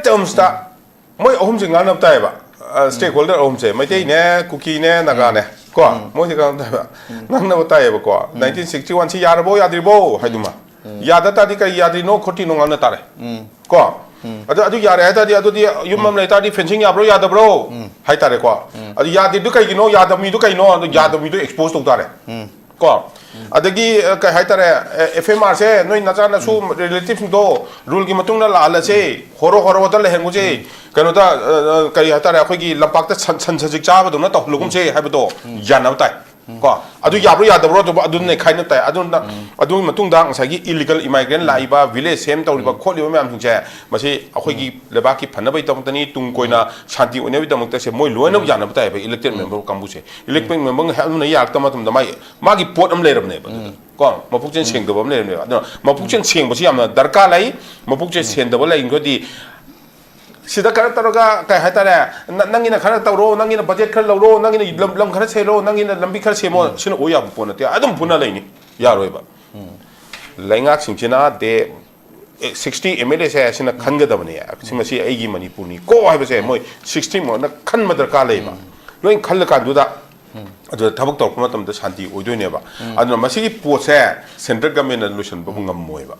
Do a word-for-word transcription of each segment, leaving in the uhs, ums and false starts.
ꯑꯍꯨꯝꯁꯤꯗ ꯃꯣꯏ ꯑꯍꯨꯝꯁꯦ ꯉꯥꯡꯅꯕ ꯇꯥꯏꯌꯦꯕ꯫ ꯁ꯭ꯇꯦꯛ ꯍꯣꯜꯗꯔ ꯑꯍꯨꯝꯁꯦ, ꯃꯩꯇꯩꯅꯦ, ꯀꯨꯀꯤꯅꯦ, ꯅꯥꯒꯥꯅꯦ, ꯀꯣ, ꯃꯣꯏꯁꯦ ꯉꯥꯡꯅꯕ ꯇꯥꯏꯌꯦꯕ꯫ ꯉꯥꯡꯅꯕ ꯇꯥꯏꯌꯦꯕꯀꯣ, ꯅꯥꯏꯟꯇꯤꯟ ꯁꯤꯛꯁꯇꯤ ꯋꯥꯟ ꯁꯤ ꯌꯥꯔꯕꯣ ꯌꯥꯗ꯭ꯔꯤꯕꯣ ꯍꯥꯏꯗꯨꯃ꯫ ꯌꯥꯗ ꯇꯥꯔꯗꯤ ꯀꯔꯤ ꯌꯥꯗ꯭ꯔꯤꯅꯣ ꯈꯣꯠꯇ꯭ꯔꯤꯅꯣ ꯉꯥꯡꯅ ꯇꯥꯔꯦ꯫ ꯀꯣ, ꯑꯗꯨ ꯑꯗꯨ ꯌꯥꯔꯦ ꯍꯥꯏ ꯇꯥꯔꯗꯤ, ꯑꯗꯨꯗꯤ ꯌꯨꯝ ꯑꯃ ꯂꯩ ꯇꯥꯔꯗꯤ ꯐꯦꯟꯁꯤꯡ ꯌꯥꯕ꯭ꯔꯣ ꯌꯥꯗꯕ꯭ꯔꯣ ꯍꯥꯏ ꯇꯥꯔꯦꯀꯣ꯫ ꯑꯗꯨ ꯌꯥꯗ꯭ꯔꯤꯗꯨ ꯀꯩꯒꯤꯅꯣ, ꯌꯥꯗꯕ ꯃꯤꯗꯨ ꯀꯩꯅꯣ, ꯑꯗꯨ ꯌꯥꯗꯕ ꯃꯤꯗꯨ ꯑꯦꯛꯁꯄꯣꯖ ꯇꯧ ꯇꯥꯔꯦ꯫ ꯀꯣ, ꯑꯗꯒꯤ ꯑ, ꯀꯩ ꯍꯥꯏꯇꯥꯔꯦ, ꯑꯦꯐ ꯑꯦꯝ ꯑꯥꯔꯁꯦ ꯅꯣꯏ ꯅꯆꯥꯅꯁꯨ ꯔꯤꯂꯦꯇꯤꯚꯁꯤꯡꯗꯣ ꯔꯨꯜꯒꯤ ꯃꯇꯨꯡ ꯏꯟꯅ ꯂꯥꯛꯍꯜꯂꯁꯦ, ꯍꯣꯔꯣ ꯍꯣꯔꯣꯗ ꯂꯩꯍꯟꯒꯨꯁꯦ, ꯀꯩꯅꯣꯗ ꯑ, ꯑ, ꯀꯔꯤ ꯍꯥꯏꯇꯥꯔꯦ, ꯑꯩꯈꯣꯏꯒꯤ ꯂꯝꯄꯥꯛꯇ ꯁꯟ ꯁꯟ ꯁꯖꯤꯛ ꯆꯥꯕꯗꯧꯅ ꯇꯧꯍꯜꯂꯒꯨꯝꯁꯦ ꯍꯥꯏꯕꯗꯣ ꯌꯥꯅꯕ ꯇꯥꯏ꯫ ꯀꯣ, ꯑꯗꯨ ꯌꯥꯕ꯭ꯔꯥ ꯌꯥꯗꯕ꯭ꯔꯣ, ꯑꯗꯨ ꯑꯗꯨ ꯅꯩꯈꯥꯏꯅ ꯇꯥꯏ꯫ ꯑꯗꯨꯅ ꯑꯗꯨꯒꯤ ꯃꯇꯨꯡꯗ ꯉꯁꯥꯏꯒꯤ ꯏꯂꯤꯒꯜ ꯏꯃꯥꯏꯒ꯭ꯔꯦꯟ ꯂꯥꯛꯏꯕ, ꯚꯤꯂꯦꯖ ꯁꯦꯝ ꯇꯧꯔꯤꯕ ꯈꯣꯠꯂꯤꯕ ꯃꯌꯥꯝꯁꯤꯡꯁꯦ, ꯃꯁꯤ ꯑꯩꯈꯣꯏꯒꯤ ꯂꯩꯕꯥꯛꯀꯤ ꯐꯅꯕꯒꯤꯗꯃꯛꯇꯅꯤ, ꯇꯨꯡ ꯀꯣꯏꯅ ꯁꯥꯟꯇꯤ ꯑꯣꯏꯅꯕꯒꯤꯗꯃꯛꯇꯁꯦ ꯃꯣꯏ ꯂꯣꯏꯅꯃꯛ ꯌꯥꯅꯕ ꯇꯥꯏꯕ, ꯏꯂꯦꯛꯇꯦꯗ ꯃꯦꯝꯕꯔ ꯀꯥꯡꯕꯨꯁꯦ꯫ ꯏꯂꯦꯛꯇꯦꯗ ꯃꯦꯝꯕꯔ ꯑꯗꯨꯅ ꯌꯥꯔꯛꯇꯕ ꯃꯇꯝꯗ ꯃꯥꯒꯤ ꯃꯥꯒꯤ ꯄꯣꯠ ꯑꯃ ꯂꯩꯔꯕꯅꯦꯕ ꯑꯗꯨꯗ꯫ ꯀꯣ, ꯃꯄꯨꯛꯆꯦꯜ ꯁꯦꯡꯗꯕ ꯑꯃ ꯂꯩꯔꯕꯅꯦꯕ꯫ ꯑꯗꯨꯅ ꯃꯄꯨꯛꯆꯦꯜ ꯁꯦꯡꯕꯁꯤ ꯌꯥꯝꯅ ꯗꯔꯀꯥꯔ ꯂꯩ꯫ ꯃꯄꯨꯛꯆꯦꯜ ꯁꯦꯡꯗꯕ ꯂꯩꯔꯒꯗꯤ ꯁꯤꯗ ꯀꯩꯅꯣ ꯇꯧꯔꯒ, ꯀꯩ ꯍꯥꯏꯇꯥꯔꯦ, ꯅ-, ꯅꯪꯒꯤꯅ ꯈꯔ ꯇꯧꯔꯣ, ꯅꯪꯒꯤꯅ ꯕꯖꯦꯠ ꯈꯔ ꯂꯧꯔꯣ, ꯅꯪꯒꯤꯅ ꯂꯝ, ꯂꯝ ꯈꯔ ꯁꯦꯝꯃꯣ, ꯅꯪꯒꯤꯅ ꯂꯝꯕꯤ ꯈꯔ ꯁꯦꯝꯃꯣ, ꯁꯤꯅ ꯑꯣꯏ ꯌꯥꯕ ꯄꯣꯠ ꯅꯠꯇꯦ꯫ ꯑꯗꯨꯝ ꯐꯨꯅ ꯂꯩꯅꯤ, ꯌꯥꯔꯣꯏꯕ꯫ ꯂꯩꯉꯥꯛꯁꯤꯡꯁꯤꯅ ꯗꯦ, ꯑꯦ, ꯁꯤꯛꯁꯇꯤ ꯑꯦꯝ ꯑꯦꯜ ꯑꯦꯁꯦ ꯑꯁꯤꯅ ꯈꯟꯒꯗꯕꯅꯦ꯫ ꯁꯤ, ꯃꯁꯤ ꯑꯩꯒꯤ ꯃꯅꯤꯄꯨꯔꯅꯤ ꯀꯣ ꯍꯥꯏꯕꯁꯦ ꯃꯣꯏ ꯁꯤꯛꯁꯇꯤ ꯃꯣꯏꯅ ꯈꯟꯕ ꯗꯔꯀꯥꯔ ꯂꯩꯌꯦꯕ꯫ ꯂꯣꯏ ꯈꯜꯂꯀꯥꯟꯗꯨꯗ ꯑꯗꯨꯗ ꯊꯕꯛ ꯇꯧꯔꯛꯄ ꯃꯇꯝꯗ ꯁꯥꯟꯇꯤ ꯑꯣꯏꯗꯣꯏꯅꯦꯕ꯫ ꯑꯗꯨꯅ ꯃꯁꯤꯒꯤ ꯄꯣꯠꯁꯦ ꯁꯦꯟꯇ꯭ꯔꯦꯜ ꯒꯃꯦꯟꯅ ꯂꯣꯏꯁꯤꯟꯕ ꯉꯝꯃꯣꯏꯕ꯫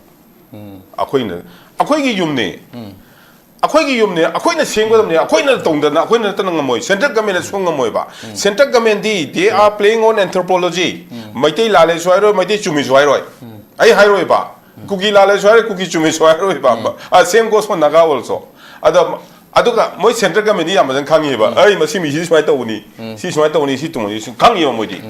ꯑꯩꯈꯣꯏꯅ, ꯑꯩꯈꯣꯏꯒꯤ ꯌꯨꯝꯅꯤ, ꯑꯩꯈꯣꯏꯒꯤ ꯌꯨꯝꯅꯤ, ꯑꯩꯈꯣꯏꯅ ꯁꯦꯝꯒꯗꯕꯅꯤ, ꯑꯩꯈꯣꯏꯅ ꯇꯧꯗꯅ ꯑꯩꯈꯣꯏꯅ ꯅꯠꯇꯅ ꯉꯝꯃꯣꯏ, ꯁꯦꯟꯇ꯭ꯔꯦꯜ ꯒꯃꯦꯟꯅ ꯁꯨꯡ ꯉꯝꯃꯣꯏꯕ꯫ ꯁꯦꯟꯇ꯭ꯔꯦꯜ ꯒꯃꯦꯟꯗꯤ they are playing on anthropology꯫ Meitei ꯂꯥꯜꯂꯦꯁꯨ ꯍꯥꯏꯔꯣꯏ, ꯃꯩꯇꯩ ꯆꯨꯝꯃꯤꯁꯨ ꯍꯥꯏꯔꯣꯏ, ꯑꯩ ꯍꯥꯏꯔꯣꯏꯕ꯫ ꯀꯨꯀꯤ ꯂꯥꯜꯂꯦꯁꯨ ꯍꯥꯏꯔꯣꯏ, ꯀꯨꯀꯤ ꯆꯨꯝꯃꯤꯁꯨ ꯍꯥꯏꯔꯣꯏꯕ꯫ ꯑ, same goes for Naga also꯫ ꯑꯗ, ꯑꯗꯨꯒ ꯃꯣꯏ ꯁꯦꯟꯇ꯭ꯔꯦꯜ ꯒꯃꯦꯟꯗꯤ ꯌꯥꯝ ꯐꯖꯅ ꯈꯪꯉꯤꯕ, ꯑꯩ ꯃꯁꯤ ꯃꯤꯁꯤ ꯁꯨꯃꯥꯏꯅ ꯇꯧꯕꯅꯤ, ꯁꯤ ꯁꯨꯃꯥꯏꯅ ꯇꯧꯕꯅꯤ, ꯁꯤ ꯇꯧꯕꯅꯤ, ꯁꯤ ꯈꯪꯉꯤꯕ ꯃꯣꯏꯗꯤ꯫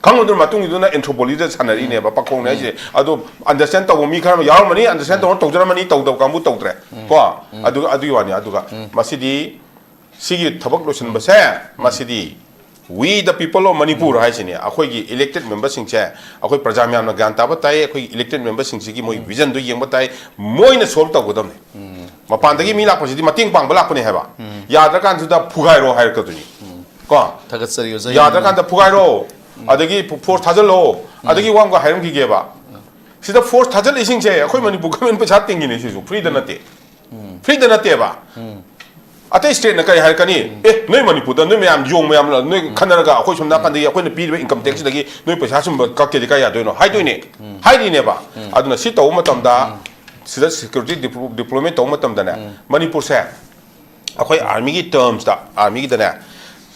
ꯈꯪꯉꯨꯗꯨꯅ ꯃꯇꯨꯡꯒꯤꯗꯨꯅ ꯑꯦꯟꯊ꯭ꯔꯣꯄꯣꯂꯣꯖꯤꯗ ꯁꯥꯟꯅꯔꯤꯅꯦꯕ, ꯄꯥꯈꯣꯡꯅꯦ ꯍꯥꯏꯁꯦ꯫ ꯑꯗꯣ ꯑꯟꯗꯔꯁꯇꯦꯟ ꯇꯧꯕ ꯃꯤ ꯈꯔ ꯑꯃ ꯌꯥꯎꯔꯝꯃꯅꯤ, ꯑꯟꯗꯔꯁꯇꯦꯟ ꯇꯧꯔ ꯇꯧꯖꯔꯝꯃꯅꯤ, ꯇꯧꯗꯕ ꯀꯥꯡꯕꯨ ꯇꯧꯗ꯭ꯔꯦ꯫ ꯀꯣ, ꯑꯗꯨ, ꯑꯗꯨꯒꯤ ꯋꯥꯅꯤ꯫ ꯑꯗꯨꯒ ꯃꯁꯤꯗꯤ, ꯁꯤꯒꯤ ꯊꯕꯛ ꯂꯣꯏꯁꯤꯟꯕꯁꯦ, ꯃꯁꯤꯗꯤ we the people of Manipur ꯍꯥꯏꯁꯤꯅꯦ, ꯑꯩꯈꯣꯏꯒꯤ ꯏꯂꯦꯛꯇꯦꯗ ꯃꯦꯝꯕꯔꯁꯤꯡꯁꯦ, ꯑꯩꯈꯣꯏ ꯄ꯭ꯔꯖꯥ ꯃꯌꯥꯝꯅ ꯒ꯭ꯌꯥꯟ ꯇꯥꯕ ꯇꯥꯏ, ꯑꯩꯈꯣꯏꯒꯤ ꯏꯂꯦꯛꯇꯦꯗ ꯃꯦꯝꯕꯔꯁꯤꯡꯁꯤꯒꯤ ꯃꯣꯏ ꯚꯤꯖꯟꯗꯣ ꯌꯦꯡꯕ ꯇꯥꯏ, ꯃꯣꯏꯅ ꯁꯣꯜꯕ ꯇꯧꯒꯗꯕꯅꯤ꯫ ꯃꯄꯥꯟꯗꯒꯤ ꯃꯤ ꯂꯥꯛꯄꯁꯤꯗꯤ ꯃꯇꯦꯡ ꯄꯥꯡꯕ ꯂꯥꯛꯄꯅꯦ ꯍꯥꯏꯕ, ꯌꯥꯗ꯭ꯔꯀꯥꯟꯗꯨꯗ ꯐꯨꯒꯥꯏꯔꯣ ꯍꯥꯏꯔꯛꯀꯗꯣꯏꯅꯤ꯫ ꯀꯣ, ꯊꯥꯒꯠꯆꯔꯤ ꯑꯣꯖꯥ, ꯌꯥꯝꯅ ꯌꯥꯗ꯭ꯔꯀꯥꯟꯗ ꯐꯨꯒꯥꯏꯔꯣ, ꯑꯗꯒꯤ ꯐꯣꯔꯁ ꯊꯥꯖꯤꯜꯂꯣ, ꯑꯗꯒꯤ ꯋꯥ ꯑꯃꯒ ꯍꯥꯏꯔꯝꯈꯤꯒꯦꯕ꯫ ꯁꯤꯗ ꯐꯣꯔꯁ ꯊꯥꯖꯤꯜꯂꯤꯁꯤꯡꯁꯦ ꯑꯩꯈꯣꯏ ꯃꯅꯤꯄꯨꯔ ꯒꯃꯦꯟ ꯄꯩꯁꯥ ꯇꯤꯡꯉꯤꯅꯦ, ꯁꯤꯁꯨ ꯐ꯭ꯔꯤꯗ ꯅꯠꯇꯦ꯫ ꯐ꯭ꯔꯤꯗ ꯅꯠꯇꯦꯕ꯫ ꯑꯇꯩ ꯁ꯭ꯇꯦꯠꯅ ꯀꯔꯤ ꯍꯥꯏꯔꯛꯀꯅꯤ? "ꯑꯦ, ꯅꯣꯏ ꯃꯅꯤꯄꯨꯔꯗ ꯅꯣꯏ ꯃꯌꯥꯝ ꯌꯣꯡ ꯃꯌꯥꯝ ꯅꯣꯏ ꯈꯟꯅꯔꯒ ꯑꯩꯈꯣꯏ ꯁꯣꯝ ꯅꯥꯀꯟꯗꯒꯤ ꯑꯩꯈꯣꯏꯅ ꯄꯤꯔꯤꯕ ꯏꯟꯀꯝ ꯇꯦꯛꯁꯇꯒꯤ ꯅꯣꯏ ꯄꯩꯁꯥ ꯁꯨꯝꯕ ꯀꯛꯀꯦꯗꯤ ꯀꯥꯏ ꯌꯥꯗꯣꯏꯅꯣ?" ꯍꯥꯏꯗꯣꯏꯅꯦ꯫ ꯍꯥꯏꯔꯤꯅꯦꯕ꯫ ꯑꯗꯨꯅ ꯁꯤ ꯇꯧꯕ ꯃꯇꯝꯗ, ꯁꯤꯗ ꯁꯦꯀ꯭ꯌꯨꯔꯤꯇꯤ ꯗꯤꯄ꯭ꯂꯣꯏꯃꯦꯟ ꯇꯧꯕ ꯃꯇꯝꯗꯅꯦ, ꯃꯅꯤꯄꯨꯔꯁꯦ ꯑꯩꯈꯣꯏ ꯑꯥꯔꯃꯤꯒꯤ ꯇꯔꯝꯁꯇ, ꯑꯥꯔꯃꯤꯒꯤꯗꯅꯦ,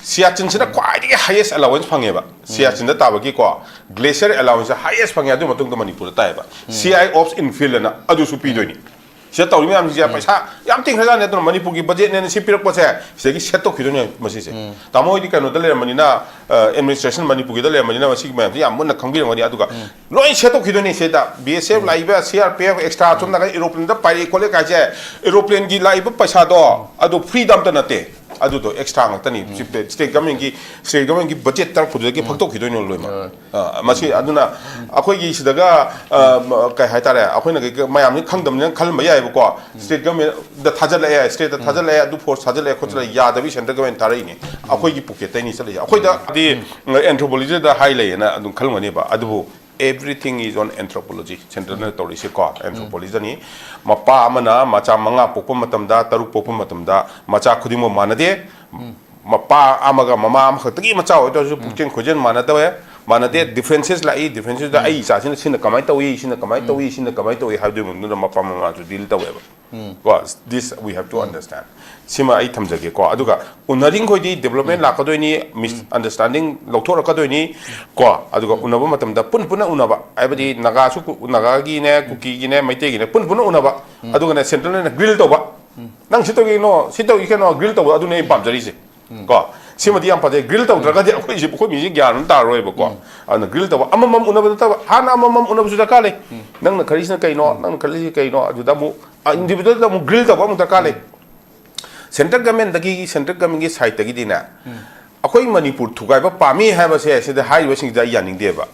ꯁꯤꯌꯥꯆꯤꯟꯁꯤꯅ ꯈ꯭ꯋꯥꯏꯗꯒꯤ ꯍꯥꯏꯌꯦꯁ ꯑꯦꯂꯥꯋꯦꯟꯁ ꯐꯪꯉꯦꯕ꯫ ꯁꯤꯌꯥꯆꯤꯟꯗ ꯇꯥꯕꯒꯤꯀꯣ, ꯒ꯭ꯂꯦꯁꯤꯌꯔ ꯑꯦꯂꯥꯋꯦꯟꯁꯁꯦ ꯍꯥꯏꯌꯦꯁ ꯐꯪꯉꯦ꯫ ꯑꯗꯨ ꯃꯇꯨꯡꯗ ꯃꯅꯤꯄꯨꯔꯗ ꯇꯥꯏꯌꯦꯕ꯫ ꯁꯤ ꯑꯥꯏ ꯑꯣꯞꯁ ꯏꯟꯐꯤꯜ ꯑꯅ ꯑꯗꯨꯁꯨ ꯄꯤꯗꯣꯏꯅꯤ꯫ ꯁꯤꯗ ꯇꯧꯔꯤ ꯃꯌꯥꯝꯁꯤꯡꯁꯦ ꯄꯩꯁꯥ ꯌꯥꯝ ꯇꯤꯡꯈ꯭ꯔꯖꯥꯠꯅꯤ꯫ ꯑꯗꯨꯅ ꯃꯅꯤꯄꯨꯔꯒꯤ ꯕꯖꯦꯠꯅꯦꯅ ꯁꯤ ꯄꯤꯔꯛꯄꯁꯦ ꯁꯤꯗꯒꯤ ꯁꯦꯠꯇꯣꯛꯈꯤꯗꯣꯏꯅꯦ ꯃꯁꯤꯁꯦ꯫ ꯇꯥꯃꯣ ꯍꯣꯏꯗꯤ ꯀꯩꯅꯣꯗ ꯂꯩꯔꯝꯕꯅꯤꯅ, ꯑꯦꯗꯃꯤꯅꯤꯁꯇ꯭ꯔꯦꯁꯟ ꯃꯅꯤꯄꯨꯔꯒꯤꯗ ꯂꯩꯔꯝꯕꯅꯤꯅ ꯃꯁꯤꯒꯤ ꯃꯌꯥꯝꯁꯦ ꯌꯥꯝ ꯃꯨꯟꯅ ꯈꯪꯕꯤꯔꯝꯒꯅꯤ꯫ ꯑꯗꯨꯒ ꯂꯣꯏ ꯁꯦꯠꯇꯣꯛꯈꯤꯗꯣꯏꯅꯦ ꯁꯤꯗ꯫ ꯕꯤ ꯑꯦꯁ ꯑꯦꯐ ꯂꯥꯛꯏꯕ, C R P F, extra ꯁꯣꯝ ꯅꯥꯀꯟ ꯑꯦꯔꯣꯄ꯭ꯂꯦꯟꯗ ꯄꯥꯏꯔꯛꯑꯦ ꯈꯣꯠꯂꯦ ꯀꯥꯏꯁꯦ, ꯑꯦꯔꯣꯄ꯭ꯂꯦꯟꯒꯤ ꯂꯥꯛꯏꯕ ꯄꯩꯁꯥꯗꯣ ꯑꯗꯨ ꯐ꯭ꯔꯤꯗ ꯑꯝꯇ ꯅꯠꯇꯦ꯫ ꯑꯗꯨꯗꯣ ꯑꯦꯛꯁꯇ꯭ꯔꯥ ꯉꯥꯛꯇꯅꯤ꯫ ꯁ꯭ꯇꯦꯠ ꯒꯚꯔꯟꯃꯦꯟꯒꯤ, ꯁ꯭ꯇꯦꯠ ꯒꯚꯔꯟꯃꯦꯟꯒꯤ ꯕꯖꯦꯠ ꯇꯔꯛꯄꯗꯨꯗꯒꯤ ꯐꯛꯇꯣꯛꯈꯤꯗꯣꯏꯅꯦ ꯂꯣꯏꯅꯃꯛ꯫ ꯑ, ꯃꯁꯤ ꯑꯗꯨꯅ ꯑꯩꯈꯣꯏꯒꯤ ꯁꯤꯗꯒ, ꯑ, ꯀꯩ ꯍꯥꯏꯇꯥꯔꯦ, ꯑꯩꯈꯣꯏꯅ ꯀꯩ-, ꯃꯌꯥꯝꯁꯤ ꯈꯪꯗꯕꯅꯤꯅ ꯈꯜꯂꯝꯕ ꯌꯥꯏꯑꯕꯀꯣ꯫ ꯁ꯭ꯇꯦꯠ ꯒꯚꯔꯟꯃꯦꯟꯗ ꯊꯥꯖꯤꯜꯂꯛꯑꯦ, ꯁ꯭ꯇꯦꯠꯇ ꯊꯥꯖꯤꯜꯂꯛꯑꯦ, ꯑꯗꯨ ꯐꯣꯔꯁ ꯊꯥꯖꯤꯜꯂꯛꯑꯦ ꯈꯣꯠꯆꯤꯜꯂꯛꯑꯦ ꯌꯥꯗꯕꯤ ꯁꯦꯟꯇ꯭ꯔꯦꯜ ꯒꯚꯔꯟꯃꯦꯟ ꯊꯥꯔꯛꯏꯅꯦ꯫ ꯑꯩꯈꯣꯏꯒꯤ ꯄꯣꯀꯦꯠꯇꯩꯅꯤ ꯆꯠꯂꯤꯁꯦ꯫ ꯑꯩꯈꯣꯏꯗꯗꯤ ꯑꯦꯟꯊ꯭ꯔꯣꯄꯣꯂꯣꯖꯤꯗ ꯍꯥꯏ ꯂꯩꯌꯦꯅ ꯑꯗꯨꯝ ꯈꯜꯂꯝꯒꯅꯦꯕ꯫ ꯑꯗꯨꯕꯨ everything is on anthropology, ꯁꯦꯟꯇ꯭ꯔꯦꯜꯅ ꯇꯧꯔꯤꯁꯦꯀꯣ꯫ ꯑꯦꯟꯊ꯭ꯔꯣꯄꯣꯂꯣꯖꯤꯗꯅꯤ꯫ ꯃꯄꯥ ꯑꯃꯅ ꯃꯆꯥ ꯃꯉꯥ ꯄꯣꯛꯄ ꯃꯇꯝꯗ, ꯇꯔꯨꯛ ꯄꯣꯛꯄ ꯃꯇꯝꯗ ꯃꯆꯥ ꯈꯨꯗꯤꯡꯃꯛ ꯃꯥꯟꯅꯗꯦ꯫ ꯃꯄꯥ ꯑꯃꯒ ꯃꯃꯥ ꯑꯃꯈꯛꯇꯒꯤ ꯃꯆꯥ ꯑꯣꯏꯇꯥꯔꯁꯨ ꯄꯨꯛꯆꯦꯜ ꯈꯣꯏꯖꯦꯜ ꯃꯥꯟꯅꯗꯕ, ꯃꯥꯟꯅꯗꯦ꯫ ꯗꯤꯐ꯭ꯔꯦꯟꯁꯦꯁ ꯂꯥꯛꯏ꯫ ꯗꯤꯐ꯭ꯔꯦꯟꯁꯦꯁꯇ ꯑꯩ ꯏꯆꯥꯁꯤꯅ ꯁꯤꯅ ꯀꯃꯥꯏꯅ ꯇꯧꯏ, ꯁꯤꯅ ꯀꯃꯥꯏꯅ ꯇꯧꯏ, ꯁꯤꯅ ꯀꯃꯥꯏꯅ ꯇꯧꯏ ꯍꯥꯏꯕꯗꯨꯒꯤ ꯃꯇꯨꯡꯗ ꯃꯄꯥ ꯃꯃꯥꯁꯨ ꯗꯤꯜ ꯇꯧꯋꯦꯕ꯫ ꯀꯣ, this we have to understand꯫ ꯁꯤꯃ ꯑꯩ ꯊꯝꯖꯒꯦꯀꯣ꯫ ꯑꯗꯨꯒ ꯎꯅꯔꯤꯡꯈꯣꯏꯗꯤ ꯗꯤꯕꯂꯞꯃꯦꯟ ꯂꯥꯛꯀꯗꯣꯏꯅꯤ, ꯃꯤꯁ ꯑꯟꯗꯔꯁꯇꯦꯟꯗꯤꯡ ꯂꯧꯊꯣꯔꯛꯀꯗꯣꯏꯅꯤ꯫ ꯀꯣ, ꯑꯗꯨꯒ ꯎꯅꯕ ꯃꯇꯝꯗ ꯄꯨꯟ ꯄꯨꯟꯅ ꯎꯅꯕ, ꯍꯥꯏꯕꯗꯤ ꯅꯥꯒꯥꯁꯨ ꯀꯨ-, ꯅꯥꯒꯥꯒꯤꯅꯦ, ꯀꯨꯀꯤꯒꯤꯅꯦ, ꯃꯩꯇꯩꯒꯤꯅꯦ, ꯄꯨꯟ ꯄꯨꯟꯅ ꯎꯅꯕ꯫ ꯑꯗꯨꯒꯅꯦ ꯁꯦꯟꯇ꯭ꯔꯦꯜꯅ ꯒ꯭ꯔꯤꯜ ꯇꯧꯕ꯫ "ꯅꯪ ꯁꯤ ꯇꯧꯒꯦ ꯀꯩꯅꯣ, ꯁꯤ ꯇꯧꯒꯦ ꯀꯩꯅꯣ", ꯒ꯭ꯔꯤꯜ ꯇꯧꯕ, ꯑꯗꯨꯅꯦ ꯑꯩ ꯄꯥꯝꯖꯔꯤꯁꯦ꯫ ꯀꯣ, ꯁꯤꯃꯗꯤ ꯌꯥꯝ ꯐꯖꯩ꯫ ꯒ꯭ꯔꯤꯜ ꯇꯧꯗ꯭ꯔꯒꯗꯤ ꯑꯩꯈꯣꯏꯁꯤ, ꯑꯩꯈꯣꯏ ꯃꯤꯁꯤ ꯒ꯭ꯌꯥꯟ ꯑꯃ ꯇꯥꯔꯔꯣꯏꯕꯀꯣ꯫ ꯑꯗꯨꯅ ꯒ꯭ꯔꯤꯜ ꯇꯧꯕ, ꯑꯃꯃꯝ ꯎꯅꯕ ꯅꯠꯇꯕ, ꯍꯥꯟꯅ ꯑꯃꯃꯝ ꯎꯅꯕꯁꯨ ꯗꯔꯀꯥꯔ ꯂꯩ꯫ "ꯅꯪꯅ ꯈꯜꯂꯤꯁꯤꯅ ꯀꯩꯅꯣ, ꯅꯪꯅ ꯈꯜꯂꯤꯁꯤ ꯀꯩꯅꯣ?" ꯑꯗꯨꯗ ꯑꯃꯨꯛ ꯏꯟꯗꯤꯕꯤꯖꯨꯋꯦꯜꯗ ꯑꯃꯨꯛ ꯒ꯭ꯔꯤꯜ ꯇꯧꯕ ꯑꯃꯨꯛ ꯗꯔꯀꯥꯔ ꯂꯩ꯫ ꯁꯦꯟꯇ꯭ꯔꯦꯜ ꯒꯚꯔꯟꯃꯦꯟꯗꯒꯤ, ꯁꯦꯟꯇ꯭ꯔꯦꯜ ꯒꯚꯔꯟꯃꯦꯟꯒꯤ ꯁꯥꯏꯠꯇꯒꯤꯗꯤꯅꯦ, ꯑꯩꯈꯣꯏ ꯃꯅꯤꯄꯨꯔ ꯊꯨꯒꯥꯏꯕ ꯄꯥꯝꯃꯤ ꯍꯥꯏꯕꯁꯦ ꯁꯤꯗ ꯍꯥꯏꯔꯤꯕꯁꯤꯡꯁꯤꯗ ꯑꯩ ꯌꯥꯅꯤꯡꯗꯦꯕ꯫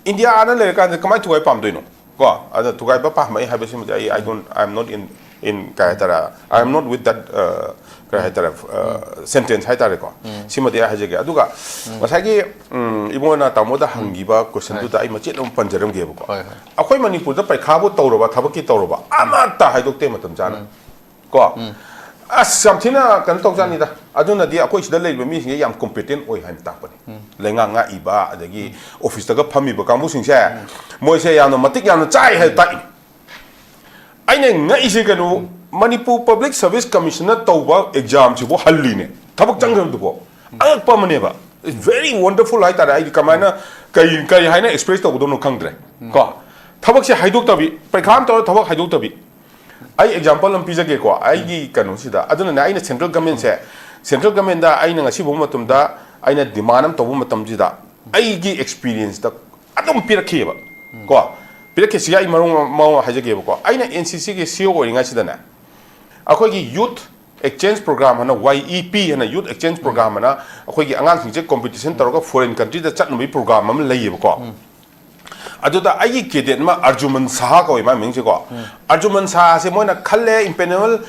ꯏꯟꯗꯤꯌꯥ ꯑꯅ ꯂꯩꯔꯀꯥꯟꯗ ꯀꯃꯥꯏꯅ ꯊꯨꯒꯥꯏ ꯄꯥꯝꯗꯣꯏꯅꯣ? ꯀꯣ, ꯑꯗ ꯊꯨꯒꯥꯏꯕ ꯄꯥꯝꯃꯛꯏ ꯍꯥꯏꯕꯁꯤꯃꯗꯤ ꯑꯩ, I don't, I am not in, in ꯀꯩ ꯍꯥꯏꯇꯥꯔꯦ, I am not with that, uh, ꯀꯩ ꯍꯥꯏꯇꯥꯔꯦ, uh, sentence ꯍꯥꯏꯇꯥꯔꯦꯀꯣ꯫ ꯁꯤꯃꯗꯤ ꯑꯩ ꯍꯥꯏꯖꯒꯦ꯫ ꯑꯗꯨꯒ ꯉꯁꯥꯏꯒꯤ, ꯎꯝ, ꯏꯕꯨꯡꯉꯣꯅ ꯇꯥꯃꯣꯗ ꯍꯪꯈꯤꯕ questionꯗꯨꯗ ꯑꯩ ꯃꯆꯦꯠ ꯑꯃ ꯄꯟꯖꯔꯝꯒꯦꯕꯀꯣ꯫ ꯍꯣꯏ, ꯍꯣꯏ꯫ ꯑꯩꯈꯣꯏ ꯃꯅꯤꯄꯨꯔꯗ ꯄꯩꯈꯥꯕꯨ ꯇꯧꯔꯕ, ꯊꯕꯛꯀꯤ ꯇꯧꯔꯕ, ꯑꯃꯠꯇ ꯍꯥꯏꯗꯣꯛꯇꯦ ꯃꯇꯝ ꯆꯥꯅ꯫ ꯀꯣ? ꯑꯁ, ꯌꯥꯝ ꯊꯤꯅ ꯀꯩꯅꯣ ꯇꯧꯖꯥꯠꯅꯤꯗ꯫ ꯑꯗꯨꯅꯗꯤ ꯑꯩꯈꯣꯏ ꯁꯤꯗ ꯂꯩꯔꯤꯕ ꯃꯤꯁꯤꯡꯁꯦ ꯌꯥꯝ competent ꯑꯣꯏ ꯍꯥꯏꯅ ꯇꯥꯛꯄꯅꯤ꯫ ꯂꯩꯉꯥꯛ ꯉꯥꯛꯏꯕ, ꯑꯗꯒꯤ officeꯇꯒ ꯐꯝꯃꯤꯕ ꯀꯥꯡꯕꯨꯁꯤꯡꯁꯦ, ꯃꯣꯏꯁꯦ ꯌꯥꯝꯅ ꯃꯇꯤꯛ ꯌꯥꯝꯅ ꯆꯥꯏ ꯍꯥꯏꯅ ꯇꯥꯛꯏ꯫ ꯑꯩꯅ ꯉꯛꯏꯁꯦ ꯀꯩꯅꯣ, ꯃꯅꯤꯄꯨꯔ Public Service Commissionꯅ ꯇꯧꯕ examꯁꯤꯕꯨ ꯍꯜꯂꯤꯅꯦ, ꯊꯕꯛ ꯆꯪꯈ꯭ꯔꯕꯗꯨꯕꯣ꯫ ꯑꯉꯛꯄ ꯑꯃꯅꯦꯕ꯫ It's very wonderful ꯍꯥꯏꯇꯥꯔꯦ꯫ ꯑꯩꯗꯤ ꯀꯃꯥꯏꯅ, ꯀꯩ, ꯀꯩ ꯍꯥꯏꯅ express ꯇꯧꯒꯗꯧꯅꯣ ꯈꯪꯗ꯭ꯔꯦ꯫ ꯀꯣ? ꯊꯕꯛꯁꯦ ꯍꯥꯏꯗꯣꯛꯇꯕꯤ, ꯄꯩꯈꯥ ꯑꯃ ꯇꯧꯔ ꯊꯕꯛ ꯍꯥꯏꯗꯣꯛꯇꯕꯤ꯫ ꯑꯩ example ꯑꯃ ꯄꯤꯖꯒꯦꯀꯣ, ꯑꯩꯒꯤ ꯀꯩꯅꯣꯁꯤꯗ꯫ ꯑꯗꯨꯅꯅꯦ, ꯑꯩꯅ central governmentꯁꯦ, central governmentꯗ ꯑꯩꯅ ꯉꯁꯤ ꯐꯥꯎꯕ ꯃꯇꯝꯗ ꯑꯩꯅ demand ꯑꯃ ꯇꯧꯕ ꯃꯇꯝꯁꯤꯗ, ꯑꯩꯒꯤ experienceꯇ ꯑꯗꯨꯝ ꯄꯤꯔꯛꯈꯤꯑꯕ꯫ ꯀꯣ? ꯄꯤꯔꯛꯈꯤꯁꯤꯒ ꯑꯩ ꯃꯔꯣꯡ ꯃꯔꯣꯡ ꯍꯥꯏꯖꯒꯦꯕꯀꯣ꯫ ꯑꯩꯅ NCCꯒꯤ CO ꯑꯣꯏꯔꯤꯉꯩꯁꯤꯗꯅꯦ, ꯑꯩꯈꯣꯏꯒꯤ Youth Exchange Program ꯍꯥꯏꯅ, YEP ꯍꯥꯏꯅ, Youth Exchange Program ꯍꯥꯏꯅ, ꯑꯩꯈꯣꯏꯒꯤ ꯑꯉꯥꯡꯁꯤꯡꯁꯦ competition ꯇꯧꯔꯒ foreign countryꯗ ꯆꯠꯅꯕꯒꯤ program ꯑꯃ ꯂꯩꯌꯦꯕꯀꯣ꯫ ꯑꯗꯨꯗ ꯑꯩꯒꯤ cadet ꯑꯃ, ꯑꯔꯖꯨꯃꯟ ꯁꯍꯥ ꯀꯧꯏ ꯃꯥꯏ ꯃꯃꯤꯡꯁꯦꯀꯣ꯫ ꯑꯔꯖꯨꯃꯟ ꯁꯍꯥꯁꯦ ꯃꯣꯏꯅ ꯈꯜꯂꯦ, empanel,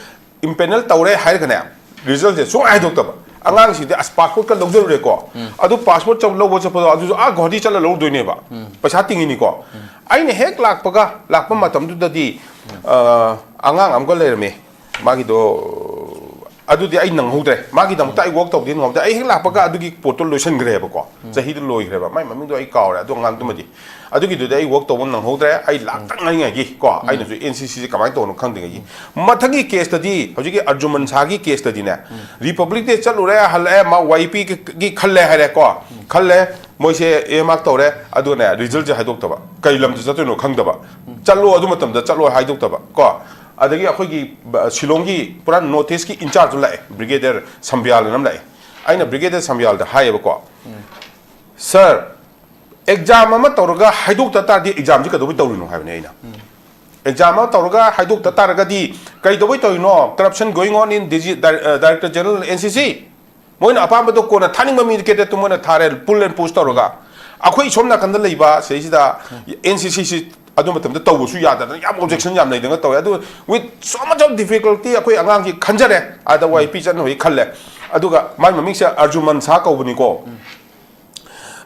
empanel ꯇꯧꯔꯦ ꯍꯥꯏꯔꯒꯅꯦ, resultꯁꯦ ꯁꯨꯡꯍꯥꯏ ꯍꯥꯏꯗꯣꯛꯇꯕ꯫ ꯑꯉꯥꯡꯁꯤꯡꯗꯤ ꯑꯁ, passportꯀ ꯂꯧꯖꯔꯨꯔꯦꯀꯣ꯫ ꯑꯗꯨ passport ꯆꯠ-, ꯂꯧꯕ ꯆꯠꯄꯗꯣ ꯑꯗꯨꯁꯨ ꯑꯥ ꯒꯨꯋꯥꯍꯥꯇꯤ ꯆꯠꯂ ꯂꯧꯔꯨꯗꯣꯏꯅꯦꯕ꯫ ꯄꯩꯁꯥ ꯇꯤꯡꯉꯤꯅꯤꯀꯣ꯫ ꯑꯩꯅ ꯍꯦꯛ ꯂꯥꯛꯄꯒ, ꯂꯥꯛꯄ ꯃꯇꯝꯗꯨꯗꯗꯤ, ꯑ, ꯑꯉꯥꯡ ꯑꯃꯒ ꯂꯩꯔꯝꯃꯦ꯫ ꯃꯥꯒꯤꯗꯣ, ꯑꯗꯨꯗꯤ ꯑꯩ ꯅꯪꯍꯧꯗ꯭ꯔꯦ꯫ ꯃꯥꯒꯤꯗꯃꯛꯇ ꯑꯩ work ꯇꯧꯗꯦ, ꯅꯪꯍꯧꯗ꯭ꯔꯦ꯫ ꯑꯩ ꯍꯦꯛ ꯂꯥꯛꯄꯒ ꯑꯗꯨꯒꯤ ꯄꯣꯠꯇꯣ ꯂꯣꯏꯁꯤꯟꯈ꯭ꯔꯦꯕꯀꯣ꯫ ꯆꯍꯤꯗꯨ ꯂꯣꯏꯈ꯭ꯔꯦꯕ꯫ ꯃꯥꯏ ꯃꯃꯤꯡꯗꯣ ꯑꯩ ꯀꯥꯎꯔꯦ, ꯑꯗꯨ ꯑꯉꯥꯡꯗꯨꯃꯗꯤ꯫ ꯑꯗꯨꯒꯤꯗꯨꯗꯤ ꯑꯩ work ꯇꯧꯕ ꯅꯪꯍꯧꯗ꯭ꯔꯦ꯫ ꯑꯩ ꯂꯥꯛꯇ ꯉꯥꯏꯉꯩꯒꯤ ꯀꯣ, ꯑꯩꯅꯁꯨ NCCꯁꯦ ꯀꯃꯥꯏꯅ ꯇꯧꯕꯅꯣ ꯈꯪꯗ꯭ꯔꯤꯉꯩꯒꯤ꯫ ꯃꯊꯪꯒꯤ caseꯇꯗꯤ, ꯍꯧꯖꯤꯛꯀꯤ ꯑꯔꯖꯨꯃꯟ ꯁꯍꯥꯒꯤ caseꯇꯗꯤꯅꯦ, Republic Day ꯆꯠꯂꯨꯔꯦ, ꯍꯜꯂꯛꯑꯦ, ꯃꯥ YEPꯒꯤ ꯈꯜꯂꯦ ꯍꯥꯏꯔꯦ ꯀꯣ, ꯈꯜꯂꯦ, ꯃꯣꯏꯁꯦ earmark ꯇꯧꯔꯦ, ꯑꯗꯨꯒꯅꯦ, resultꯁꯦ ꯍꯥꯏꯗꯣꯛꯇꯕ, ꯀꯩ ꯂꯝꯗ ꯆꯠꯇꯣꯏꯅꯣ ꯈꯪꯗꯕ, ꯆꯠꯂꯣ ꯑꯗꯨ ꯃꯇꯝꯗ ꯆꯠꯂꯣ ꯍꯥꯏꯗꯣꯛꯇꯕ ꯀꯣ꯫ ꯑꯗꯒꯤ ꯑꯩꯈꯣꯏꯒꯤ ꯕ-, ꯁꯤꯂꯣꯡꯒꯤ ꯄꯨꯔꯥ North Eastꯀꯤ in chargeꯇꯣ ꯂꯥꯛꯑꯦ, Brigadier ꯁꯝꯕꯤꯌꯥꯜ ꯑꯅ ꯑꯃ ꯂꯥꯛꯑꯦ꯫ ꯑꯩꯅ Brigadier ꯁꯝꯕꯤꯌꯥꯜꯗ ꯍꯥꯏꯌꯦꯕꯀꯣ, "Sir, exam ꯑꯃ ꯇꯧꯔꯒ ꯍꯥꯏꯗꯣꯛꯇ ꯇꯥꯔꯗꯤ examꯁꯤ ꯀꯩꯗꯧꯕꯩ ꯇꯧꯔꯤꯅꯣ?" ꯍꯥꯏꯕꯅꯦ ꯑꯩꯅ꯫ Exam ꯑꯃ ꯇꯧꯔꯒ ꯍꯥꯏꯗꯣꯛꯇ ꯇꯥꯔꯒꯗꯤ ꯀꯩꯗꯧꯕꯩ ꯇꯧꯔꯤꯅꯣ? Corruption going on in Digi-, Di-, uh, Director General NCC꯫ ꯃꯣꯏꯅ ꯑꯄꯥꯝꯕꯗꯣ ꯀꯣꯟꯅ ꯊꯥꯅꯤꯡꯕ ꯃꯤ cadetꯇꯣ ꯃꯣꯏꯅ ꯊꯥꯔꯦ, pull and push ꯇꯧꯔꯒ꯫ ꯑꯩꯈꯣꯏ ꯁꯣꯝ ꯅꯥꯀꯟꯗ ꯂꯩꯕ ꯁꯤꯗꯩꯁꯤꯗ NCCꯁꯤ ꯑꯗꯨ ꯃꯇꯝꯗ ꯇꯧꯕꯁꯨ ꯌꯥꯗꯗꯅ ꯌꯥꯝ objection ꯌꯥꯝ ꯂꯩꯗꯅ ꯇꯧꯋꯦ꯫ ꯑꯗꯨ with so much of difficulty ꯑꯩꯈꯣꯏ ꯑꯉꯥꯡꯁꯤ ꯈꯟꯖꯔꯦ, ꯑꯗ ꯋꯥꯏ ꯄꯤ ꯆꯠꯅꯕꯒꯤ ꯈꯜꯂꯦ꯫ ꯑꯗꯨꯒ ꯃꯥꯏ ꯃꯃꯤꯡꯁꯦ ꯑꯔꯖꯨꯃꯟ ꯁꯥ ꯀꯧꯕꯅꯤꯀꯣ꯫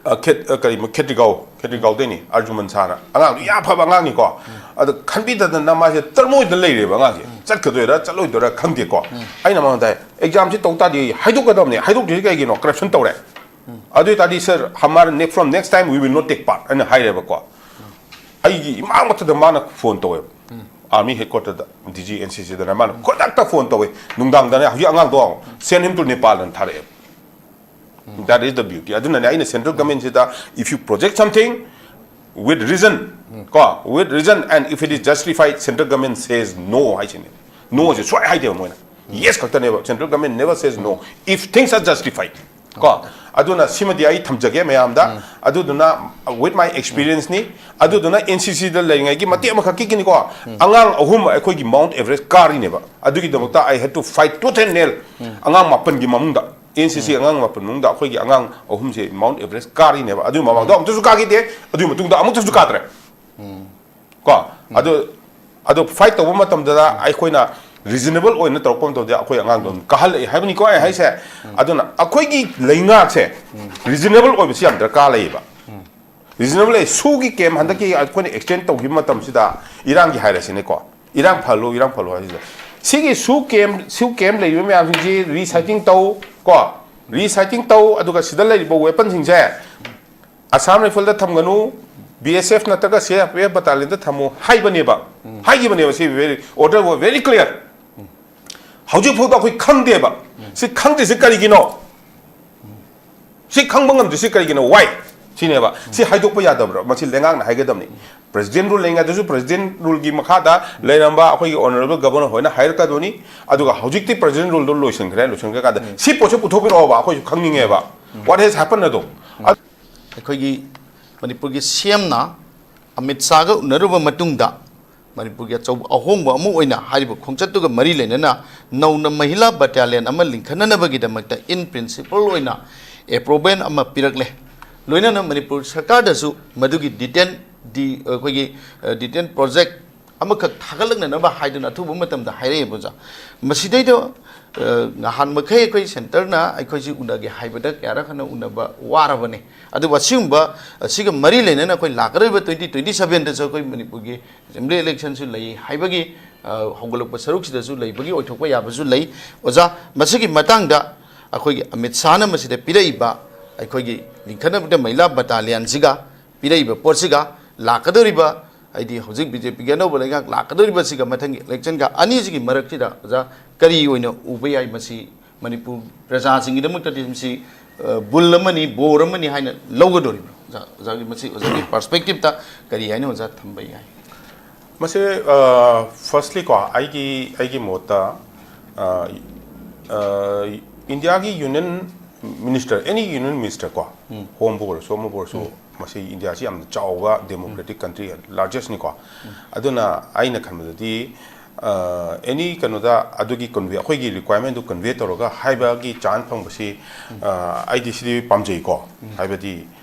ꯑ, ꯈꯦꯠ-, ꯑ, ꯀꯔꯤ, ꯈꯦꯇ꯭ꯔꯤꯒꯥꯎ, ꯈꯦꯇ꯭ꯔꯤꯒꯥꯎꯗꯩꯅꯤ ꯑꯔꯖꯨꯃꯟ ꯁꯥꯅ꯫ ꯑꯉꯥꯡꯗꯣ ꯌꯥꯝ ꯐꯕ ꯑꯉꯥꯡꯅꯤꯀꯣ꯫ ꯑꯗꯣ ꯈꯟꯕꯤꯗꯗꯅ ꯃꯥꯁꯦ ꯇꯔꯃꯣꯏꯗ ꯂꯩꯔꯦꯕ ꯑꯉꯥꯡꯁꯦ꯫ ꯆꯠꯀꯗꯣꯏꯔꯥ ꯆꯠꯂꯣꯏꯗꯣꯏꯔꯥ ꯈꯪꯗꯦꯀꯣ꯫ ꯑꯩꯅ ꯃꯉꯣꯟꯗ ꯍꯥꯏ, "ꯑꯦꯛꯖꯥꯝꯁꯤ ꯇꯧ ꯇꯥꯔꯗꯤ ꯍꯥꯏꯗꯣꯛꯀꯗꯕꯅꯦ, ꯍꯥꯏꯗꯣꯛꯇ꯭ꯔꯤꯁꯤ ꯀꯩꯒꯤꯅꯣ? Corruption ꯇꯧꯔꯦ꯫ ꯑꯗꯨ ꯑꯣꯏ ꯇꯥꯔꯗꯤ, sir, ꯍꯃꯥꯔ next, from next time we will not take part" ꯑꯩꯅ ꯍꯥꯏꯔꯦꯕꯀꯣ꯫ ꯑꯩꯒꯤ ꯏꯃꯥꯡ ꯃꯊꯛꯇ ꯃꯥꯅ ꯐꯣꯟ ꯇꯧꯋꯦꯕ꯫ Army head ꯀ꯭ꯋꯥꯇꯔꯗ, D G N C ꯁꯤꯗꯅ ꯃꯥꯅ ꯈꯨꯗꯛꯇ ꯐꯣꯟ ꯇꯧꯋꯦ꯫ ꯅꯨꯡꯗꯥꯡꯗꯅꯦ ꯍꯧꯖꯤꯛ ꯑꯉꯥꯡꯗꯣ "Send him to Nepal" ꯑꯅ ꯊꯥꯔꯛꯑꯦꯕ꯫ That is the beauty. ꯑꯗꯨꯅꯅꯦ ꯑꯩꯅ central government ꯁꯤꯗ, if you project something with reason, ꯀꯣ, with reason and if it is justified, central government says no ꯍꯥꯏꯁꯤꯅꯦ꯫ No ꯁꯦ ꯁꯨꯡꯍꯥꯏ ꯍꯥꯏꯗꯦꯕ ꯃꯣꯏꯅ꯫ Yes ꯈꯛꯇꯅꯦꯕ꯫ Central government never says no if things are justified. ꯀꯣ, ꯑꯗꯨꯅ ꯁꯤꯃꯗꯤ ꯑꯩ ꯊꯝꯖꯒꯦ ꯃꯌꯥꯝꯗ꯫ ꯑꯗꯨꯗꯨꯅ with my experience ꯅꯤ꯫ ꯑꯗꯨꯗꯨꯅ ꯑꯦꯟ ꯁꯤ ꯁꯤꯗ ꯂꯩꯔꯤꯉꯩꯒꯤ ꯃꯇꯦꯛ ꯑꯃꯈꯛꯀꯤꯅꯤꯀꯣ, ꯑꯉꯥꯡ ꯑꯍꯨꯝ ꯑꯩꯈꯣꯏꯒꯤ Mount Everest ꯀꯥꯔꯤꯅꯦꯕ꯫ ꯑꯗꯨꯒꯤꯗꯃꯛꯇ I had to fight tooth and nail꯫ ꯑꯉꯥꯡ ꯃꯥꯄꯟꯒꯤ ꯃꯅꯨꯡꯗ, ꯑꯦꯟ ꯁꯤ ꯁꯤ ꯑꯉꯥꯡ ꯃꯥꯄꯟ ꯃꯅꯨꯡꯗ ꯑꯩꯈꯣꯏꯒꯤ ꯑꯉꯥꯡ ꯑꯍꯨꯝꯁꯦ Mount Everest ꯀꯥꯔꯤꯅꯦꯕ꯫ ꯑꯗꯨꯒꯤ ꯃꯃꯥꯡꯗ ꯑꯃꯨꯛꯇꯁꯨ ꯀꯥꯈꯤꯗꯦ, ꯑꯗꯨꯒꯤ ꯃꯇꯨꯡꯗ ꯑꯃꯨꯛꯇꯁꯨ ꯀꯥꯗ꯭ꯔꯦ꯫ ꯀꯣ, ꯑꯗꯨ, ꯑꯗꯨ fight ꯇꯧꯕ ꯃꯇꯝꯗ ꯑꯩꯈꯣꯏꯅ reasonable ꯑꯣꯏꯅ ꯇꯧꯔꯛꯄ ꯃꯇꯝꯗ ꯑꯩꯈꯣꯏ ꯑꯉꯥꯡꯗꯣ ꯑꯗꯨꯝ ꯀꯥꯍꯜꯂꯛꯏ ꯍꯥꯏꯕꯅꯤꯀꯣ ꯑꯩ ꯍꯥꯏꯁꯦ꯫ ꯑꯗꯨꯅ ꯑꯩꯈꯣꯏꯒꯤ ꯂꯩꯉꯥꯛꯁꯦ reasonable ꯑꯣꯏꯕꯁꯤ ꯌꯥꯝ ꯗꯔꯀꯥꯔ ꯂꯩꯌꯦꯕ꯫ Reasonable ꯂꯩ꯫ ꯁꯨꯒꯤ camp ꯍꯟꯗꯛꯀꯤ ꯑꯩꯈꯣꯏꯅ extend ꯇꯧꯈꯤꯕ ꯃꯇꯝꯁꯤꯗ, ꯏꯔꯥꯡꯒꯤ ꯍꯥꯏꯔꯁꯤꯅꯦꯀꯣ, ꯏꯔꯥꯡ ꯐꯍꯜꯂꯨ, ꯏꯔꯥꯡ ꯐꯍꯜꯂꯨ ꯍꯥꯏꯁꯤꯗ, ꯁꯤꯒꯤ ꯁꯨ camp, ꯁꯨ camp ꯂꯩꯔꯤꯕ ꯃꯌꯥꯝꯁꯤꯡꯁꯤ resettling ꯇꯧ ꯀꯣ, resettling ꯇꯧ꯫ ꯑꯗꯨꯒ ꯁꯤꯗ ꯂꯩꯔꯤꯕ weapon ꯁꯤꯡꯁꯦ Assam Rifle ꯗ ꯊꯝꯒꯅꯨ, B S F ꯅꯠꯇ꯭ꯔꯒ C R P F battalion ꯗ ꯊꯝꯃꯨ ꯍꯥꯏꯕꯅꯦꯕ꯫ ꯍꯥꯏꯈꯤꯕꯅꯦꯕ꯫ ꯁꯤ very, order was very clear꯫ ꯍꯧꯖꯤꯛ ꯐꯥꯎꯗ ꯑꯩꯈꯣꯏ ꯈꯪꯗꯦꯕ꯫ ꯁꯤ ꯈꯪꯗ꯭ꯔꯤꯁꯤ ꯀꯔꯤꯒꯤꯅꯣ? ꯁꯤ ꯈꯪꯕ ꯉꯝꯗ꯭ꯔꯤꯁꯤ ꯀꯔꯤꯒꯤꯅꯣ? Why? ꯁꯤꯅꯦꯕ꯫ ꯁꯤ ꯍꯥꯏꯗꯣꯛꯄ ꯌꯥꯗꯕ꯭ꯔꯣ? ꯃꯁꯤ ꯂꯩꯉꯥꯛꯅ ꯍꯥꯏꯒꯗꯕꯅꯤ꯫ President rule ꯂꯩꯉꯩꯗꯁꯨ President rule ꯒꯤ ꯃꯈꯥꯗ ꯂꯩꯔꯝꯕ ꯑꯩꯈꯣꯏꯒꯤ Honourable Governor ꯍꯣꯏꯅ ꯍꯥꯏꯔꯛꯀꯗꯣꯏꯅꯤ꯫ ꯑꯗꯨꯒ ꯍꯧꯖꯤꯛꯇꯤ President rule ꯗꯣ ꯂꯣꯏꯁꯤꯟꯈ꯭ꯔꯦ, ꯂꯣꯏꯁꯤꯟꯈ꯭ꯔꯀꯥꯟꯗ ꯁꯤ ꯄꯣꯠꯁꯦ ꯄꯨꯊꯣꯛꯄꯤꯔꯛꯑꯣꯕ, ꯑꯩꯈꯣꯏꯁꯨ ꯈꯪꯅꯤꯡꯉꯦꯕ꯫ What has happened ꯑꯗꯣ? ꯑꯩꯈꯣꯏꯒꯤ ꯃꯅꯤꯄꯨꯔꯒꯤ C M ꯅ ꯑꯃꯤꯠ ꯁꯥꯍꯒ ꯎꯅꯔꯨꯕ ꯃꯇꯨꯡꯗ ꯃꯅꯤꯄꯨꯔꯒꯤ ꯑꯆꯧꯕ ꯑꯍꯣꯡꯕ ꯑꯃ ꯑꯣꯏꯅ ꯍꯥꯏꯔꯤꯕ ꯈꯣꯡꯆꯠꯇꯨꯒ ꯃꯔꯤ ꯂꯩꯅꯅ ꯅꯧꯅ ꯃꯍꯤꯂꯥ battalion ꯑꯃ ꯂꯤꯡꯈꯠꯅꯅꯕꯒꯤꯗꯃꯛꯇ in principle ꯑꯣꯏꯅ approval ꯑꯃ ꯄꯤꯔꯛꯂꯦ꯫ ꯂꯣꯏꯅꯅ ꯃꯅꯤꯄꯨꯔ ꯁꯔꯀꯥꯔꯗꯁꯨ ꯃꯗꯨꯒꯤ detail ꯗꯤ ꯑꯩꯈꯣꯏꯒꯤ ꯗꯤꯇꯦꯜ ꯄ꯭ꯔꯣꯖꯦꯛ ꯑꯃꯈꯛ ꯊꯥꯒꯠꯂꯛꯅꯅꯕ ꯍꯥꯏꯗꯨꯅ ꯑꯊꯨꯕ ꯃꯇꯝꯗ ꯍꯥꯏꯔꯛꯑꯦꯕ ꯑꯣꯖꯥ꯫ ꯃꯁꯤꯗꯩꯗ ꯅꯍꯥꯟ ꯃꯈꯩ ꯑꯩꯈꯣꯏ ꯁꯦꯟꯇꯔꯅ ꯑꯩꯈꯣꯏꯁꯤ ꯎꯅꯒꯦ ꯍꯥꯏꯕꯗ ꯀꯌꯥꯔꯛ ꯍꯟꯅ ꯎꯅꯕ ꯋꯥꯔꯕꯅꯤ꯫ ꯑꯗꯨꯕꯨ ꯑꯁꯤꯒꯨꯝꯕ ꯑꯁꯤꯒ ꯃꯔꯤ ꯂꯩꯅꯅ ꯑꯩꯈꯣꯏ ꯂꯥꯛꯀꯗꯧꯔꯤꯕ ꯇ꯭ꯋꯦꯟꯇꯤ ꯇ꯭ꯋꯦꯟꯇꯤ ꯁꯕꯦꯟꯗꯁꯨ ꯑꯩꯈꯣꯏ ꯃꯅꯤꯄꯨꯔꯒꯤ ꯑꯦꯁꯦꯝꯕ꯭ꯂꯤ ꯏꯂꯦꯛꯁꯟꯁꯨ ꯂꯩ ꯍꯥꯏꯕꯒꯤ ꯍꯧꯒꯠꯂꯛꯄ ꯁꯔꯨꯛꯁꯤꯗꯁꯨ ꯂꯩꯕꯒꯤ ꯑꯣꯏꯊꯣꯛꯄ ꯌꯥꯕꯁꯨ ꯂꯩ꯫ ꯑꯣꯖꯥ, ꯃꯁꯤꯒꯤ ꯃꯇꯥꯡꯗ ꯑꯩꯈꯣꯏꯒꯤ ꯑꯃꯤꯠ ꯁꯥꯍꯅ ꯃꯁꯤꯗ ꯄꯤꯔꯛꯏꯕ ꯑꯩꯈꯣꯏꯒꯤ ꯂꯤꯡꯈꯠꯅꯕꯗ ꯃꯍꯤꯂꯥ ꯕꯇꯥꯂꯤꯌꯟꯁꯤꯒ ꯄꯤꯔꯛꯏꯕ ꯄꯣꯠꯁꯤꯒ ꯂꯥꯛꯀꯗꯧꯔꯤꯕ, ꯍꯥꯏꯗꯤ ꯍꯧꯖꯤꯛ ꯕꯤ ꯖꯦ ꯄꯤꯒꯤ ꯑꯅꯧꯕ ꯂꯩꯉꯥꯛ ꯂꯥꯛꯀꯗꯧꯔꯤꯕꯁꯤꯒ ꯃꯊꯪꯒꯤ ꯏꯂꯦꯛꯁꯟꯒ ꯑꯅꯤꯁꯤꯒꯤ ꯃꯔꯛꯁꯤꯗ ꯑꯣꯖꯥ ꯀꯔꯤ ꯑꯣꯏꯅ ꯎꯕ ꯌꯥꯏ? ꯃꯁꯤ ꯃꯅꯤꯄꯨꯔ ꯄ꯭ꯔꯖꯥꯁꯤꯡꯒꯤꯗꯃꯛꯇꯗꯤ ꯃꯁꯤ ꯕꯨꯜ ꯑꯃꯅꯤ, ꯕꯣꯔ ꯑꯃꯅꯤ ꯍꯥꯏꯅ ꯂꯧꯒꯗꯧꯔꯤꯕ꯭ꯔꯥ? ꯑꯣꯖꯥ, ꯑꯣꯖꯥꯒꯤ ꯃꯁꯤ, ꯑꯣꯖꯥꯒꯤ ꯄꯔꯁꯄꯦꯛꯇꯤꯞꯇ ꯀꯔꯤ ꯍꯥꯏꯅ ꯑꯣꯖꯥ ꯊꯝꯕ ꯌꯥꯏ? ꯃꯁꯤ ꯐꯥꯔꯁꯂꯤꯀꯣ, ꯑꯩꯒꯤ ꯑꯩꯒꯤ ꯃꯣꯠꯇ ꯏꯟꯗꯤꯌꯥꯒꯤ ꯌꯨꯅꯤꯌꯟ ꯃꯤꯅꯤꯁꯇꯔ, ꯑꯦꯅꯤ ꯌꯨꯅꯤꯌꯟ ꯃꯤꯅꯤꯁꯇꯔ ꯀꯣ, ꯍꯣꯝꯕꯨ ꯑꯣꯏꯔꯁꯨ ꯑꯃꯕꯨ ꯑꯣꯏꯔꯁꯨ, ꯃꯁꯤ ꯏꯟꯗꯤꯌꯥꯁꯤ ꯌꯥꯝꯅ ꯆꯥꯎꯕ ꯗꯦꯃꯣꯀ꯭ꯔꯦꯇꯤꯛ ꯀꯟꯇ꯭ꯔꯤ, ꯂꯥꯔꯖꯦꯁꯅꯤꯀꯣ꯫ ꯑꯗꯨꯅ ꯑꯩꯅ ꯈꯟꯕꯗꯗꯤ ꯑꯦꯅꯤ ꯀꯩꯅꯣꯗ ꯑꯗꯨꯒꯤ ꯀꯟꯚꯦ ꯑꯩꯈꯣꯏꯒꯤ ꯔꯤꯀ꯭ꯋꯥꯏꯔꯃꯦꯟꯗꯨ ꯀꯟꯚꯦ ꯇꯧꯔꯒ ꯍꯥꯏꯕꯒꯤ ꯆꯥꯟꯁ ꯐꯪꯕꯁꯤ ꯑꯩꯗꯤ ꯁꯤꯗꯤ ꯄꯥꯝꯖꯩꯀꯣ꯫ ꯍꯥꯏꯕꯗꯤ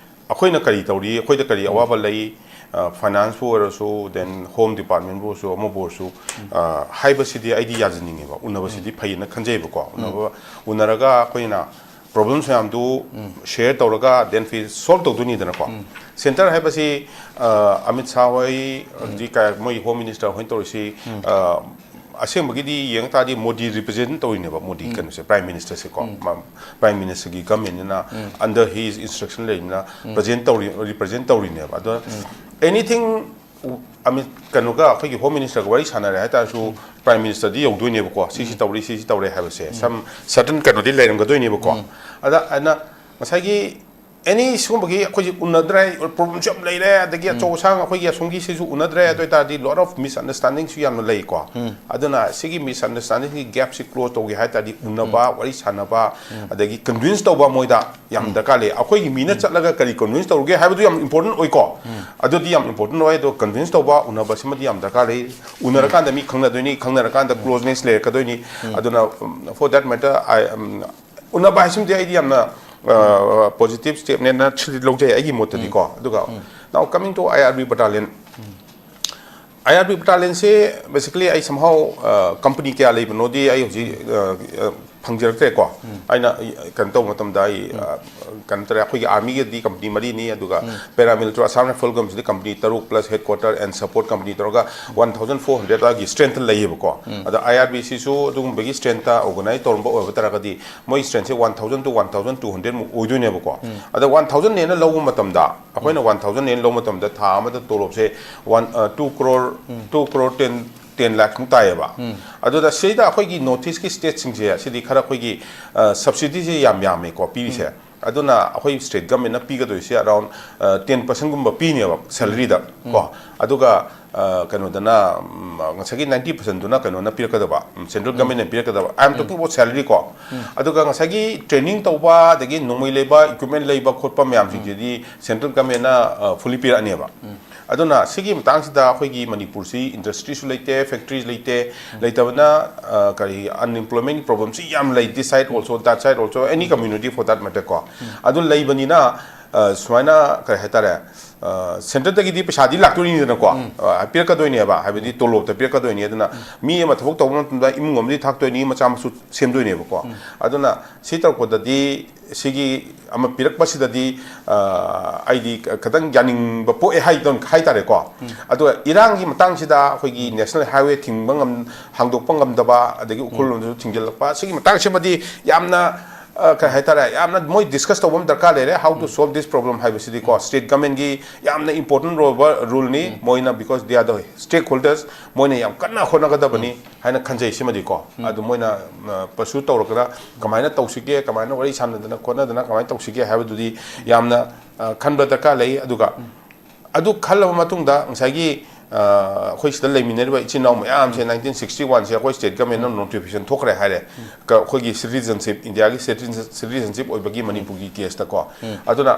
ꯑꯩꯈꯣꯏꯅ ꯀꯔꯤ ꯇꯧꯔꯤ, ꯑꯩꯈꯣꯏꯗ ꯀꯔꯤ ꯑꯋꯥꯕ ꯂꯩ, ꯐꯥꯏꯅꯥꯟꯁꯄꯨ ꯑꯣꯏꯔꯁꯨ, ꯗꯦꯟ ꯍꯣꯝ ꯗꯤꯄꯥꯔꯠꯃꯦꯟꯕꯨ ꯑꯣꯏꯔꯁꯨ, ꯑꯃꯕꯨ ꯑꯣꯏꯔꯁꯨ, ꯍꯥꯏꯕꯁꯤꯗꯤ ꯑꯩꯗꯤ ꯌꯥꯖꯅꯤꯡꯉꯦꯕ, ꯎꯅꯕꯁꯤꯗꯤ ꯐꯩꯌꯦꯅ ꯈꯟꯖꯩꯕꯀꯣ꯫ ꯎꯅꯕ ꯎꯅꯔꯒ ꯑꯩꯈꯣꯏꯅ ꯄ꯭ꯔꯣꯕ꯭ꯂꯦꯝꯁ ꯃꯌꯥꯝꯗꯨ ꯁꯦꯌꯔ ꯇꯧꯔꯒ ꯗꯦꯟ ꯐꯤ ꯁꯣꯜꯕ ꯇꯧꯗꯣꯏꯅꯤꯗꯅꯀꯣ꯫ ꯁꯦꯟꯇꯔ ꯍꯥꯏꯕꯁꯤ ꯑꯃꯤꯠ ꯁꯥꯍ ꯍꯣꯏ, ꯍꯧꯖꯤꯛ ꯀ- ꯃꯣꯏ ꯍꯣꯝ ꯃꯤꯅꯤꯁꯇꯔ ꯍꯣꯏꯅ ꯇꯧꯔꯤꯁꯤ, ꯑꯁꯦꯡꯕꯒꯤꯗꯤ ꯌꯦꯡ ꯇꯥꯔꯗꯤ ꯃꯣꯗꯤ ꯔꯤꯄ꯭ꯔꯖꯦꯟ ꯇꯧꯔꯤꯅꯦꯕ, ꯃꯣꯗꯤ ꯀꯩꯅꯣꯁꯦ, ꯄ꯭ꯔꯥꯏꯝ ꯃꯤꯅꯤꯁꯇꯔꯁꯦꯀꯣ꯫ ꯄ꯭ꯔꯥꯏꯝ ꯃꯤꯅꯤꯁꯇꯔꯒꯤ ꯒꯃꯦꯟꯅꯤꯅ, under his instruction ꯂꯩꯕꯅꯤꯅ, ꯄ꯭ꯔꯖꯦꯟ ꯇꯧꯔꯤ, ꯔꯤꯄ꯭ꯔꯖꯦꯟ ꯇꯧꯔꯤꯅꯦꯕ꯫ ꯑꯗꯣ ꯑꯦꯅꯤꯊꯤꯡ ꯑꯃꯤꯠ ꯀꯩꯅꯣꯒ ꯑꯩꯈꯣꯏꯒꯤ ꯍꯣꯝ ꯃꯤꯅꯤꯁꯇꯔꯒ ꯋꯥꯔꯤ ꯁꯥꯟꯅꯔꯦ ꯍꯥꯏꯇꯥꯔꯁꯨ, ꯄ꯭ꯔꯥꯏꯝ ꯃꯤꯅꯤꯁꯇꯔꯗꯤ ꯌꯧꯗꯣꯏꯅꯦꯕꯀꯣ, ꯁꯤꯁꯤ ꯇꯧꯔꯤ, ꯁꯤꯁꯤ ꯇꯧꯔꯦ ꯍꯥꯏꯕꯁꯦ, ꯁꯝ ꯁꯔꯇꯟ ꯀꯩꯅꯣꯗꯤ ꯂꯩꯔꯝꯒꯗꯣꯏꯅꯦꯕꯀꯣ꯫ ꯑꯗ ꯑꯩꯅ ꯉꯁꯥꯏꯒꯤ ꯑꯦꯅꯤ ꯁꯤꯒꯨꯝꯕꯒꯤ ꯑꯩꯈꯣꯏꯁꯤ ꯎꯅꯗ꯭ꯔꯦ, ꯄ꯭ꯔꯣꯕ꯭ꯂꯦꯝꯁꯨ ꯌꯥꯝ ꯂꯩꯔꯦ, ꯑꯗꯒꯤ ꯑꯆꯧ ꯑꯁꯥꯡ ꯑꯩꯈꯣꯏꯒꯤ ꯑꯁꯣꯝꯒꯤꯁꯤꯁꯨ ꯎꯅꯗ꯭ꯔꯦ, ꯑꯗꯨ ꯑꯣꯏꯇꯥꯔꯗꯤ lot of misunderstandingꯁꯨ ꯌꯥꯝꯅ ꯂꯩꯀꯣ꯫ ꯑꯗꯨꯅ ꯁꯤꯒꯤ ꯃꯤꯁꯑꯟꯗꯔꯁꯇꯦꯟꯗꯤꯡꯒꯤ ꯒꯦꯞꯁꯤ ꯀ꯭ꯂꯣꯖ ꯇꯧꯒꯦ ꯍꯥꯏ ꯇꯥꯔꯗꯤ ꯎꯅꯕ, ꯋꯥꯔꯤ ꯁꯥꯟꯅꯕ, ꯑꯗꯒꯤ ꯀꯟꯚꯤꯟꯁ ꯇꯧꯕ ꯃꯣꯏꯗ ꯌꯥꯝ ꯗꯔꯀꯥꯔ ꯂꯩ꯫ ꯑꯩꯈꯣꯏꯒꯤ ꯃꯤꯅ ꯆꯠꯂꯒ ꯀꯔꯤ ꯀꯟꯚꯤꯟꯁ ꯇꯧꯔꯨꯒꯦ ꯍꯥꯏꯕꯗꯨ ꯌꯥꯝ ꯏꯝꯄꯣꯔꯇꯦꯟ ꯑꯣꯏꯀꯣ꯫ ꯑꯗꯨꯗꯤ ꯌꯥꯝ ꯏꯝꯄꯣꯔꯇꯦꯟ ꯑꯣꯏ꯫ ꯑꯗꯣ ꯀꯟꯚꯤꯟꯁ ꯇꯧꯕ, ꯎꯅꯕꯁꯤꯃꯗꯤ ꯌꯥꯝ ꯗꯔꯀꯥꯔ ꯂꯩ꯫ ꯎꯅꯔꯀꯥꯟꯗ ꯃꯤ ꯈꯪꯅꯗꯣꯏꯅꯤ, ꯈꯪꯅꯔꯀꯥꯟꯗ ꯀ꯭ꯂꯣꯖꯅꯦꯁ ꯂꯩꯔꯛꯀꯗꯣꯏꯅꯤ꯫ ꯑꯗꯨꯅ for that matter, I, ꯎꯅꯕ ꯍꯥꯏꯁꯤꯃꯗꯤ ꯑꯩꯗꯤ ꯌꯥꯝꯅ ꯄꯣꯖꯤꯇꯤꯚ ꯁ꯭ꯇꯦꯞꯅꯦꯅ ꯁꯤꯗꯤ ꯂꯧꯖꯩ ꯑꯩꯒꯤ ꯃꯣꯠꯇꯗꯤꯀꯣ꯫ ꯑꯗꯨꯒ now coming to I R B battalion, I R B battalionꯁꯦ basically ꯑꯩ somehow company ꯀꯌꯥ ꯂꯩꯕꯅꯣꯗꯤ ꯑꯩ ꯍꯧꯖꯤꯛ ꯐꯪꯖꯔꯛꯇ꯭ꯔꯦꯀꯣ꯫ ꯑꯩꯅ ꯀꯩꯅꯣ ꯇꯧꯕ ꯃꯇꯝꯗ ꯑꯩ ꯀꯩꯅꯣ ꯇꯧꯔꯦ, ꯑꯩꯈꯣꯏꯒꯤ armyꯒꯗꯤ company ꯃꯔꯤꯅꯤ, ꯑꯗꯨꯒ paramilitary Assam Rifle ꯒꯨꯝꯕꯁꯤꯗꯤ company ꯇꯔꯨꯛ plus headquarter and support company ꯇꯧꯔꯒ one thousand four hundred ꯒꯤ strength ꯂꯩꯌꯦꯕꯀꯣ꯫ ꯑꯗ I R B ꯁꯤꯁꯨ ꯑꯗꯨꯒꯨꯝꯕꯒꯤ strength organize ꯇꯧꯔꯝꯕ ꯑꯣꯏꯕ ꯇꯥꯔꯒꯗꯤ ꯃꯣꯏ strengthꯁꯦ one thousand to one thousand two hundred ꯃꯨꯛ ꯑꯣꯏꯗꯣꯏꯅꯦꯕꯀꯣ꯫ ꯑꯗ one thousand ꯅꯦꯅ ꯂꯧꯕ ꯃꯇꯝꯗ, ꯑꯩꯈꯣꯏꯅ one thousand ꯅꯦꯅ ꯂꯧꯕ ꯃꯇꯝꯗ ꯊꯥ ꯑꯃꯗ ꯇꯣꯂꯣꯞꯁꯦ one two crore, two crore ten ten lakhs ꯃꯨꯛ ꯇꯥꯏꯌꯦꯕ꯫ ꯑꯗꯨꯗ ꯁꯤꯗ ꯑꯩꯈꯣꯏꯒꯤ North East ꯀꯤ stateꯁꯤꯡꯁꯦ ꯁꯤꯗꯤ ꯈꯔ ꯑꯩꯈꯣꯏꯒꯤ subsidyꯁꯦ ꯌꯥꯝ ꯌꯥꯝꯃꯦꯀꯣ ꯄꯤꯔꯤꯁꯦ꯫ ꯑꯗꯨꯅ ꯑꯩꯈꯣꯏ state governmentꯅ ꯄꯤꯒꯗꯣꯏꯁꯦ around ten percentꯒꯨꯝꯕ ꯄꯤꯅꯦꯕ salaryꯗ ꯀꯣ꯫ ꯑꯗꯨꯒ ꯀꯩꯅꯣꯗꯅ ꯉꯁꯥꯏꯒꯤ ninety percentꯗꯨꯅ ꯀꯩꯅꯣꯅ ꯄꯤꯔꯛꯀꯗꯕ, central governmentꯅ ꯄꯤꯔꯛꯀꯗꯕ꯫ I am talking about salary ꯀꯣ꯫ ꯑꯗꯨꯒ ꯉꯁꯥꯏꯒꯤ training ꯇꯧꯕ, ꯑꯗꯒꯤ ꯅꯣꯡꯃꯩ ꯂꯩꯕ, equipment ꯂꯩꯕ ꯈꯣꯠꯄ ꯃꯌꯥꯝꯁꯤꯡꯁꯤꯗꯤ central governmentꯅ fully ꯄꯤꯔꯛꯑꯅꯦꯕ꯫ ꯑꯗꯨꯅ ꯁꯤꯒꯤ ꯃꯇꯥꯡꯁꯤꯗ ꯑꯩꯈꯣꯏꯒꯤ ꯃꯅꯤꯄꯨꯔꯁꯤ industryꯁꯨ ꯂꯩꯇꯦ, factory ꯂꯩꯇꯦ, ꯂꯩꯇꯕꯅ ꯀꯔꯤ unemployment problemꯁꯤ ꯌꯥꯝ ꯂꯩ, this side also, that side also, any community for that matter ꯀꯣ꯫ ꯑꯗꯨ ꯂꯩꯕꯅꯤꯅ ꯁꯨꯃꯥꯏꯅ ꯀꯔꯤ ꯍꯥꯏꯇꯥꯔꯦ, centreꯗꯒꯤꯗꯤ ꯄꯩꯁꯥꯗꯤ ꯂꯥꯛꯇꯣꯏꯅꯤꯗꯅꯀꯣ꯫ ꯄꯤꯔꯛꯀꯗꯣꯏꯅꯦꯕ, ꯍꯥꯏꯕꯗꯤ ꯇꯣꯂꯣꯞꯇ ꯄꯤꯔꯛꯀꯗꯣꯏꯅꯤ꯫ ꯑꯗꯨꯅ ꯃꯤ ꯑꯃ ꯊꯕꯛ ꯇꯧꯕ ꯃꯇꯝꯗ ꯏꯃꯨꯡ ꯑꯃꯗꯤ ꯊꯥꯛꯇꯣꯏꯅꯤ, ꯃꯆꯥ ꯃꯁꯨ ꯁꯦꯝꯗꯣꯏꯅꯦꯕꯀꯣ꯫ ꯑꯗꯨꯅ ꯁꯤ ꯇꯧꯔꯛꯄꯗꯗꯤ ꯁꯤꯒꯤ ꯑꯃ ꯄꯤꯔꯛꯄꯁꯤꯗꯗꯤ ꯑꯩꯗꯤ ꯈꯤꯇꯪ ꯌꯥꯅꯤꯡꯕ ꯄꯣꯛꯑꯦ ꯍꯥꯏꯗꯣ ꯍꯥꯏꯇꯥꯔꯦꯀꯣ꯫ ꯑꯗꯨꯒ ꯏꯔꯥꯡꯒꯤ ꯃꯇꯥꯡꯁꯤꯗ ꯑꯩꯈꯣꯏꯒꯤ national highway ꯊꯤꯡꯕ ꯉꯝ ꯍꯥꯡꯗꯣꯛꯄ ꯉꯝꯗꯕ, ꯑꯗꯒꯤ ꯎꯈ꯭ꯔꯨꯜ ꯂꯣꯝꯗꯁꯨ ꯊꯤꯡꯖꯤꯜꯂꯛꯄ, ꯁꯤꯒꯤ ꯃꯇꯥꯡꯁꯤꯃꯗꯤ ꯌꯥꯝꯅ ꯀꯩ ꯍꯥꯏꯇꯥꯔꯦ, ꯌꯥꯝꯅ ꯃꯣꯏ discuss ꯇꯧꯕ ꯑꯃ ꯗꯔꯀꯥꯔ ꯂꯩꯔꯦ꯫ How to solve this problem ꯍꯥꯏꯕꯁꯤꯗꯤꯀꯣ, state governmentꯒꯤ ꯌꯥꯝꯅ important role, roleꯅꯤ꯫ ꯃꯣꯏꯅ, because they are the stakeholders, ꯃꯣꯏꯅ ꯌꯥꯝ ꯀꯟꯅ ꯍꯣꯠꯅꯒꯗꯕꯅꯤ ꯍꯥꯏꯅ ꯈꯟꯖꯩ꯫ ꯁꯤꯃꯗꯤꯀꯣ ꯑꯗꯨ ꯃꯣꯏꯅ pursue ꯇꯧꯔꯒꯅ ꯀꯃꯥꯏꯅ ꯇꯧꯁꯤꯒꯦ, ꯀꯃꯥꯏꯅ ꯋꯥꯔꯤ ꯁꯥꯟꯅꯗꯅ ꯈꯣꯠꯅꯗꯅ ꯀꯃꯥꯏꯅ ꯇꯧꯁꯤꯒꯦ ꯍꯥꯏꯕꯗꯨꯗꯤ ꯌꯥꯝꯅ ꯈꯟꯕ ꯗꯔꯀꯥꯔ ꯂꯩ꯫ ꯑꯗꯨꯒ ꯑꯗꯨ ꯈꯜꯂꯕ ꯃꯇꯨꯡꯗ ꯉꯁꯥꯏꯒꯤ ꯑꯩꯈꯣꯏ ꯁꯤꯗ ꯂꯩꯃꯤꯟꯅꯔꯤꯕ ꯏꯆꯤꯟ ꯏꯅꯥꯎ ꯃꯌꯥꯝꯁꯦ nineteen sixty oneꯁꯦ ꯑꯩꯈꯣꯏ state governmentꯅ notification ꯊꯣꯛꯈ꯭ꯔꯦ ꯍꯥꯏꯔꯦ꯫ ꯑꯩꯈꯣꯏꯒꯤ citizenship, ꯏꯟꯗꯤꯌꯥꯒꯤ citizenship ꯑꯣꯏꯕꯒꯤ ꯃꯅꯤꯄꯨꯔꯒꯤ caseꯇꯀꯣ꯫ ꯑꯗꯨꯅ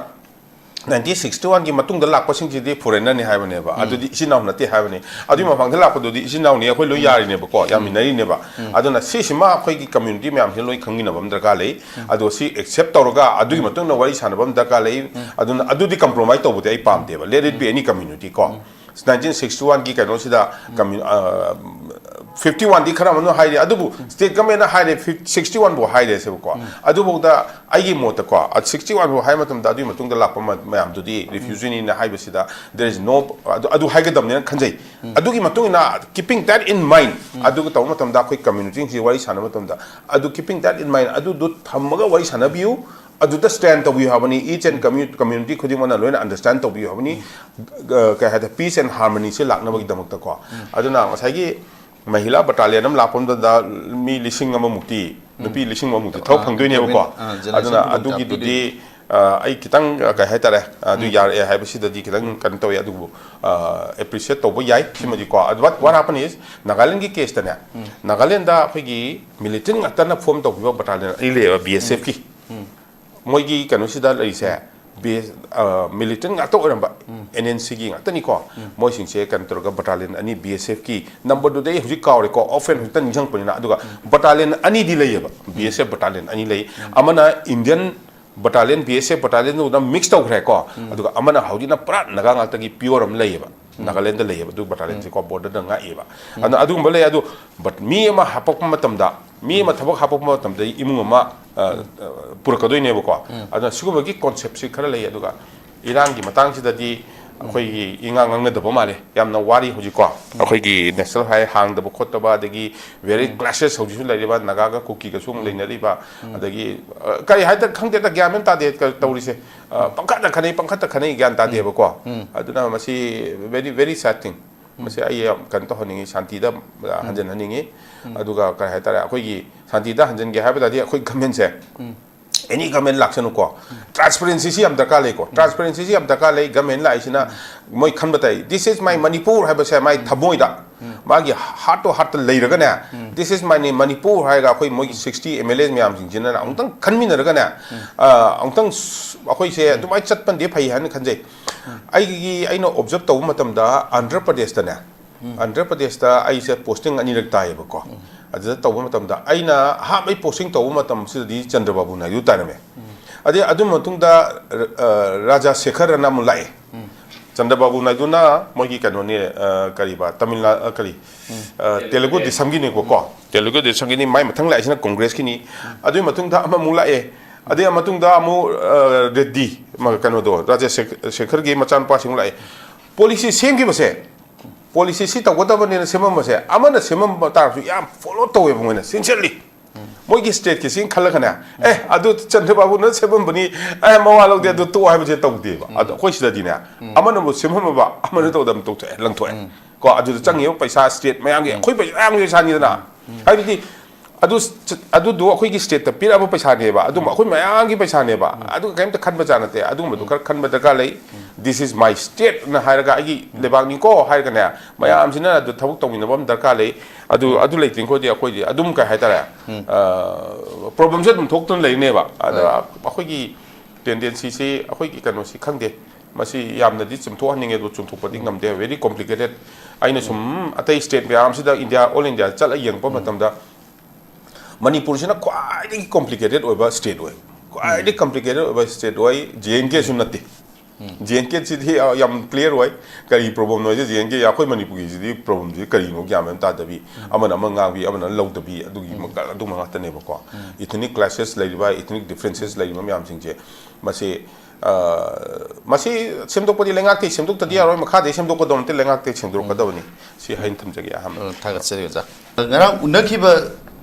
ꯅꯥꯏꯟꯇꯤꯟ ꯁꯤꯛꯁꯇꯤ ꯋꯥꯟꯒꯤ ꯃꯇꯨꯡꯗ ꯂꯥꯛꯄꯁꯤꯡꯁꯤꯗꯤ ꯐꯣꯔꯦꯟꯅꯔꯅꯤ ꯍꯥꯏꯕꯅꯦꯕ, ꯑꯗꯨꯗꯤ ꯏꯆꯤꯟ ꯏꯅꯥꯎ ꯅꯠꯇꯦ ꯍꯥꯏꯕꯅꯤ꯫ ꯑꯗꯨꯒꯤ ꯃꯃꯥꯡꯗ ꯂꯥꯛꯄꯗꯨꯗꯤ ꯏꯆꯤꯟ ꯏꯅꯥꯎꯅꯤ, ꯑꯩꯈꯣꯏ ꯂꯣꯏ ꯌꯥꯔꯤꯅꯦꯕꯀꯣ, ꯌꯥꯃꯤꯟꯅꯔꯤꯅꯦꯕ꯫ ꯑꯗꯨꯅ ꯁꯤꯁꯤꯃ ꯑꯩꯈꯣꯏꯒꯤ ꯀꯝꯃ꯭ꯌꯨꯅꯤꯇꯤ ꯃꯌꯥꯝꯁꯤꯅ ꯂꯣꯏ ꯈꯪꯃꯤꯟꯅꯕ ꯑꯃ ꯗꯔꯀꯥꯔ ꯂꯩ꯫ ꯑꯗꯣ ꯁꯤ ꯑꯦꯛꯁꯦꯞ ꯇꯧꯔꯒ ꯑꯗꯨꯒꯤ ꯃꯇꯨꯡꯗ ꯋꯥꯔꯤ ꯁꯥꯟꯅꯕ ꯑꯃ ꯗꯔꯀꯥꯔ ꯂꯩ꯫ ꯑꯗꯨꯅ ꯑꯗꯨꯗꯤ ꯀꯝꯄ꯭ꯔꯣꯃꯥꯏꯁ ꯇꯧꯕꯗꯤ ꯑꯩ ꯄꯥꯝꯗꯦꯕ, let it be any community ꯀꯣ꯫ ꯅꯥꯏꯟꯇꯤꯟ ꯁꯤꯛꯁꯇꯤ ꯋꯥꯟꯒꯤ ꯀꯩꯅꯣꯁꯤꯗ ꯀꯝꯃ꯭ꯌꯨ-, ꯑ, ꯐꯤꯐꯇꯤ ꯋꯥꯟꯗꯤ ꯈꯔ ꯑꯃꯅ ꯍꯥꯏꯔꯤ, ꯑꯗꯨꯕꯨ ꯁ꯭ꯇꯦꯠ ꯒꯃꯦꯟꯅ ꯍꯥꯏꯔꯦ ꯐꯤꯐ-, ꯁꯤꯛꯁꯇꯤ ꯋꯥꯟꯐꯥꯎ ꯍꯥꯏꯔꯦ ꯁꯤꯕꯀꯣ꯫ ꯑꯗꯨꯐꯥꯎꯗ ꯑꯩꯒꯤ ꯃꯣꯠꯇꯀꯣ, ꯑ, ꯁꯤꯛꯁꯇꯤ ꯋꯥꯟꯐꯥꯎ ꯍꯥꯏ ꯃꯇꯝꯗ ꯑꯗꯨꯒꯤ ꯃꯇꯨꯡꯗ ꯂꯥꯛꯄ ꯃ-, ꯃꯌꯥꯝꯗꯨꯗꯤ ꯔꯤꯐ꯭ꯌꯨꯖꯤꯅꯤꯅ ꯍꯥꯏꯕꯁꯤꯗ there is no, ꯑꯗꯨ, ꯑꯗꯨ ꯍꯥꯏꯒꯗꯕꯅꯦꯅ ꯈꯟꯖꯩ꯫ ꯑꯗꯨꯒꯤ ꯃꯇꯨꯡ ꯏꯟꯅ keeping that in mind, ꯑꯗꯨꯒ ꯇꯧꯕ ꯃꯇꯝꯗ ꯑꯩꯈꯣꯏ ꯀꯝꯃ꯭ꯌꯨꯅꯤꯇꯤꯁꯤꯡꯁꯤ ꯋꯥꯔꯤ ꯁꯥꯟꯅꯕ ꯃꯇꯝꯗ ꯑꯗꯨ keeping that in mind, ꯑꯗꯨꯗꯣ ꯊꯝꯃꯒ ꯋꯥꯔꯤ ꯁꯥꯟꯅꯕꯤꯌꯨ꯫ ꯑꯗꯨꯗ stand ꯇꯧꯕꯤꯌꯨ ꯍꯥꯏꯕꯅꯤ, each and commu-, community ꯈꯨꯗꯤꯡꯃꯛꯅ ꯂꯣꯏꯅ understand ꯇꯧꯕꯤꯌꯨ ꯍꯥꯏꯕꯅꯤ꯫ ꯑ, ꯀꯩ ꯍꯥꯏꯇꯥꯔꯦ, peace and harmonyꯁꯦ ꯂꯥꯛꯅꯕꯒꯤꯗꯃꯛꯇꯀꯣ꯫ ꯑꯗꯨꯅ ꯉꯁꯥꯏꯒꯤ ꯃꯍꯤꯂꯥ battalion ꯑꯃ ꯂꯥꯛꯄ ꯃꯇꯝꯗ ꯃꯤ ꯂꯤꯁꯤꯡ ꯑꯃꯃꯨꯛꯇꯤ, ꯅꯨꯄꯤ ꯂꯤꯁꯤꯡ ꯑꯃꯃꯨꯛꯇꯤ ꯊꯕꯛ ꯑ, ꯐꯪꯗꯣꯏꯅꯦꯕꯀꯣ꯫ ꯑ, generation ꯑꯗꯨꯅ ꯈꯨꯗꯤꯡꯃꯛꯇ ꯑꯗꯨꯒꯤꯗꯨꯗꯤ, ꯑ, ꯑꯩ ꯈꯤꯇꯪ, ꯑ, ꯀꯩ ꯍꯥꯏꯇꯥꯔꯦ, ꯑꯗꯨ ꯌꯥꯔꯛꯑꯦ ꯍꯥꯏꯕꯁꯤꯗꯗꯤ ꯈꯤꯇꯪ ꯀꯩꯅꯣ ꯇꯧꯋꯦ, ꯑꯗꯨꯕꯨ, ꯑ, appreciate ꯇꯧꯕ ꯌꯥꯏ ꯁꯤꯃꯗꯤꯀꯣ꯫ ꯑꯗꯨ what, what happened is, ꯅꯥꯒꯥꯂꯦꯟꯒꯤ caseꯇꯅꯦ, Nagaland ꯑꯩꯈꯣꯏꯒꯤ militant ꯉꯥꯛꯇꯅ form ꯇꯧꯈꯤꯕ battalion ꯑꯅꯤ ꯂꯩꯌꯦꯕ, BSFꯀꯤ꯫ ꯃꯣꯏꯒꯤ ꯀꯩꯅꯣꯁꯤꯗ ꯂꯩꯔꯤꯁꯦ, ꯕꯤ ꯑꯦꯁ, ꯑ, militant ꯉꯥꯛꯇ ꯑꯣꯏꯔꯝꯕ, NNCꯒꯤ ꯉꯥꯛꯇꯅꯤꯀꯣ꯫ ꯃꯣꯏꯁꯤꯡꯁꯦ ꯀꯩꯅꯣ ꯇꯧꯔꯒ battalion ꯑꯅꯤ BSFꯀꯤ numberꯗꯨꯗꯤ ꯑꯩ ꯍꯧꯖꯤꯛ ꯀꯥꯎꯔꯦꯀꯣ, offhand ꯍꯧꯖꯤꯛꯇ ꯅꯤꯡꯁꯤꯡꯉꯛꯄꯅꯤꯅ꯫ ꯑꯗꯨꯒ battalion ꯑꯅꯤꯗꯤ ꯂꯩꯌꯦꯕ, BSF battalion ꯑꯅꯤ ꯂꯩ꯫ ꯑꯃꯅ Indian battalion, BSF battalionꯗꯨꯗ mix ꯇꯧꯈ꯭ꯔꯦꯀꯣ꯫ ꯑꯗꯨꯒ ꯑꯃꯅ ꯍꯧꯖꯤꯛꯅ ꯄꯨꯔꯥ ꯅꯥꯒꯥ ꯉꯥꯛꯇꯒꯤ pure ꯑꯃ ꯂꯩꯌꯦꯕ꯫ ꯅꯥꯒꯥꯂꯦꯟꯗ ꯂꯩꯌꯦꯕ ꯑꯗꯨ battalionꯁꯦꯀꯣ, borderꯗ ꯉꯥꯛꯑꯦꯕ꯫ ꯑꯗꯨꯅ ꯑꯗꯨꯒꯨꯝꯕ ꯂꯩ꯫ ꯑꯗꯨ but ꯃꯤ ꯑꯃ ꯍꯥꯄꯛꯄ ꯃꯇꯝꯗ, ꯃꯤ ꯑꯃ ꯊꯕꯛ ꯍꯥꯄꯛꯄ ꯃꯇꯝꯗ ꯏꯃꯨꯡ ꯑꯃ, ꯑ, ꯑ, ꯄꯨꯔꯛꯀꯗꯣꯏꯅꯦꯕꯀꯣ꯫ ꯑꯗꯨꯅ ꯁꯤꯒꯨꯝꯕꯒꯤ conceptꯁꯤ ꯈꯔ ꯂꯩ꯫ ꯑꯗꯨꯒ ꯏꯔꯥꯡꯒꯤ ꯃꯇꯥꯡꯁꯤꯗꯗꯤ ꯑꯩꯈꯣꯏꯒꯤ ꯏꯉꯥꯡ ꯉꯥꯡꯅꯗꯕ ꯃꯥꯜꯂꯦ, ꯌꯥꯝꯅ ꯋꯥꯔꯤ ꯍꯧꯖꯤꯛꯀꯣ꯫ ꯑꯩꯈꯣꯏꯒꯤ national highway ꯍꯥꯡꯗꯕ ꯈꯣꯠꯇꯕ, ꯑꯗꯒꯤ very clashes ꯍꯧꯖꯤꯛꯁꯨ ꯂꯩꯔꯤꯕ ꯅꯥꯒꯥꯒ ꯀꯨꯀꯤꯒꯁꯨ ꯑꯃꯨꯛ ꯂꯩꯅꯔꯤꯕ, ꯑꯗꯒꯤ, ꯑ, ꯀꯔꯤ ꯍꯥꯏꯗ ꯈꯪꯗꯦꯗ, ꯒ꯭ꯌꯥꯟ ꯃꯦꯟ ꯇꯥꯗꯦ ꯀ-, ꯇꯧꯔꯤꯁꯦ꯫ ꯑ, ꯄꯪꯈꯠꯇ ꯈꯠꯅꯩ, ꯄꯪꯈꯠꯇ ꯈꯠꯅꯩ, ꯒ꯭ꯌꯥꯟ ꯇꯥꯗꯦꯕꯀꯣ꯫ ꯑꯗꯨꯅ ꯃꯁꯤ very, very sad thing꯫ ꯃꯁꯤ ꯑꯩ ꯌꯥꯝ ꯀꯩꯅꯣ ꯇꯧꯍꯟꯅꯤꯡꯉꯤ, ꯁꯥꯟꯇꯤꯗ, ꯑ, ꯍꯟꯖꯤꯟꯍꯟꯅꯤꯡꯉꯤ꯫ ꯑꯗꯨꯒ ꯀꯔꯤ ꯍꯥꯏꯇꯥꯔꯦ, ꯑꯩꯈꯣꯏꯒꯤ ꯁꯥꯟꯇꯤꯗ ꯍꯟꯖꯤꯟꯒꯦ ꯍꯥꯏꯕ ꯇꯥꯔꯗꯤ ꯑꯩꯈꯣꯏ governmentꯁꯦ ꯑꯦꯅꯤ ꯒꯃꯦꯟ ꯂꯥꯛꯁꯅꯨꯀꯣ, ꯇ꯭ꯔꯥꯟꯁꯄꯔꯦꯟꯁꯤꯁꯤ ꯌꯥꯝ ꯗꯔꯀꯥꯔ ꯂꯩꯀꯣ꯫ ꯇ꯭ꯔꯥꯟꯁꯄꯔꯦꯟꯁꯤꯁꯤ ꯌꯥꯝ ꯗꯔꯀꯥꯔ ꯂꯩ꯫ ꯒꯃꯦꯟ ꯂꯥꯛꯏꯁꯤꯅ ꯃꯣꯏ ꯈꯟꯕ ꯇꯥꯏ, "This is my Manipur" ꯍꯥꯏꯕꯁꯦ ꯃꯥꯏ ꯊꯃꯣꯏꯗ, ꯃꯥꯒꯤ ꯍꯥꯔꯠ ꯇꯨ ꯍꯥꯔꯠꯇ ꯂꯩꯔꯒꯅꯦ, "This is my Manipur" ꯍꯥꯏꯔꯒ ꯑꯩꯈꯣꯏ ꯃꯣꯏꯒꯤ sixty M L As ꯃꯌꯥꯝꯁꯤꯡꯁꯤꯅ ꯑꯃꯨꯛꯇꯪ ꯈꯟꯃꯤꯟꯅꯔꯒꯅꯦ, ꯑ, ꯑꯃꯨꯛꯇꯪ ꯁ-, ꯑꯩꯈꯣꯏꯁꯦ ꯑꯗꯨꯃꯥꯏꯅ ꯆꯠꯄꯅꯗꯤ ꯐꯩ ꯍꯥꯏꯅ ꯈꯟꯖꯩ꯫ ꯑꯩꯒꯤ, ꯑꯩꯅ ꯑꯣꯕꯖꯔꯕ ꯇꯧꯕ ꯃꯇꯝꯗ ꯑꯟꯙ꯭ꯔ ꯄ꯭ꯔꯗꯦꯁꯇꯅꯦ, ꯑꯟꯙ꯭ꯔ ꯄ꯭ꯔꯗꯦꯁꯇ ꯑꯩꯁꯦ ꯄꯣꯁꯇꯤꯡ ꯑꯅꯤꯔꯛ ꯇꯥꯏꯌꯦꯕꯀꯣ꯫ ꯑꯗꯨꯗ ꯇꯧꯕ ꯃꯇꯝꯗ ꯑꯩꯅ ꯑꯍꯥꯟꯕ ꯑꯩ ꯄꯣꯁꯇꯤꯡ ꯇꯧꯕ ꯃꯇꯝꯁꯤꯗꯗꯤ ꯆꯟꯗ꯭ꯔꯕꯥꯕꯨ ꯅꯥꯏꯗꯨ ꯇꯥꯔꯝꯃꯦ꯫ ꯑꯗꯩ ꯑꯗꯨ ꯃꯇꯨꯡꯗ, ꯑ, ꯔꯥꯖꯥ ꯁꯦꯈꯔ ꯑꯅ ꯑꯃꯨꯛ ꯂꯥꯛꯑꯦ꯫ ꯆꯟꯗ꯭ꯔꯕꯥꯕꯨ ꯅꯥꯏꯗꯨꯅ ꯃꯣꯏꯒꯤ ꯀꯩꯅꯣꯅꯦ, ꯑ, ꯀꯔꯤꯕ, ꯇꯥꯃꯤꯜ ꯅꯥ-, ꯑ, ꯀꯔꯤ, ꯑ, ꯇꯦꯂꯨꯒꯨ ꯗꯦꯁꯝꯒꯤꯅꯦꯕꯀꯣ꯫ ꯇꯦꯂꯨꯒꯨ ꯗꯦꯁꯝꯒꯤꯅꯤ꯫ ꯃꯥꯏ ꯃꯊꯪ ꯂꯥꯛꯏꯁꯤꯅ ꯀꯣꯡꯒ꯭ꯔꯦꯁꯀꯤꯅꯤ꯫ ꯑꯗꯨꯒꯤ ꯃꯇꯨꯡꯗ ꯑꯃꯃꯨꯛ ꯂꯥꯛꯑꯦ꯫ ꯑꯗꯨꯒꯤ ꯃꯇꯨꯡꯗ ꯑꯃꯨꯛ, ꯑ, ꯔꯦꯗ꯭ꯗꯤ, ꯃ-, ꯀꯩꯅꯣꯗꯣ, ꯔꯥꯖꯦꯁ ꯁꯦꯈ-, ꯁꯦꯈꯔꯒꯤ ꯃꯆꯥꯅꯨꯄꯥꯁꯤꯡ ꯂꯥꯛꯑꯦ꯫ ꯄꯣꯂꯤꯁꯤ ꯁꯦꯝꯈꯤꯕꯁꯦ, ꯄꯣꯂꯤꯁꯤ ꯁꯤ ꯇꯧꯒꯗꯕꯅꯦꯅ ꯁꯦꯝꯃꯝꯕꯁꯦ, ꯑꯃꯅ ꯁꯦꯝꯃꯝꯕ ꯇꯥꯔꯁꯨ ꯌꯥꯝ ꯐꯣꯂꯣ ꯇꯧꯋꯦꯕ ꯃꯣꯏꯅ, sincerely꯫ ꯃꯣꯏꯒꯤ ꯁ꯭ꯇꯦꯠꯀꯤ ꯁꯤ ꯈꯜꯂꯒꯅꯦ, "ꯑꯦ, ꯑꯗꯨ ꯆꯟꯗ꯭ꯔꯕꯥꯕꯨꯅ ꯁꯦꯝꯃꯝꯕꯅꯤ, ꯑꯦ, ꯃꯋꯥ ꯂꯧꯗꯦ, ꯑꯗꯨ ꯇꯣꯛꯑꯣ" ꯍꯥꯏꯕꯁꯦ ꯇꯧꯗꯦꯕ꯫ ꯑꯗꯣ ꯑꯩꯈꯣꯏ ꯁꯤꯗꯗꯤꯅꯦ, ꯑꯃꯅꯕꯨ ꯁꯦꯝꯃꯝꯃꯕ, ꯑꯃꯅ ꯇꯧꯗꯕ ꯇꯣꯛꯊꯣꯛꯑꯦ, ꯂꯪꯊꯣꯛꯑꯦ꯫ ꯀꯣ, ꯑꯗꯨꯗ ꯆꯪꯉꯤꯕ ꯄꯩꯁꯥ, ꯁ꯭ꯇꯦꯠ ꯃꯌꯥꯝꯒꯤ, ꯑꯩꯈꯣꯏ ꯄꯩꯁꯥ ꯃꯌꯥꯝꯒꯤ ꯄꯩꯁꯥꯅꯤꯗꯅ꯫ ꯍꯥꯏꯕꯗꯤ, ꯑꯗꯨ, ꯑꯗꯨꯗꯣ ꯑꯩꯈꯣꯏꯒꯤ ꯁ꯭ꯇꯦꯠꯇ ꯄꯤꯔꯛꯑꯕ ꯄꯩꯁꯥꯅꯦꯕ, ꯑꯗꯨꯝ ꯑꯩꯈꯣꯏ ꯃꯌꯥꯝꯒꯤ ꯄꯩꯁꯥꯅꯦꯕ꯫ ꯑꯗꯨꯒ ꯀꯩꯝꯇ ꯈꯟꯕ ꯖꯥꯠ ꯅꯠꯇꯦ꯫ ꯑꯗꯨꯒꯨꯝꯕꯗꯣ ꯈꯔ ꯈꯟꯕ ꯗꯔꯀꯥꯔ ꯂꯩ꯫ "This is my state" ꯅ ꯍꯥꯏꯔꯒ, "ꯑꯩꯒꯤ ꯂꯩꯕꯥꯛꯅꯤꯀꯣ" ꯍꯥꯏꯔꯒꯅꯦ, ꯃꯌꯥꯝꯁꯤꯅ ꯑꯗꯨ ꯊꯕꯛ ꯇꯧꯃꯤꯟꯅꯕ ꯑꯃ ꯗꯔꯀꯥꯔ ꯂꯩ꯫ ꯑꯗꯨ, ꯑꯗꯨ ꯂꯩꯇ꯭ꯔꯤꯈꯣꯏꯗꯤ ꯑꯩꯈꯣꯏꯗꯤ ꯑꯗꯨꯝ, ꯀꯩ ꯍꯥꯏꯇꯥꯔꯦ, ꯑ, ꯄ꯭ꯔꯣꯕ꯭ꯂꯦꯝꯁꯦ ꯑꯗꯨꯝ ꯊꯣꯛꯇꯨꯅ ꯂꯩꯔꯤꯅꯦꯕ꯫ ꯑꯗ ꯑꯩꯈꯣꯏꯒꯤ ꯇꯦꯟꯗꯦꯟꯁꯤꯁꯤ, ꯑꯩꯈꯣꯏꯒꯤ ꯀꯩꯅꯣꯁꯤ ꯈꯪꯗꯦ, ꯃꯁꯤ ꯌꯥꯝꯅꯗꯤ ꯆꯨꯝꯊꯣꯛꯍꯟꯅꯤꯡꯉꯦ, ꯑꯗꯨ ꯆꯨꯝꯊꯣꯛꯄꯗꯤ ꯉꯝꯗꯦ꯫ Very complicated꯫ ꯑꯩꯅ ꯁꯨꯝ ꯑꯇꯩ ꯁ꯭ꯇꯦꯠ ꯃꯌꯥꯝꯁꯤꯗ, ꯏꯟꯗꯤꯌꯥ, ꯑꯣꯜ ꯏꯟꯗꯤꯌꯥ ꯆꯠꯂ ꯌꯦꯡꯉꯛꯄ ꯃꯇꯝꯗ, ꯃꯅꯤꯄꯨꯔꯁꯤꯅ ꯈ꯭ꯋꯥꯏꯗꯒꯤ complicated ꯑꯣꯏꯕ ꯁ꯭ꯇꯦꯠ ꯑꯣꯏ꯫ ꯈ꯭ꯋꯥꯏꯗꯒꯤ complicated ꯑꯣꯏꯕ ꯁ꯭ꯇꯦꯠ ꯑꯣꯏ꯫ J N K ꯁꯨ ꯅꯠꯇꯦ꯫ J N K ꯁꯤꯗꯤ ꯌꯥꯝ ꯀ꯭ꯂꯤꯌꯥꯔ ꯑꯣꯏ꯫ ꯀꯔꯤ ꯄ꯭ꯔꯣꯕ꯭ꯂꯦꯝꯅꯣ ꯍꯥꯏꯁꯦ, J N K, ꯑꯩꯈꯣꯏ ꯃꯅꯤꯄꯨꯔꯒꯤꯁꯤꯗꯤ ꯄ꯭ꯔꯣꯕ꯭ꯂꯦꯝꯁꯤ ꯀꯔꯤꯅꯣ ꯒ꯭ꯌꯥꯟ ꯃꯦꯟ ꯇꯥꯗꯕꯤ, ꯑꯃꯅ ꯑꯃ ꯉꯥꯡꯕꯤ, ꯑꯃꯅ ꯂꯧꯗꯕꯤ, ꯑꯗꯨꯒꯤ ꯃ-, ꯑꯗꯨꯝꯕ ꯉꯥꯛꯇꯅꯦꯕꯀꯣ꯫ Ethnic clashes ꯂꯩꯔꯤꯕ, ethnic differences ꯂꯩꯔꯤꯕ ꯃꯌꯥꯝꯁꯤꯡꯁꯦ, ꯃꯁꯤ, ꯑ, ꯃꯁꯤ ꯁꯦꯝꯗꯣꯛꯄꯗꯤ ꯂꯩꯉꯥꯛꯇꯒꯤ ꯁꯦꯝꯗꯣꯛꯇꯗꯤ ꯌꯥꯔꯣꯏ, ꯃꯈꯥꯗꯒꯤ ꯁꯦꯝꯗꯣꯛꯀꯗꯧ ꯅꯠꯇꯦ, ꯂꯩꯉꯥꯛꯇꯒꯤ ꯁꯦꯝꯗꯣꯔꯛꯀꯗꯕꯅꯤ꯫ ꯁꯤ ꯍꯥꯏꯅ ꯊꯝꯖꯒꯦ ꯑꯍꯥꯟꯕ꯫ ꯎꯝ, ꯊꯥꯒꯠꯆꯔꯤ ꯑꯣꯖꯥ꯫ ꯉꯔꯥꯡ ꯎꯅꯈꯤꯕ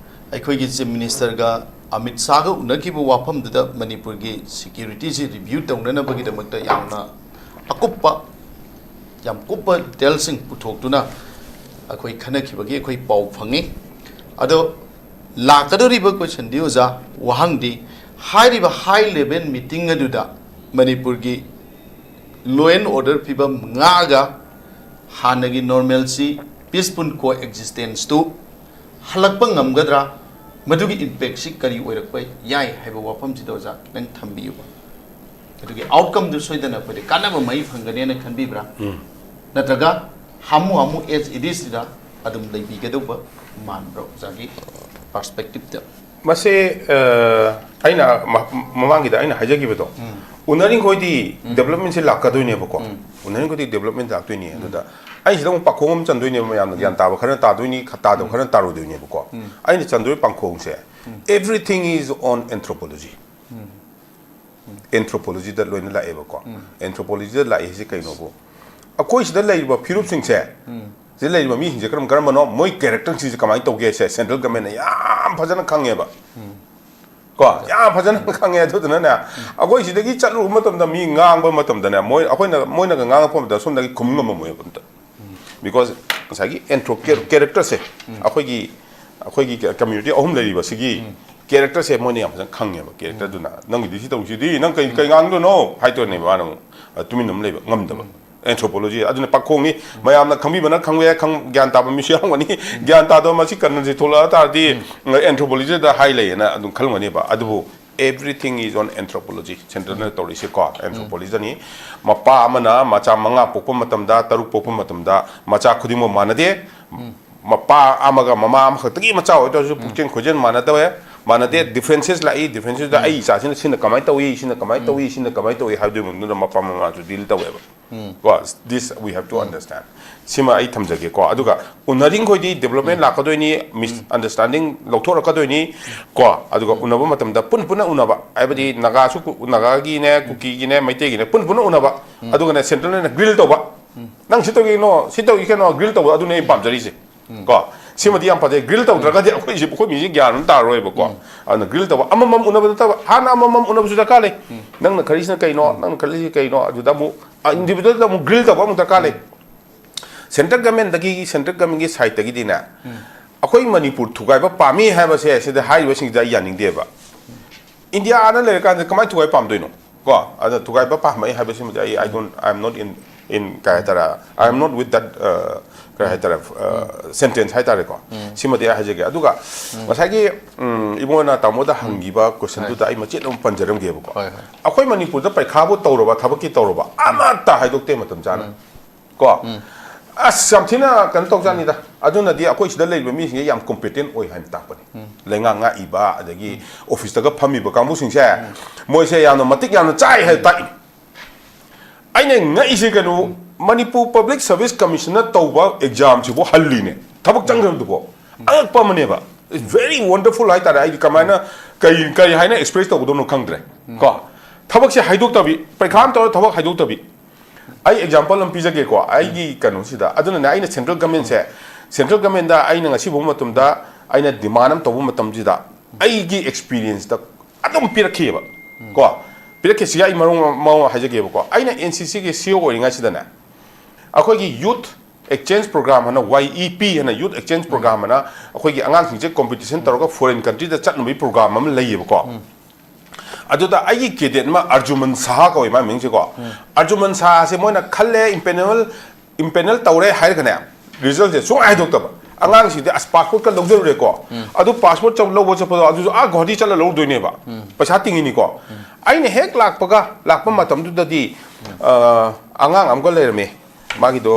ꯑꯩꯈꯣꯏꯒꯤ Chief Minister ꯒ ꯑꯃꯤꯠ ꯁꯥꯍꯒ ꯎꯅꯈꯤꯕ ꯋꯥꯐꯝꯗꯨꯗ ꯃꯅꯤꯄꯨꯔꯒꯤ security ꯁꯤ review ꯇꯧꯅꯅꯕꯒꯤꯗꯃꯛꯇ ꯌꯥꯝꯅ ꯑꯀꯨꯞꯄ, ꯌꯥꯝ ꯀꯨꯞꯄ detail ꯁꯤꯡ ꯄꯨꯊꯣꯛꯇꯨꯅ ꯑꯩꯈꯣꯏ ꯈꯟꯅꯈꯤꯕꯒꯤ ꯑꯩꯈꯣꯏ ꯄꯥꯎ ꯐꯪꯉꯤ꯫ ꯑꯗꯣ ꯂꯥꯛꯀꯗꯧꯔꯤꯕ question ꯗꯤ ꯑꯣꯖꯥ, ꯋꯥꯍꯪꯗꯤ ꯍꯥꯏꯔꯤꯕ high level meeting ꯑꯗꯨꯗ ꯃꯅꯤꯄꯨꯔꯒꯤ law and order ꯐꯤꯕꯝ ꯉꯥꯛꯑꯒ ꯍꯥꯟꯅꯒꯤ normalcy, peaceful coexistence ꯇꯨ ꯍꯜꯂꯛꯄ ꯉꯝꯒꯗ꯭ꯔꯥ? ꯃꯗꯨꯒꯤ impactꯁꯤ ꯀꯔꯤ ꯑꯣꯏꯔꯛꯄ ꯌꯥꯏ ꯍꯥꯏꯕ ꯋꯥꯐꯝꯁꯤꯗ ꯑꯣꯖꯥ ꯈꯤꯇꯪ ꯊꯝꯕꯤꯌꯨꯕ꯫ ꯑꯗꯨꯒꯤ outcomeꯗꯨ ꯁꯣꯏꯗꯅ ꯑꯩꯈꯣꯏꯗ ꯀꯥꯟꯅꯕ ꯃꯍꯩ ꯐꯪꯒꯅꯦꯅ ꯈꯟꯕꯤꯕ꯭ꯔꯥ? ꯅꯠꯇ꯭ꯔꯒ ꯍꯥꯃꯨ ꯍꯥꯃꯨ as it isꯗ ꯑꯗꯨꯝ ꯂꯩꯕꯤꯒꯗꯧꯕ ꯃꯥꯟꯕ꯭ꯔꯥ ꯑꯣꯖꯥꯒꯤ perspectiveꯇ? ꯃꯁꯦ ꯑ, ꯑꯩꯅ ꯃ- ꯃꯃꯥꯡꯒꯤꯗ ꯑꯩꯅ ꯍꯥꯏꯖꯈꯤꯕꯗꯣ, ꯎꯅꯔꯤꯈꯣꯏꯗꯤ developmentꯁꯦ ꯂꯥꯛꯀꯗꯣꯏꯅꯦꯕꯀꯣ꯫ ꯎꯅꯔꯤꯈꯣꯏꯗꯤ development ꯂꯥꯛꯇꯣꯏꯅꯤ꯫ ꯑꯗꯨꯗ ꯑꯩꯁꯤꯗ ꯑꯃꯨꯛ ꯄꯥꯈꯣꯡ ꯑꯃ ꯆꯟꯗꯣꯏꯅꯦꯕ, ꯃꯌꯥꯝꯅ ꯒ꯭ꯌꯥꯟ ꯇꯥꯕ ꯈꯔꯅ ꯇꯥꯗꯣꯏꯅꯤ, ꯈ- ꯇꯥꯗꯕ ꯈꯔꯅ ꯇꯥꯔꯣꯏꯗꯣꯏꯅꯦꯕꯀꯣ꯫ ꯑꯩꯅ ꯆꯟꯗꯣꯏ ꯄꯥꯈꯣꯡꯁꯦ, everything is on anthropology꯫ Anthropologyꯗ ꯂꯣꯏꯅ ꯂꯥꯛꯑꯦꯕꯀꯣ꯫ Anthropologyꯗ ꯂꯥꯛꯏꯁꯦ ꯀꯩꯅꯣꯕꯨ, ꯑꯩꯈꯣꯏ ꯁꯤꯗ ꯂꯩꯔꯤꯕ ꯐꯤꯔꯨꯞꯁꯤꯡꯁꯦ, ꯁꯤꯗ ꯂꯩꯔꯤꯕ ꯃꯤꯁꯤꯡꯁꯦ ꯀꯔꯝ ꯀꯔꯝꯕꯅꯣ, ꯃꯣꯏ characterꯁꯤꯡꯁꯦ ꯀꯃꯥꯏꯅ ꯇꯧꯒꯦ ꯁꯦ central governmentꯅ ꯌꯥꯝ ꯐꯖꯅ ꯈꯪꯉꯦꯕ꯫ ꯀꯣ, ꯌꯥꯝ ꯐꯖꯅ ꯈꯪꯉꯦ꯫ ꯑꯗꯨꯗꯨꯅꯅꯦ, ꯑꯩꯈꯣꯏ ꯁꯤꯗꯒꯤ ꯆꯠꯂꯨꯕ ꯃꯇꯝꯗ ꯃꯤ ꯉꯥꯡꯕ ꯃꯇꯝꯗꯅꯦ, ꯃꯣꯏ, ꯑꯩꯈꯣꯏꯅ, ꯃꯣꯏꯅꯒ ꯉꯥꯡꯉꯛꯄ ꯃꯇꯝꯗ ꯁꯣꯝꯗꯒꯤ ꯈꯨꯝ ꯉꯝꯃꯝꯃꯣꯏꯕ ꯑꯝꯇ꯫ Because ꯉꯁꯥꯏꯒꯤ anthro characterꯁꯦ, ꯑꯩꯈꯣꯏꯒꯤ, ꯑꯩꯈꯣꯏꯒꯤ community ꯑꯍꯨꯝ ꯂꯩꯔꯤꯕꯁꯤꯒꯤ characterꯁꯦ ꯃꯣꯏꯅ ꯌꯥꯝ ꯐꯖꯅ ꯈꯪꯉꯦꯕ꯫ Characterꯗꯨꯅ, "ꯅꯪꯒꯤꯗꯤ ꯁꯤ ꯇꯧꯁꯤꯗꯤ, ꯅꯪ ꯀꯩ, ꯀꯩ ꯉꯥꯡꯗꯣꯏꯅꯣ?" ꯍꯥꯏꯗꯣꯏꯅꯦꯕ꯫ ꯃꯥꯅ ꯑꯃꯨꯛ, ꯑ, ꯇꯨꯃꯤꯟꯅ ꯑꯃ ꯂꯩꯕ ꯉꯝꯗꯕ꯫ Anthropology ꯑꯗꯨꯅ ꯄꯥꯈꯣꯡꯅꯤ꯫ ꯃꯌꯥꯝꯅ ꯈꯪꯕꯤꯕꯅ ꯈꯪꯕ ꯌꯥꯏ, ꯈꯪ-, ꯒ꯭ꯌꯥꯟ ꯇꯥꯕ ꯃꯤꯁꯨ ꯌꯥꯎꯔꯝꯒꯅꯤ꯫ ꯒ꯭ꯌꯥꯟ ꯇꯥꯗꯕ ꯃꯁꯤ ꯀꯔꯅꯁꯤ ꯊꯣꯛꯂꯛꯑ ꯇꯥꯔꯗꯤ, anthropologyꯗ ꯍꯥꯏ ꯂꯩꯌꯦꯅ ꯑꯗꯨꯝ ꯈꯜꯂꯝꯒꯅꯦꯕ꯫ ꯑꯗꯨꯕꯨ everything is on anthropology꯫ Centreꯅ ꯇꯧꯔꯤꯁꯦꯀꯣ, anthropologyꯗꯅꯤ꯫ ꯃꯄꯥ ꯑꯃꯅ ꯃꯆꯥ ꯃꯉꯥ ꯄꯣꯛꯄ ꯃꯇꯝꯗ, ꯇꯔꯨꯛ ꯄꯣꯛꯄ ꯃꯇꯝꯗ, ꯃꯆꯥ ꯈꯨꯗꯤꯡꯃꯛ ꯃꯥꯟꯅꯗꯦ꯫ ꯃꯄꯥ ꯑꯃꯒ ꯃꯃꯥ ꯑꯃꯈꯛꯇꯒꯤ ꯃꯆꯥ ꯑꯣꯏꯇꯥꯔꯁꯨ ꯄꯨꯛꯆꯦꯜ ꯈꯣꯏꯖꯦꯜ ꯃꯥꯟꯅꯗꯕ, ꯃꯥꯟꯅꯗꯦ꯫ Differences ꯂꯥꯛꯏ꯫ Differences ꯑꯩ ꯏꯆꯥꯁꯤꯅ ꯁꯤꯅ ꯀꯃꯥꯏꯅ ꯇꯧꯏ, ꯁꯤꯅ ꯀꯃꯥꯏꯅ ꯇꯧꯏ, ꯁꯤꯅ ꯀꯃꯥꯏꯅ ꯇꯧꯏ ꯍꯥꯏꯕꯗꯨꯒꯤ ꯃꯇꯨꯡꯗ ꯃꯄꯥ ꯃꯃꯥꯁꯨ deal ꯇꯧꯋꯦꯕ꯫ ꯀꯣ, this we have to understand꯫ ꯁꯤꯃ ꯑꯩ ꯊꯝꯖꯒꯦꯀꯣ꯫ ꯑꯗꯨꯒ ꯎꯅꯔꯤꯡꯈꯣꯏꯗꯤ development ꯂꯥꯛꯀꯗꯣꯏꯅꯤ, misunderstanding ꯂꯧꯊꯣꯔꯛꯀꯗꯣꯏꯅꯤ꯫ ꯀꯣ, ꯑꯗꯨꯒ ꯎꯅꯕ ꯃꯇꯝꯗ ꯄꯨꯟ ꯄꯨꯟꯅ ꯎꯅꯕ, ꯍꯥꯏꯕꯗꯤ ꯅꯥꯒꯥꯁꯨ ꯀꯨ-, ꯅꯥꯒꯥꯒꯤꯅꯦ, ꯀꯨꯀꯤꯒꯤꯅꯦ, ꯃꯩꯇꯩꯒꯤꯅꯦ, ꯄꯨꯟ ꯄꯨꯟꯅ ꯎꯅꯕ꯫ ꯑꯗꯨꯒꯅꯦ centralꯅ grill ꯇꯧꯕ꯫ "ꯅꯪ ꯁꯤ ꯇꯧꯒꯤꯅꯣ, ꯁꯤ ꯇꯧꯏ ꯀꯩꯅꯣ?" Grill ꯇꯧꯕ, ꯑꯗꯨꯅꯦ ꯑꯩ ꯄꯥꯝꯖꯔꯤꯁꯦ꯫ ꯀꯣ, ꯁꯤꯃꯗꯤ ꯌꯥꯝ ꯐꯖꯩ꯫ Grill ꯇꯧꯗ꯭ꯔꯒꯗꯤ ꯑꯩꯈꯣꯏꯁꯤ, ꯑꯩꯈꯣꯏ ꯃꯤꯁꯤ ꯒ꯭ꯌꯥꯟ ꯑꯃ ꯇꯥꯔꯔꯣꯏꯕꯀꯣ꯫ ꯑꯗꯨꯅ grill ꯇꯧꯕ, ꯑꯃꯃꯝ ꯎꯅꯕ ꯅꯠꯇꯕ, ꯍꯥꯟꯅ ꯑꯃꯃꯝ ꯎꯅꯕꯁꯨ ꯗꯔꯀꯥꯔ ꯂꯩ꯫ "ꯅꯪꯅ ꯈꯜꯂꯤꯁꯤꯅ ꯀꯩꯅꯣ? ꯅꯪꯅ ꯈꯜꯂꯤꯁꯤ ꯀꯩꯅꯣ?" ꯑꯗꯨꯗ ꯑꯃꯨꯛ, ꯑ, individualꯗ ꯑꯃꯨꯛ grill ꯇꯧꯕ ꯑꯃꯨꯛ ꯗꯔꯀꯥꯔ ꯂꯩ꯫ Central governmentꯗꯒꯤ, central governmentꯀꯤ sideꯇꯒꯤꯗꯤꯅꯦ, ꯑꯩꯈꯣꯏ ꯃꯅꯤꯄꯨꯔ ꯊꯨꯒꯥꯏꯕ ꯄꯥꯝꯃꯤ ꯍꯥꯏꯕꯁꯦ ꯁꯤꯗ ꯍꯥꯏꯔꯤꯕꯁꯤꯡꯁꯤꯗ ꯑꯩ ꯌꯥꯅꯤꯡꯗꯦꯕ꯫ ꯏꯟꯗꯤꯌꯥ ꯑꯥꯗ ꯂꯩꯔꯀꯥꯟꯗ ꯀꯃꯥꯏꯅ ꯊꯨꯒꯥꯏꯕ ꯄꯥꯝꯗꯣꯏꯅꯣ? ꯀꯣ, ꯑꯗ ꯊꯨꯒꯥꯏꯕ ꯄꯥꯝꯃꯛꯏ ꯍꯥꯏꯕꯁꯤꯃꯗꯤ ꯑꯩ, I don't, I am not in, in, ꯀꯩ ꯍꯥꯏꯇꯥꯔꯦ, I am not with that, uh, ꯀꯩ ꯍꯥꯏꯇꯥꯔꯦ, ꯁꯦꯟꯇꯦꯟꯁ ꯍꯥꯏꯇꯥꯔꯦꯀꯣ꯫ ꯁꯤꯃꯗꯤ ꯑꯩ ꯍꯥꯏꯖꯒꯦ꯫ ꯑꯗꯨꯒ ꯉꯁꯥꯏꯒꯤ, ꯎꯝ, ꯏꯕꯨꯡꯉꯣꯅ ꯇꯥꯃꯣꯗ ꯍꯪꯈꯤꯕ ꯀꯣꯏꯁꯟꯗꯨꯗ ꯑꯩ ꯃꯆꯦꯠ ꯑꯃ ꯄꯟꯖꯔꯝꯒꯦꯕꯀꯣ꯫ ꯍꯣꯏ, ꯍꯣꯏ꯫ ꯑꯩꯈꯣꯏ ꯃꯅꯤꯄꯨꯔꯗ ꯄꯩꯈꯥꯕꯨ ꯇꯧꯔꯕ, ꯊꯕꯛꯀꯤ ꯇꯧꯔꯕ, ꯑꯃꯠꯇ ꯍꯥꯏꯗꯣꯛꯇꯦ ꯃꯇꯝ ꯆꯥꯅ꯫ ꯀꯣ, ꯑꯁ, ꯌꯥꯝ ꯊꯤꯅ ꯀꯩꯅꯣ ꯇꯧꯖꯥꯠꯅꯤꯗ꯫ ꯑꯗꯨꯅꯗꯤ ꯑꯩꯈꯣꯏ ꯁꯤꯗ ꯂꯩꯔꯤꯕ ꯃꯤꯁꯤꯡꯁꯦ ꯌꯥꯝ competent ꯑꯣꯏ ꯍꯥꯏꯅ ꯇꯥꯛꯄꯅꯤ꯫ ꯂꯩꯉꯥꯛ ꯉꯥꯛꯏꯕ, ꯑꯗꯒꯤ ꯑꯣꯐꯤꯁꯇꯒ ꯐꯝꯃꯤꯕ ꯀꯥꯡꯕꯨꯁꯤꯡꯁꯦ, ꯃꯣꯏꯁꯦ ꯌꯥꯝꯅ ꯃꯇꯤꯛ ꯌꯥꯝꯅ ꯆꯥꯏ ꯍꯥꯏꯅ ꯇꯥꯛꯏ꯫ ꯑꯩꯅ ꯉꯛꯏꯁꯦ ꯀꯩꯅꯣ, ꯃꯅꯤꯄꯨꯔ Public Service Commissionꯅ ꯇꯧꯕ examꯁꯤꯕꯨ ꯍꯜꯂꯤꯅꯦ, ꯊꯕꯛ ꯆꯪꯈ꯭ꯔꯕꯗꯨꯕꯣ꯫ ꯑꯉꯛꯄ ꯑꯃꯅꯦꯕ꯫ It's very wonderful ꯍꯥꯏꯇꯥꯔꯦ꯫ ꯑꯩꯗꯤ ꯀꯃꯥꯏꯅ, ꯀꯩ, ꯀꯩ ꯍꯥꯏꯅ express ꯇꯧꯒꯗꯧꯅꯣ ꯈꯪꯗ꯭ꯔꯦ꯫ ꯀꯣ, ꯊꯕꯛꯁꯦ ꯍꯥꯏꯗꯣꯛꯇꯕꯤ, ꯄꯩꯈꯥ ꯑꯃ ꯇꯧꯔ ꯊꯕꯛ ꯍꯥꯏꯗꯣꯛꯇꯕꯤ꯫ ꯑꯩ example ꯑꯃ ꯄꯤꯖꯒꯦꯀꯣ, ꯑꯩꯒꯤ ꯀꯩꯅꯣꯁꯤꯗ꯫ ꯑꯗꯨꯅꯅꯦ, ꯑꯩꯅ central governmentꯁꯦ, central governmentꯗ ꯑꯩꯅ ꯉꯁꯤ ꯐꯥꯎ ꯃꯇꯝꯗ ꯑꯩꯅ demand ꯑꯃ ꯇꯧꯕ ꯃꯇꯝꯁꯤꯗ, ꯑꯩꯒꯤ experienceꯇ ꯑꯗꯨꯝ ꯄꯤꯔꯛꯈꯤꯑꯕ꯫ ꯀꯣ, ꯄꯤꯔꯛꯈꯤꯁꯤꯒ ꯑꯩ ꯃꯔꯣꯡ ꯃꯔꯣꯡ ꯍꯥꯏꯖꯒꯦꯕꯀꯣ꯫ ꯑꯩꯅ NCCꯒꯤ CO ꯑꯣꯏꯔꯤꯉꯩꯁꯤꯗꯅꯦ, ꯑꯩꯈꯣꯏꯒꯤ Youth Exchange Program ꯍꯥꯏꯅ, YEP ꯍꯥꯏꯅ, Youth Exchange Program ꯍꯥꯏꯅ, ꯑꯩꯈꯣꯏꯒꯤ ꯑꯉꯥꯡꯁꯤꯡꯁꯦ competition ꯇꯧꯔꯒ foreign countryꯗ ꯆꯠꯅꯕꯒꯤ program ꯑꯃ ꯂꯩꯌꯦꯕꯀꯣ꯫ ꯑꯗꯨꯗ ꯑꯩꯒꯤ cadet ꯑꯃ ꯑꯔꯖꯨꯃꯟ ꯁꯥꯍꯥ ꯀꯧꯋꯦ ꯃꯥ ꯃꯤꯡꯁꯦꯀꯣ꯫ ꯑꯔꯖꯨꯃꯟ ꯁꯥꯍꯥꯁꯦ ꯃꯣꯏꯅ ꯈꯜꯂꯦ, impanel, impanel ꯇꯧꯔꯦ ꯍꯥꯏꯔꯒꯅꯦ, resultꯁꯦ ꯁꯨꯡꯍꯥꯏ ꯍꯥꯏꯗꯣꯛꯇꯕ꯫ ꯑꯉꯥꯡꯁꯤꯡꯗꯤ ꯑꯁ, passportꯀ ꯂꯧꯖꯔꯨꯔꯦꯀꯣ꯫ ꯑꯗꯨ passport ꯆꯠ-, ꯂꯧꯕ ꯆꯠꯄꯗꯣ ꯑꯗꯨꯁꯨ ꯑꯥ ꯒꯨꯋꯥꯍꯥꯇꯤ ꯆꯠꯂ ꯂꯧꯔꯨꯗꯣꯏꯅꯦꯕ꯫ ꯄꯩꯁꯥ ꯇꯤꯡꯉꯤꯅꯤꯀꯣ꯫ ꯑꯩꯅ ꯍꯦꯛ ꯂꯥꯛꯄꯒ, ꯂꯥꯛꯄ ꯃꯇꯝꯗꯨꯗꯗꯤ, ꯑ, ꯑꯉꯥꯡ ꯑꯃꯒ ꯂꯩꯔꯝꯃꯦ꯫ ꯃꯥꯒꯤꯗꯣ,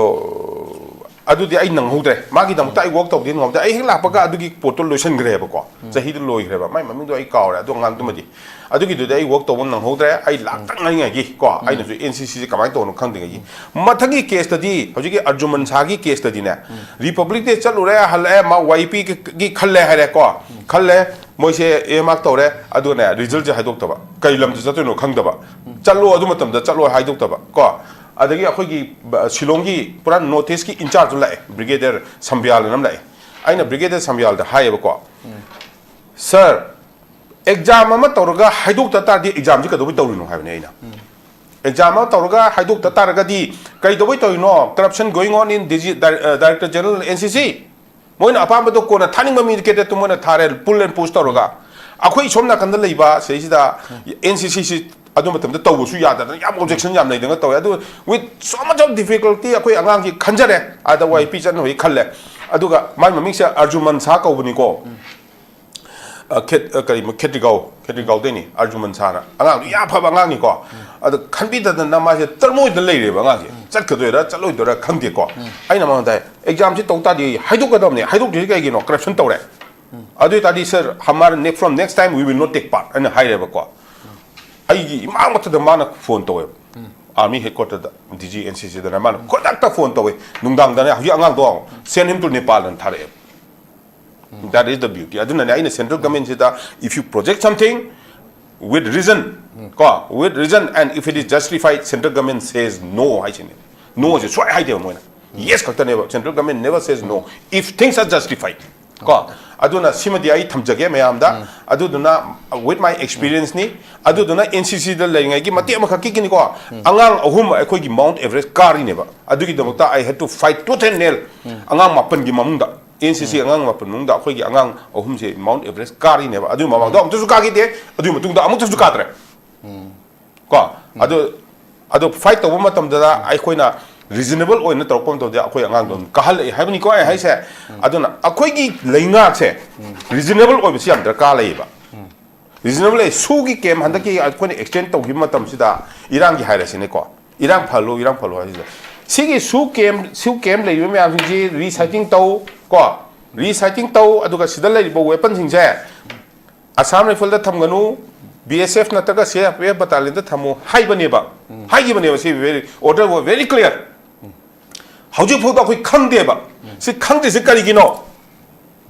ꯑꯗꯨꯗꯤ ꯑꯩ ꯅꯪꯍꯧꯗ꯭ꯔꯦ꯫ ꯃꯥꯒꯤꯗꯃꯛꯇ ꯑꯩ work ꯇꯧꯗꯤ ꯅꯪꯍꯧꯗ꯭ꯔꯦ꯫ ꯑꯩ ꯍꯦꯛ ꯂꯥꯛꯄꯒ ꯑꯗꯨꯒꯤ ꯄꯣꯠꯇꯣ ꯂꯣꯏꯁꯤꯟꯈ꯭ꯔꯦꯕꯀꯣ꯫ ꯆꯍꯤꯗꯣ ꯂꯣꯏꯈ꯭ꯔꯦꯕ꯫ ꯃꯥꯏ ꯃꯃꯤꯡꯗꯣ ꯑꯩ ꯀꯥꯎꯔꯦ꯫ ꯑꯗꯨ ꯑꯉꯥꯡꯗꯨꯃꯗꯤ꯫ ꯑꯗꯨꯒꯤꯗꯨꯗꯤ ꯑꯩ work ꯇꯧꯕ ꯅꯪꯍꯧꯗ꯭ꯔꯦ꯫ ꯑꯩ ꯂꯥꯛꯇ ꯉꯥꯏꯔꯤꯉꯩꯒꯤ ꯀꯣ, ꯑꯩꯅꯁꯨ NCCꯁꯦ ꯀꯃꯥꯏꯅ ꯇꯧꯕꯅꯣ ꯈꯪꯗ꯭ꯔꯤꯉꯩꯒꯤ꯫ ꯃꯊꯪꯒꯤ caseꯇꯗꯤ, ꯍꯧꯖꯤꯛꯀꯤ ꯑꯔꯖꯨꯃꯟ ꯁꯥꯍꯥꯒꯤ caseꯇꯗꯤꯅꯦ, Republic Day ꯆꯠꯂꯨꯔꯦ, ꯍꯜꯂꯛꯑꯦ, ꯃꯥ YEPꯒꯤ ꯈꯜꯂꯦ ꯍꯥꯏꯔꯦꯀꯣ꯫ ꯈꯜꯂꯦ, ꯃꯣꯏꯁꯦ earmark ꯇꯧꯔꯦ, ꯑꯗꯨꯒꯅꯦ resultꯁꯦ ꯍꯥꯏꯗꯣꯛꯇꯕ, ꯀꯩ ꯂꯝꯗ ꯆꯠꯇꯣꯏꯅꯣ ꯈꯪꯗꯕ꯫ ꯆꯠꯂꯣ, ꯑꯗꯨ ꯃꯇꯝꯗ ꯆꯠꯂꯣ ꯍꯥꯏꯗꯣꯛꯇꯕ ꯀꯣ꯫ ꯑꯗꯒꯤ ꯑꯩꯈꯣꯏꯒꯤ ꯕ-, ꯁꯤꯂꯣꯡꯒꯤ ꯄꯨꯔꯥ North Eastꯀꯤ in-chargeꯇꯣ ꯂꯥꯛꯑꯦ, Brigadier ꯁꯝꯕꯤꯌꯥꯜ ꯑꯅ ꯑꯃ ꯂꯥꯛꯑꯦ꯫ ꯑꯩꯅ Brigadier ꯁꯝꯕꯤꯌꯥꯜꯗ ꯍꯥꯏꯌꯦꯕꯀꯣ, "Sir, exam ꯑꯃ ꯇꯧꯔꯒ ꯍꯥꯏꯗꯣꯛꯇ ꯇꯥꯔꯗꯤ examꯁꯤ ꯀꯩꯗꯧꯕꯩ ꯇꯧꯔꯤꯅꯣ?" ꯍꯥꯏꯕꯅꯦ ꯑꯩꯅ꯫ Exam ꯑꯃ ꯇꯧꯔꯒ ꯍꯥꯏꯗꯣꯛꯇ ꯇꯥꯔꯒꯗꯤ ꯀꯩꯗꯧꯕꯩ ꯇꯧꯔꯤꯅꯣ? Corruption going on in DG, Di-, uh, Director General NCC꯫ ꯃꯣꯏꯅ ꯑꯄꯥꯝꯕꯗꯣ ꯀꯣꯟꯅ ꯊꯥꯅꯤꯡꯕ ꯃꯤꯗ cadetꯇꯣ ꯃꯣꯏꯅ ꯊꯥꯔꯦ, pull and push ꯇꯧꯔꯒ꯫ ꯑꯩꯈꯣꯏ ꯁꯣꯝ ꯅꯥꯀꯟꯗ ꯂꯩꯕ ꯁꯤꯗꯩꯁꯤꯗ ꯑꯦꯟ ꯁꯤ ꯁꯤꯁꯤ ꯑꯗꯨ ꯃꯇꯝꯗ ꯇꯧꯕꯁꯨ ꯌꯥꯗꯗꯅ ꯌꯥꯝ ꯑꯣꯕꯖꯦꯛꯁꯟ ꯌꯥꯝ ꯂꯩꯗꯅ ꯇꯧꯋꯦ꯫ ꯑꯗꯨ with so much of difficulty ꯑꯩꯈꯣꯏ ꯑꯉꯥꯡꯁꯤ ꯈꯟꯖꯔꯦ, ꯑꯥꯗ ꯋꯥꯏ ꯄꯤ ꯆꯠꯅ ꯍꯣꯏ ꯈꯜꯂꯦ꯫ ꯑꯗꯨꯒ ꯃꯥꯏ ꯃꯃꯤꯡꯁꯦ ꯑꯔꯖꯨꯃꯟ ꯁꯥ ꯀꯧꯕꯅꯤꯀꯣ꯫ ꯑ, ꯈꯦꯠ-, ꯑ, ꯀꯔꯤ, ꯈꯦꯇ꯭ꯔꯤꯒꯥꯎ, ꯈꯦꯇ꯭ꯔꯤꯒꯥꯎꯗꯩꯅꯤ ꯑꯔꯖꯨꯃꯟ ꯁꯥꯅ꯫ ꯑꯉꯥꯡꯗꯣ ꯌꯥꯝ ꯐꯕ ꯑꯉꯥꯡꯅꯤꯀꯣ꯫ ꯑꯗꯣ ꯈꯟꯕꯤꯗꯗꯅ ꯃꯥꯁꯦ ꯇꯔꯃꯣꯏꯗ ꯂꯩꯔꯦꯕ ꯑꯉꯥꯡꯁꯦ꯫ ꯆꯠꯀꯗꯣꯏꯔꯥ ꯆꯠꯂꯣꯏꯗꯣꯏꯔꯥ ꯈꯪꯗꯦꯀꯣ꯫ ꯑꯩꯅ ꯃꯉꯣꯟꯗ ꯍꯥꯏ, "ꯑꯦꯛꯖꯥꯝꯁꯤ ꯇꯧ ꯇꯥꯔꯗꯤ ꯍꯥꯏꯗꯣꯛꯀꯗꯕꯅꯦ, ꯍꯥꯏꯗꯣꯛꯇ꯭ꯔꯤꯁꯤ ꯀꯩꯒꯤꯅꯣ? ꯀꯔꯞꯁꯟ ꯇꯧꯔꯦ꯫ ꯑꯗꯨ ꯑꯣꯏ ꯇꯥꯔꯗꯤ ꯁꯥꯔ, ꯍꯃꯥꯔ neck from next time we will not take part" ꯑꯩꯅ ꯍꯥꯏꯔꯦꯕꯀꯣ꯫ ꯑꯩꯒꯤ ꯏꯃꯥꯡ ꯃꯊꯛꯇ ꯃꯥꯅ ꯐꯣꯟ ꯇꯧꯋꯦꯕ꯫ Army head ꯀ꯭ꯋꯥꯇꯔꯗ, D G N C ꯁꯤꯗꯅ ꯃꯥꯅ ꯈꯨꯗꯛꯇ ꯐꯣꯟ ꯇꯧꯋꯦ꯫ ꯅꯨꯡꯗꯥꯡꯗꯅꯦ, ꯍꯧꯖꯤꯛ ꯑꯉꯥꯡꯗꯣ "Send him to Nepal" ꯑꯅ ꯊꯥꯔꯛꯑꯦꯕ꯫ That is the beauty. ꯑꯗꯨꯅꯅꯦ ꯑꯩꯅ central ꯒꯃꯦꯟꯁꯤꯗ, if you project something with reason, ꯀꯣ, with reason and if it is justified, central government says no ꯍꯥꯏꯁꯤꯅꯦ꯫ No ꯁꯦ ꯁꯨꯡꯍꯥꯏ ꯍꯥꯏꯗꯦꯕ ꯃꯣꯏꯅ꯫ Yes ꯈꯛꯇꯅꯦꯕ꯫ Central government never says no if things are justified. ꯀꯣ, ꯑꯗꯨꯅ ꯁꯤꯃꯗꯤ ꯑꯩ ꯊꯝꯖꯒꯦ ꯃꯌꯥꯝꯗ꯫ ꯑꯗꯨꯗꯨꯅ with my experience ꯅꯤ꯫ ꯑꯗꯨꯗꯨꯅ ꯑꯦꯟ ꯁꯤ ꯁꯤꯗ ꯂꯩꯔꯤꯉꯩꯒꯤ ꯃꯇꯦꯛ ꯑꯃꯈꯛꯀꯤꯅꯤꯀꯣ꯫ ꯑꯉꯥꯡ ꯑꯍꯨꯝ ꯑꯩꯈꯣꯏꯒꯤ Mount Everest ꯀꯥꯔꯤꯅꯦꯕ꯫ ꯑꯗꯨꯒꯤꯗꯃꯛꯇ I had to fight tooth and nail꯫ ꯑꯉꯥꯡ ꯃꯥꯄꯟꯒꯤ ꯃꯅꯨꯡꯗ, ꯑꯦꯟ ꯁꯤ ꯁꯤ ꯑꯉꯥꯡ ꯃꯥꯄꯟ ꯃꯅꯨꯡꯗ ꯑꯩꯈꯣꯏꯒꯤ ꯑꯉꯥꯡ ꯑꯍꯨꯝꯁꯦ Mount Everest ꯀꯥꯔꯤꯅꯦꯕ꯫ ꯑꯗꯨꯒꯤ ꯃꯃꯥꯡꯗ ꯑꯃꯨꯛꯇꯁꯨ ꯀꯥꯈꯤꯗꯦ, ꯑꯗꯨꯒꯤ ꯃꯇꯨꯡꯗ ꯑꯃꯨꯛꯇꯁꯨ ꯀꯥꯗ꯭ꯔꯦ꯫ ꯀꯣ, ꯑꯗꯨ, ꯑꯗꯨ ꯐꯥꯏꯠ ꯇꯧꯕ ꯃꯇꯝꯗꯗ ꯑꯩꯈꯣꯏꯅ ꯔꯤꯖꯅꯦꯕꯜ ꯑꯣꯏꯅ ꯇꯧꯔꯛꯄ ꯃꯇꯝꯗ ꯑꯩꯈꯣꯏ ꯑꯉꯥꯡꯗꯣ ꯑꯗꯨꯝ ꯀꯥꯍꯜꯂꯛꯑꯦ ꯍꯥꯏꯕꯅꯤꯀꯣ ꯑꯩ ꯍꯥꯏꯁꯦ꯫ ꯑꯗꯨꯅ ꯑꯩꯈꯣꯏꯒꯤ ꯂꯩꯉꯥꯛꯁꯦ ꯔꯤꯖꯅꯦꯕꯜ ꯑꯣꯏꯕꯁꯤ ꯌꯥꯝ ꯗꯔꯀꯥꯔ ꯂꯩꯌꯦꯕ꯫ ꯔꯤꯖꯅꯦꯕꯜ ꯂꯩ꯫ ꯁꯨꯒꯤ ꯀꯦꯝ ꯍꯟꯗꯛꯀꯤ ꯑꯩꯈꯣꯏꯅ ꯑꯦꯛꯁꯇꯦꯟ ꯇꯧꯈꯤꯕ ꯃꯇꯝꯁꯤꯗ, ꯏꯔꯥꯡꯒꯤ ꯍꯥꯏꯔꯁꯤꯅꯦꯀꯣ, ꯏꯔꯥꯡ ꯐꯍꯜꯂꯨ, ꯏꯔꯥꯡ ꯐꯍꯜꯂꯨ ꯍꯥꯏꯁꯤꯗ, ꯁꯤꯒꯤ ꯁꯨ ꯀꯦꯝ, ꯁꯨ ꯀꯦꯝ ꯂꯩꯔꯤꯕ ꯃꯌꯥꯝꯁꯤꯡꯁꯤ ꯔꯤꯁꯥꯏꯀ꯭ꯂꯤꯡ ꯇꯧ ꯀꯣ, ꯔꯤꯁꯥꯏꯀ꯭ꯂꯤꯡ ꯇꯧ꯫ ꯑꯗꯨꯒ ꯁꯤꯗ ꯂꯩꯔꯤꯕ ꯋꯦꯄꯟꯁꯤꯡꯁꯦ ꯑꯁꯥꯝ ꯔꯥꯏꯐꯜꯗ ꯊꯝꯒꯅꯨ, ꯕꯤ ꯑꯦꯁ ꯑꯦꯐ ꯅꯠꯇ꯭ꯔꯒ ꯁꯤ ꯑꯥꯔ ꯄꯤ ꯑꯦꯐ ꯕꯇꯥꯂꯤꯌꯟꯗ ꯊꯝꯃꯨ ꯍꯥꯏꯕꯅꯦꯕ꯫ ꯍꯥꯏꯈꯤꯕꯅꯦꯕ꯫ ꯁꯤ very, order was very clear꯫ ꯍꯧꯖꯤꯛ ꯐꯥꯎꯗ ꯑꯩꯈꯣꯏ ꯈꯪꯗꯦꯕ꯫ ꯁꯤ ꯈꯪꯗ꯭ꯔꯤꯁꯤ ꯀꯔꯤꯒꯤꯅꯣ?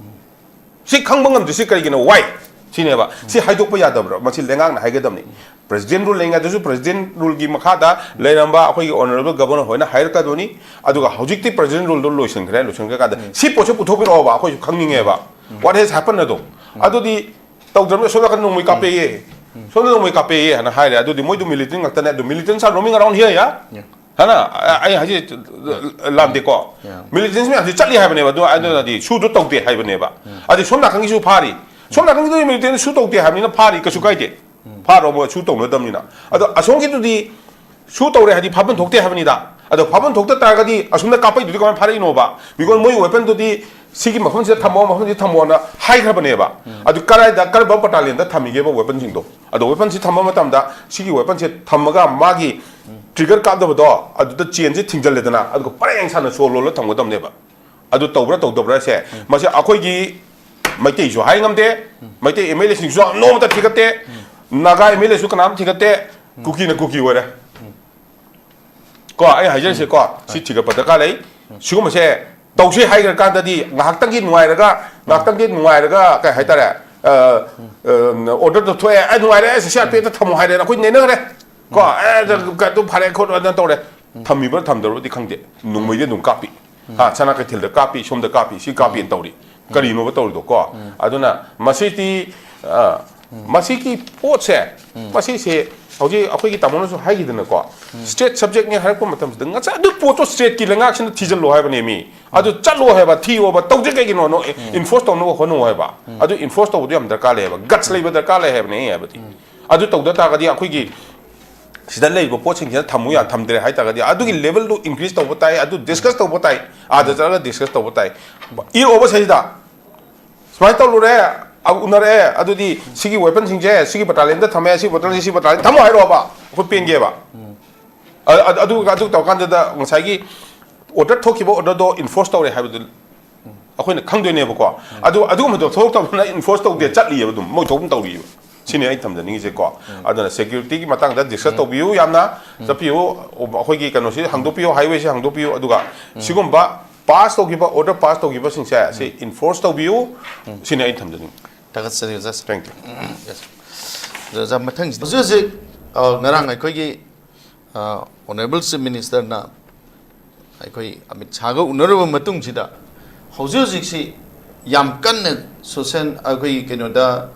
ꯁꯤ ꯈꯪꯕ ꯉꯝꯗ꯭ꯔꯤꯁꯤ ꯀꯔꯤꯒꯤꯅꯣ? Why? ꯁꯤꯅꯦꯕ꯫ ꯁꯤ ꯍꯥꯏꯗꯣꯛꯄ ꯌꯥꯗꯕ꯭ꯔꯣ? ꯃꯁꯤ ꯂꯩꯉꯥꯛꯅ ꯍꯥꯏꯒꯗꯕꯅꯤ꯫ ꯄ꯭ꯔꯦꯁꯤꯗꯦꯟ ꯔꯨꯜ ꯂꯩꯉꯩꯗꯁꯨ ꯄ꯭ꯔꯦꯁꯤꯗꯦꯟ ꯔꯨꯜꯒꯤ ꯃꯈꯥꯗ ꯂꯩꯔꯝꯕ ꯑꯩꯈꯣꯏꯒꯤ ꯑꯣꯅꯔꯦꯕꯜ ꯒꯕꯔꯅꯔ ꯍꯣꯏꯅ ꯍꯥꯏꯔꯛꯀꯗꯣꯏꯅꯤ꯫ ꯑꯗꯨꯒ ꯍꯧꯖꯤꯛꯇꯤ ꯄ꯭ꯔꯦꯁꯤꯗꯦꯟ ꯔꯨꯜꯗꯣ ꯂꯣꯏꯁꯤꯟꯈ꯭ꯔꯦ, ꯂꯣꯏꯁꯤꯟꯈ꯭ꯔꯀꯥꯟꯗ ꯁꯤ ꯄꯣꯠꯁꯦ ꯄꯨꯊꯣꯛꯄꯤꯔꯛꯑꯣꯕ, ꯑꯩꯈꯣꯏꯁꯨ ꯈꯪꯅꯤꯡꯉꯦꯕ꯫ What has happened ꯑꯗꯣ? ꯑꯗꯨꯗꯤ ꯇꯧꯗ꯭ꯔꯕꯅꯤꯅ ꯁꯣꯝ ꯅꯥꯀꯟꯗ ꯅꯣꯡꯃꯩ ꯀꯥꯞꯄꯦꯌꯦ, ꯁꯣꯝꯗ ꯅꯣꯡꯃꯩ ꯀꯥꯞꯄꯦꯌꯦ ꯍꯥꯏꯅ ꯍꯥꯏꯔꯦ꯫ ꯑꯗꯨꯗꯤ ꯃꯣꯏꯗꯨ ꯃꯤꯂꯤꯇꯦꯟ ꯉꯥꯛꯇꯅꯦ꯫ ꯑꯗꯨ militants are roaming around here, yeah? ꯍꯥꯏꯅ ꯑꯩ ꯍꯥꯏꯁꯦ ꯂꯥꯟꯗꯦꯀꯣ꯫ ꯃꯤꯂꯤꯇꯦꯟꯁ ꯃꯌꯥꯝꯁꯤ ꯆꯠꯂꯤ ꯍꯥꯏꯕꯅꯦꯕ꯫ ꯑꯗꯨ, ꯑꯗꯨꯅꯗꯤ ꯁꯨꯗꯣ ꯇꯧꯗꯦ ꯍꯥꯏꯕꯅꯦꯕ꯫ ꯑꯗꯩ ꯁꯣꯝ ꯅꯥꯀꯟꯒꯤꯁꯨ ꯐꯥꯔꯤ꯫ ꯁꯣꯝ ꯅꯥꯀꯟꯒꯤꯗꯨꯗꯤ ꯃꯤꯂꯤꯇꯦꯟ ꯁꯨ ꯇꯧꯗꯦ ꯍꯥꯏꯕꯅꯤꯅ ꯐꯥꯔꯤ, ꯀꯩꯁꯨ ꯀꯥꯏꯗꯦ꯫ ꯐꯥꯔꯣ, ꯃꯣꯏ ꯁꯨ ꯇꯧꯅꯗꯕꯅꯤꯅ꯫ ꯑꯗꯣ ꯑꯁꯣꯝꯒꯤꯗꯨꯗꯤ ꯁꯨ ꯇꯧꯔꯦ ꯍꯥꯏꯗꯤ ꯐꯥꯐꯝ ꯊꯣꯛꯇꯦ ꯍꯥꯏꯕꯅꯤꯗ꯫ ꯑꯗꯣ ꯐꯥꯐꯝ ꯊꯣꯛꯇ ꯇꯥꯔꯒꯗꯤ ꯑꯁꯣꯝꯗ ꯀꯥꯞꯄꯛꯏꯗꯨꯗꯤ ꯀꯃꯥꯏꯅ ꯐꯥꯔꯛꯏꯅꯣꯕ? Because ꯃꯣꯏ weaponꯗꯨꯗꯤ ꯁꯤꯒꯤ ꯃꯐꯝꯁꯤꯗ ꯊꯝꯃꯣ, ꯃꯐꯝꯁꯤꯗ ꯊꯝꯃꯣꯅ ꯍꯥꯏꯈ꯭ꯔꯕꯅꯦꯕ꯫ ꯑꯗꯨ ꯀꯗꯥꯏꯗ, ꯀꯔꯝꯕ battalionꯗ ꯊꯝꯃꯤꯒꯦꯕ weaponꯁꯤꯡꯗꯣ? ꯑꯗꯣ weaponꯁꯤ ꯊꯝꯕ ꯃꯇꯝꯗ ꯁꯤꯒꯤ weaponꯁꯦ ꯊꯝꯃꯒ ꯃꯥꯒꯤ trigger ꯀꯥꯞꯇꯕꯗꯣ ꯑꯗꯨꯗ chainꯁꯦ ꯊꯤꯡꯖꯤꯜꯂꯦꯗꯅ, ꯑꯗꯨꯒ ꯄꯔꯦꯡ ꯁꯥꯅ ꯁꯣ ꯂꯣꯜꯂ ꯊꯝꯒꯗꯕꯅꯦꯕ꯫ ꯑꯗꯨ ꯇꯧꯕ꯭ꯔꯥ ꯇꯧꯗꯕ꯭ꯔꯥꯁꯦ ꯃꯁꯤ ꯑꯩꯈꯣꯏꯒꯤ ꯃꯩꯇꯩꯁꯨ ꯍꯥꯏ ꯉꯝꯗꯦ, ꯃꯩꯇꯩ MLAꯁꯤꯡꯁꯨ ꯅꯣꯡꯃꯇ ꯊꯤꯒꯠꯇꯦ, ꯅꯥꯒꯥ MLAꯁꯨ ꯀꯅꯥꯝ ꯊꯤꯒꯠꯇꯦ, ꯀꯨꯀꯤꯅ ꯀꯨꯀꯤ ꯑꯣꯏꯔꯦ꯫ ꯀꯣ, ꯑꯩ ꯍꯥꯏꯖꯔꯤꯁꯦꯀꯣ, ꯁꯤ ꯊꯤꯒꯠꯄ ꯗꯔꯀꯥꯔ ꯂꯩ꯫ ꯁꯤꯒꯨꯝꯕꯁꯦ ꯇꯧꯁꯤ ꯍꯥꯏꯈ꯭ꯔꯀꯥꯟꯗꯗꯤ ꯉꯥꯏꯍꯥꯛꯇꯪꯒꯤ ꯅꯨꯡꯉꯥꯏꯔꯒ, ꯉꯥꯏꯍꯥꯛꯇꯪꯒꯤ ꯅꯨꯡꯉꯥꯏꯔꯒ ꯀꯩ ꯍꯥꯏꯇꯥꯔꯦ, ꯑ, ꯑ, orderꯗꯣ ꯊꯣꯛꯑꯦ, "ꯑꯩ ꯅꯨꯡꯉꯥꯏꯔꯦ, ꯑꯩ CRPFꯇ ꯊꯝꯃꯣ ꯍꯥꯏꯔꯦꯅ" ꯑꯩꯈꯣꯏ ꯅꯩꯅꯈ꯭ꯔꯦ꯫ ꯀꯣ, "ꯑꯦ, ꯑꯗꯨ ꯐꯔꯦ ꯈꯣꯠꯂꯣ" ꯑꯗꯨꯅ ꯇꯧꯔꯦ꯫ ꯊꯝꯃꯤꯕ꯭ꯔꯥ ꯊꯝꯗꯕ꯭ꯔꯥꯗꯤ ꯈꯪꯗꯦ, ꯅꯣꯡꯃꯩꯗꯤ ꯑꯗꯨꯝ ꯀꯥꯞꯄꯤ꯫ ꯍꯥ, ꯁꯅꯥ ꯀꯩꯊꯦꯜꯗ ꯀꯥꯞꯄꯤ, ꯁꯣꯝꯗ ꯀꯥꯞꯄꯤ, ꯁꯤ ꯀꯥꯞꯄꯤꯅ ꯇꯧꯔꯤ꯫ ꯀꯔꯤꯅꯣꯕ ꯇꯧꯔꯤꯗꯣ ꯀꯣ? ꯑꯗꯨꯅ ꯃꯁꯤꯗꯤ, ꯑ, ꯃꯁꯤꯒꯤ ꯄꯣꯠꯁꯦ, ꯃꯁꯤꯁꯦ ꯍꯧꯖꯤꯛ ꯑꯩꯈꯣꯏꯒꯤ ꯇꯥꯃꯣꯅꯁꯨ ꯍꯥꯏꯈꯤꯗꯅꯀꯣ, state subjectꯅꯦ ꯍꯥꯏꯔꯛꯄ ꯃꯇꯝꯁꯤꯗ ꯉꯁꯥꯏ ꯑꯗꯨ ꯄꯣꯠꯇꯣ stateꯀꯤ ꯂꯩꯉꯥꯛꯁꯤꯅ ꯊꯤꯖꯤꯜꯂꯣ ꯍꯥꯏꯕꯅꯦ ꯃꯤ꯫ ꯑꯗꯨ ꯆꯠꯂꯣ ꯍꯥꯏꯕ, ꯊꯤꯌꯣꯕ, ꯇꯧꯁꯦ ꯀꯩꯒꯤꯅꯣ? Enforce ꯇꯧꯅꯕ ꯍꯣꯠꯅꯧ ꯍꯥꯏꯕ꯫ ꯑꯗꯨ enforce ꯇꯧꯕꯗꯣ ꯌꯥꯝ ꯗꯔꯀꯥꯔ ꯂꯩꯌꯦꯕ, guts ꯂꯩꯕ ꯗꯔꯀꯥꯔ ꯂꯩ ꯍꯥꯏꯕꯅꯦ ꯑꯩ ꯍꯥꯏꯕꯗꯤ꯫ ꯑꯗꯨ ꯇꯧꯗ ꯇꯥꯔꯒꯗꯤ ꯑꯩꯈꯣꯏꯒꯤ ꯁꯤꯗ ꯂꯩꯔꯤꯕ ꯄꯣꯠꯁꯤꯡꯁꯤꯅ ꯊꯝꯃꯨ ꯌꯥ-, ꯊꯝꯗ꯭ꯔꯦ ꯍꯥꯏꯇꯥꯔꯒꯗꯤ ꯑꯗꯨꯒꯤ levelꯗꯨ increase ꯇꯧꯕ ꯇꯥꯏ, ꯑꯗꯨ discuss ꯇꯧꯕ ꯇꯥꯏ, ꯑꯥꯗ ꯆꯠꯂꯒ discuss ꯇꯧꯕ ꯇꯥꯏ꯫ ꯏꯔꯛꯑꯣꯕ ꯁꯤꯗ ꯁꯨꯃꯥꯏꯅ ꯇꯧꯔꯨꯔꯦ, ꯑ, ꯎꯅꯔꯛꯑꯦ, ꯑꯗꯨꯗꯤ ꯁꯤꯒꯤ weaponꯁꯤꯡꯁꯦ ꯁꯤꯒꯤ battalionꯗ ꯊꯝꯃꯦ, ꯁꯤꯒꯤ battalionꯁꯦ ꯁꯤ battalionꯗ ꯊꯝꯃꯣ ꯍꯥꯏꯔꯛꯑꯣꯕ, ꯑꯩꯈꯣꯏ ꯄꯦꯟꯒꯦꯕ꯫ ꯑ-, ꯑ-, ꯑꯗꯨ, ꯑꯗꯨ ꯇꯧꯔꯀꯥꯟꯗꯨꯗ ꯉꯁꯥꯏꯒꯤ order ꯊꯣꯛꯈꯤꯕ orderꯗꯣ enforce ꯇꯧꯔꯦ ꯍꯥꯏꯕꯗꯨ ꯑꯩꯈꯣꯏꯅ ꯈꯪꯗꯣꯏꯅꯦꯕꯀꯣ꯫ ꯑꯗꯨ, ꯑꯗꯨꯒꯨꯝꯕꯗꯣ ꯊꯣꯛꯂꯛꯇꯕꯅ enforce ꯇꯧꯗꯦ, ꯆꯠꯂꯤꯑꯕ ꯑꯗꯨꯝ, ꯃꯣꯏ ꯊꯣꯛꯄ ꯇꯧꯔꯤꯑꯕ꯫ ꯁꯤꯅꯤ ꯑꯩ ꯊꯝꯖꯅꯤꯡꯉꯤꯁꯦꯀꯣ꯫ ꯑꯗꯨꯅ securityꯒꯤ ꯃꯇꯥꯡꯗ discuss ꯇꯧꯕꯤꯌꯨ ꯌꯥꯝꯅ, ꯆꯠꯄꯤꯌꯨ, ꯑꯩꯈꯣꯏꯒꯤ ꯀꯩꯅꯣꯁꯤ ꯍꯥꯡꯗꯣꯛꯄꯤꯌꯨ, highwayꯁꯤ ꯍꯥꯡꯗꯣꯛꯄꯤꯌꯨ, ꯑꯗꯨꯒ ꯁꯤꯒꯨꯝꯕ pass ꯇꯧꯈꯤꯕ, order pass ꯇꯧꯈꯤꯕꯁꯤꯡꯁꯦ ꯁꯤ enforce ꯇꯧꯕꯤꯌꯨ, ꯁꯤꯅꯤ ꯑꯩ ꯊꯝꯖꯅꯤꯡꯉꯤ꯫ ꯊꯥꯒꯠꯆꯔꯤ ꯑꯣꯖꯥ꯫ Thank you꯫ Yes꯫ ꯑꯗꯣ ꯑꯣꯖꯥ, ꯃꯊꯪꯁꯤꯗ ꯍꯧꯖꯤꯛ ꯍꯧꯖꯤꯛ, ꯑ, ꯉꯔꯥꯡ ꯑꯩꯈꯣꯏꯒꯤ, ꯑ, Honourable Chief Ministerꯅ ꯑꯩꯈꯣꯏ ꯑꯃꯤꯠ ꯁꯥꯍꯒ ꯎꯅꯔꯨꯕ ꯃꯇꯨꯡꯁꯤꯗ ꯍꯧꯖꯤꯛ ꯍꯧꯖꯤꯛꯁꯤ ꯌꯥꯝ ꯀꯟꯅ social, ꯑꯩꯈꯣꯏꯒꯤ ꯀꯩꯅꯣꯗ,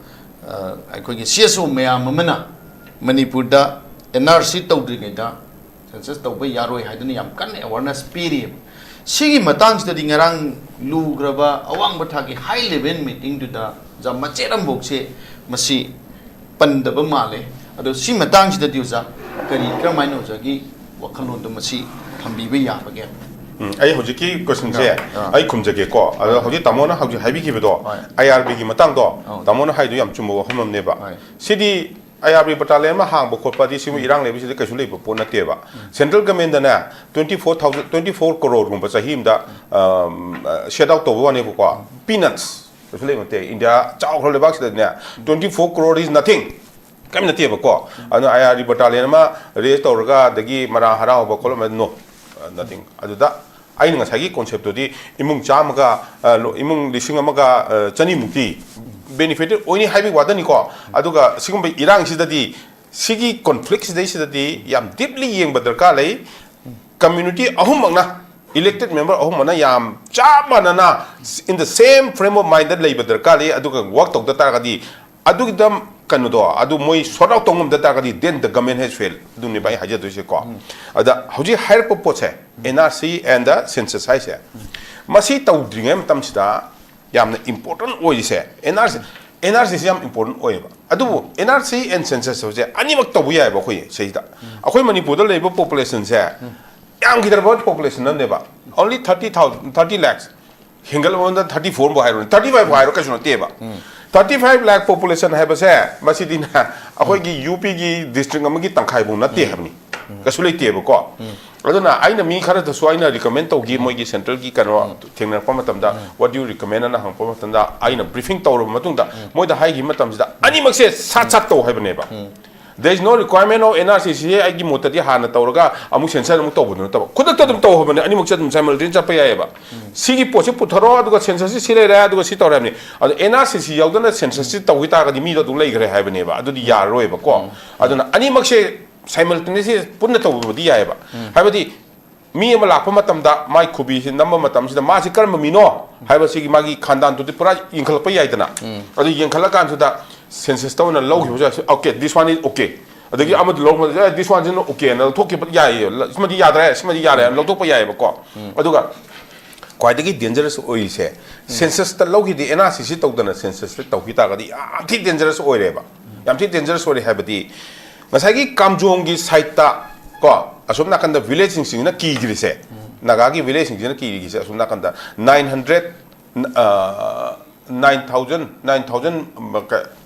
ꯑ, ꯑꯩꯈꯣꯏꯒꯤ CSO ꯃꯌꯥꯝ ꯑꯃꯅ ꯃꯅꯤꯄꯨꯔꯗ NRC ꯇꯧꯗ꯭ꯔꯤꯉꯩꯗ census ꯇꯧꯕ ꯌꯥꯔꯣꯏ ꯍꯥꯏꯗꯨꯅ ꯌꯥꯝ ꯀꯟꯅ awareness ꯄꯤꯔꯤꯑꯕ꯫ ꯁꯤꯒꯤ ꯃꯇꯥꯡꯁꯤꯗꯗꯤ ꯉꯔꯥꯡ ꯂꯨꯈ꯭ꯔꯕ ꯑꯋꯥꯡꯕ ꯊꯥꯛꯀꯤ high level meetingꯗꯨꯗ ꯑꯣꯖꯥ, ꯃꯆꯦꯠ ꯑꯃꯐꯥꯎꯁꯦ ꯃꯁꯤ ꯄꯟꯗꯕ ꯃꯥꯜꯂꯦ꯫ ꯑꯗꯣ ꯁꯤ ꯃꯇꯥꯡꯁꯤꯗꯗꯤ ꯑꯣꯖꯥ, ꯀꯔꯤ, ꯀꯔꯝꯍꯥꯏꯅ ꯑꯣꯖꯥꯒꯤ ꯋꯥꯈꯜꯂꯣꯟꯗꯣ ꯃꯁꯤ ꯊꯝꯕꯤꯕ ꯌꯥꯕꯒꯦ? ꯎꯝ, ꯑꯩ ꯍꯧꯖꯤꯛꯀꯤ ꯀꯣꯏꯁꯟꯁꯦ ꯑꯥ꯫ ꯑꯩ ꯈꯨꯝꯖꯒꯦꯀꯣ꯫ ꯑꯗꯣ ꯍꯧꯖꯤꯛ ꯇꯥꯃꯣꯅ ꯍꯧꯖꯤꯛ ꯍꯥꯏꯕꯤꯈꯤꯕꯗꯣ, ꯍꯣꯏ꯫ ꯑꯥꯏ ꯑꯥꯔ ꯕꯤꯒꯤ ꯃꯇꯥꯡꯗꯣ, ꯑꯧ꯫ ꯇꯥꯃꯣꯅ ꯍꯥꯏꯗꯣ ꯌꯥꯝ ꯆꯨꯝꯕ ꯋꯥꯐꯝ ꯑꯃꯅꯦꯕ꯫ ꯍꯣꯏ꯫ ꯁꯤꯗꯤ ꯑꯥꯏ ꯑꯥꯔ ꯕꯤ ꯕꯇꯥꯂꯤꯌꯟ ꯑꯃ ꯍꯥꯡꯕ ꯈꯣꯠꯄꯗꯤ ꯁꯤꯒꯨꯝꯕ ꯏꯔꯥꯡ ꯂꯩꯕꯁꯤꯗ ꯀꯩꯁꯨ ꯂꯩꯕ ꯄꯣꯠ ꯅꯠꯇꯦꯕ꯫ ꯁꯦꯟꯇ꯭ꯔꯦꯜ ꯒꯃꯦꯟꯗꯅꯦ, twenty four thousand, twenty four crore ꯒꯨꯝꯕ ꯆꯍꯤ ꯑꯃꯗ, ꯑꯝ, ꯑ, set out ꯇꯧꯕ ꯋꯥꯅꯦꯕꯀꯣ꯫ Peanuts, ꯀꯩꯁꯨ ꯂꯩꯕ ꯅꯠꯇꯦ꯫ ꯏꯟꯗꯤꯌꯥ ꯆꯥꯎꯈ꯭ꯔꯕ ꯂꯩꯕꯥꯛꯁꯤꯗꯅꯦ, twenty four crore is nothing, ꯀꯔꯤꯝ ꯅꯠꯇꯦꯕꯀꯣ꯫ ꯑꯗꯨꯅ ꯑꯥꯏ ꯑꯥꯔ ꯕꯤ ꯕꯇꯥꯂꯤꯌꯟ ꯑꯃ raise ꯇꯧꯔꯒ, ꯑꯗꯒꯤ ꯃꯔꯥ ꯍꯔꯥꯎꯕ ꯈꯣꯠꯂꯝꯕ, no, nothing꯫ ꯑꯗꯨꯗ ꯑꯩꯅ ꯉꯁꯥꯏꯒꯤ concept ꯇꯨꯗꯤ ꯏꯃꯨꯡ ꯆꯥꯝꯃꯒ, ꯑ, ꯂꯣ-, ꯏꯃꯨꯡ ꯂꯤꯁꯤꯡ ꯑꯃꯒ, ꯑ, ꯆꯅꯤꯃꯨꯛꯇꯤ benefited ꯑꯣꯏꯅꯤ ꯍꯥꯏꯕꯒꯤ ꯋꯥꯗꯅꯤꯀꯣ꯫ ꯑꯗꯨꯒ ꯁꯤꯒꯨꯝꯕ ꯏꯔꯥꯡꯁꯤꯗꯗꯤ, ꯁꯤꯒꯤ conflict ꯁꯤꯗꯩꯁꯤꯗꯗꯤ ꯌꯥꯝ deeply ꯌꯦꯡꯕ ꯗꯔꯀꯥꯔ ꯂꯩ꯫ Community ꯑꯍꯨꯝꯃꯛꯅ, elected member ꯑꯍꯨꯝꯃꯛꯅ ꯌꯥꯝ ꯆꯞ ꯃꯥꯟꯅꯅ in the same frame of mind ꯗ ꯂꯩꯕ ꯗꯔꯀꯥꯔ ꯂꯩ꯫ ꯑꯗꯨꯒ work ꯇꯧꯗ ꯇꯥꯔꯒꯗꯤ, ꯑꯗꯨꯒꯤꯗ ꯀꯩꯅꯣꯗꯣ, ꯑꯗꯨ ꯃꯣꯏ sort out ꯇꯧ ꯉꯝꯗ ꯇꯥꯔꯒꯗꯤ, then the government has failed꯫ ꯑꯗꯨꯅꯦꯕ ꯑꯩ ꯍꯥꯏꯖꯗꯣꯏꯁꯦꯀꯣ꯫ ꯑꯗ ꯍꯧꯖꯤꯛ ꯍꯥꯏꯔꯛꯄ ꯄꯣꯠꯁꯦ, N R C and the census ꯍꯥꯏꯁꯦ, ꯃꯁꯤ ꯇꯧꯗ꯭ꯔꯤꯉꯩ ꯃꯇꯝꯁꯤꯗ ꯌꯥꯝꯅ important ꯑꯣꯏꯔꯤꯁꯦ, N R C, N R C ꯁꯤ ꯌꯥꯝ important ꯑꯣꯏꯌꯦꯕ꯫ ꯑꯗꯨꯕꯨ N R C and census ꯁꯦ ꯑꯅꯤꯃꯛ ꯇꯧꯕ ꯌꯥꯏꯑꯕ ꯑꯩꯈꯣꯏ ꯁꯤꯗꯩꯁꯤꯗ꯫ ꯑꯩꯈꯣꯏ ꯃꯅꯤꯄꯨꯔꯗ ꯂꯩꯔꯤꯕ population ꯁꯦ ꯌꯥꯝꯈꯤꯗ꯭ꯔꯕ population ꯑꯃꯅꯦꯕ, only thirty thousand, thirty lakhs꯫ ꯍꯦꯟꯒꯠꯂꯕꯗ thirty four ꯐꯥꯎ ꯍꯥꯏꯔꯣ, thirty five ꯐꯥꯎ ꯍꯥꯏꯔꯣ, ꯀꯩꯁꯨ ꯅꯠꯇꯦꯕ꯫ Thirty five lakh population ꯍꯥꯏꯕꯁꯦ, ꯃꯁꯤꯗꯤꯅꯦ, ꯑꯩꯈꯣꯏꯒꯤ ꯌꯨ ꯄꯤꯒꯤ district ꯑꯃꯒꯤ ꯇꯪꯈꯥꯏꯐꯥꯎ ꯅꯠꯇꯦ ꯍꯥꯏꯕꯅꯤ, ꯀꯩꯁꯨ ꯂꯩꯇꯦꯕꯀꯣ꯫ ꯑꯗꯨꯅ ꯑꯩꯅ ꯃꯤ ꯈꯔꯗꯁꯨ ꯑꯩꯅ recommend ꯇꯧꯈꯤ, ꯃꯣꯏꯒꯤ central ꯒꯤ ꯀꯩꯅꯣ ꯊꯦꯡꯅꯔꯛꯄ ꯃꯇꯝꯗ, "What do you recommend?" ꯑꯅ ꯍꯪꯉꯛꯄ ꯃꯇꯝꯗ, ꯑꯩꯅ briefing ꯇꯧꯔꯕ ꯃꯇꯨꯡꯗ ꯃꯣꯏꯗ ꯍꯥꯏꯈꯤꯕ ꯃꯇꯝꯁꯤꯗ, ꯑꯅꯤꯃꯛꯁꯦ ꯁꯥꯠ ꯁꯥꯠ ꯇꯧ ꯍꯥꯏꯕꯅꯦꯕ꯫ There is no requirement of N R C C ꯑꯩꯒꯤ ꯃꯣꯠꯇꯗꯤ ꯍꯥꯟꯅ ꯇꯧꯔꯒ ꯑꯃꯨꯛ census ꯑꯃꯨꯛ ꯇꯧꯕꯗꯨ ꯅꯠꯇꯕ, ꯈꯨꯗꯛꯇ ꯑꯗꯨꯝ ꯇꯧ ꯍꯥꯏꯕꯅꯦ, ꯑꯅꯤꯃꯛꯁꯦ ꯑꯗꯨꯝ simultaneous ꯆꯠꯄ ꯌꯥꯏꯑꯕ꯫ ꯁꯤꯒꯤ ꯄꯣꯠꯁꯤ ꯄꯨꯊꯔꯣ, ꯑꯗꯨꯒ census ꯁꯤ ꯁꯤ ꯂꯩꯔꯦ, ꯑꯗꯨꯒ ꯁꯤ ꯇꯧꯔꯦ ꯍꯥꯏꯕꯅꯤ꯫ ꯑꯗꯣ N R C C ꯌꯥꯎꯗꯅ census ꯁꯤ ꯇꯧꯈꯤ ꯇꯥꯔꯒꯗꯤ ꯃꯤꯗꯣ ꯑꯗꯨꯝ ꯂꯩꯈ꯭ꯔꯦ ꯍꯥꯏꯕꯅꯦꯕ, ꯑꯗꯨꯗꯤ ꯌꯥꯔꯔꯣꯏꯕꯀꯣ꯫ ꯑꯗꯨꯅ ꯑꯅꯤꯃꯛꯁꯦ simultaneously ꯄꯨꯟꯅ ꯇꯧꯕꯗꯤ ꯌꯥꯏꯑꯕ꯫ ꯍꯥꯏꯕꯗꯤ ꯃꯤ ꯑꯃ ꯂꯥꯛꯄ ꯃꯇꯝꯗ ꯃꯥꯏ ꯈꯨꯕꯤꯁꯤ ꯅꯝꯕ ꯃꯇꯝꯁꯤꯗ ꯃꯥꯁꯤ ꯀꯔꯝꯕ ꯃꯤꯅꯣ ꯍꯥꯏꯕꯁꯤꯒꯤ ꯃꯥꯒꯤ ꯈꯥꯟꯗꯥꯟꯗꯨꯗꯤ ꯄꯨꯔꯥ ꯌꯦꯡꯈꯠꯂꯛꯄ ꯌꯥꯏꯗꯅ꯫ ꯑꯗꯨ ꯌꯦꯡꯈꯠꯂꯀꯥꯟꯁꯤꯗ census ꯇ ꯑꯣꯏꯅ ꯂꯧꯈꯤꯕꯁꯨ ꯌꯥꯏ꯫ Okay, this one is okay꯫ ꯑꯗꯒꯤ ꯑꯃꯗ ꯂꯧꯔꯛꯄꯗ, "Eh, this one is not okay" ꯅ ꯂꯧꯊꯣꯛꯈꯤꯕ ꯌꯥꯏꯌꯦ꯫ ꯁꯤꯃꯗꯤ ꯌꯥꯗ꯭ꯔꯦ, ꯁꯤꯃꯗꯤ ꯌꯥꯔꯦ ꯍꯥꯏꯅ ꯂꯧꯊꯣꯛꯄ ꯌꯥꯏꯑꯕꯀꯣ꯫ ꯑꯗꯨꯒ ꯈ꯭ꯋꯥꯏꯗꯒꯤ ꯗꯦꯟꯖꯔꯁ ꯑꯣꯏꯔꯤꯁꯦ, ꯁꯦꯟꯁꯁꯇ ꯂꯧꯈꯤꯗꯦ, ꯑꯦꯟ ꯑꯥꯔ ꯁꯤꯁꯤ ꯇꯧꯗꯅ ꯁꯦꯟꯁꯁꯇ ꯇꯧꯈꯤ ꯇꯥꯔꯒꯗꯤ ꯌꯥꯝ ꯊꯤ ꯗꯦꯟꯖꯔꯁ ꯑꯣꯏꯔꯦꯕ꯫ ꯌꯥꯝ ꯊꯤ ꯗꯦꯟꯖꯔꯁ ꯑꯣꯏꯔꯦ ꯍꯥꯏꯕꯗꯤ, ꯉꯁꯥꯏꯒꯤ ꯀꯥꯝꯖꯣꯡꯒꯤ ꯁꯥꯏꯠꯇ ꯀꯣ, ꯑꯁꯣꯝ ꯅꯥꯀꯟꯗ ꯚꯤꯂꯦꯖꯁꯤꯡꯁꯤꯅ ꯀꯤꯗ꯭ꯔꯤꯁꯦ, ꯅꯥꯒꯥꯒꯤ ꯚꯤꯂꯦꯖꯁꯤꯡꯁꯤꯅ ꯀꯤꯔꯤꯁꯦ ꯑꯁꯣꯝ ꯅꯥꯀꯟꯗ nine hundred, nine thousand, nine thousand,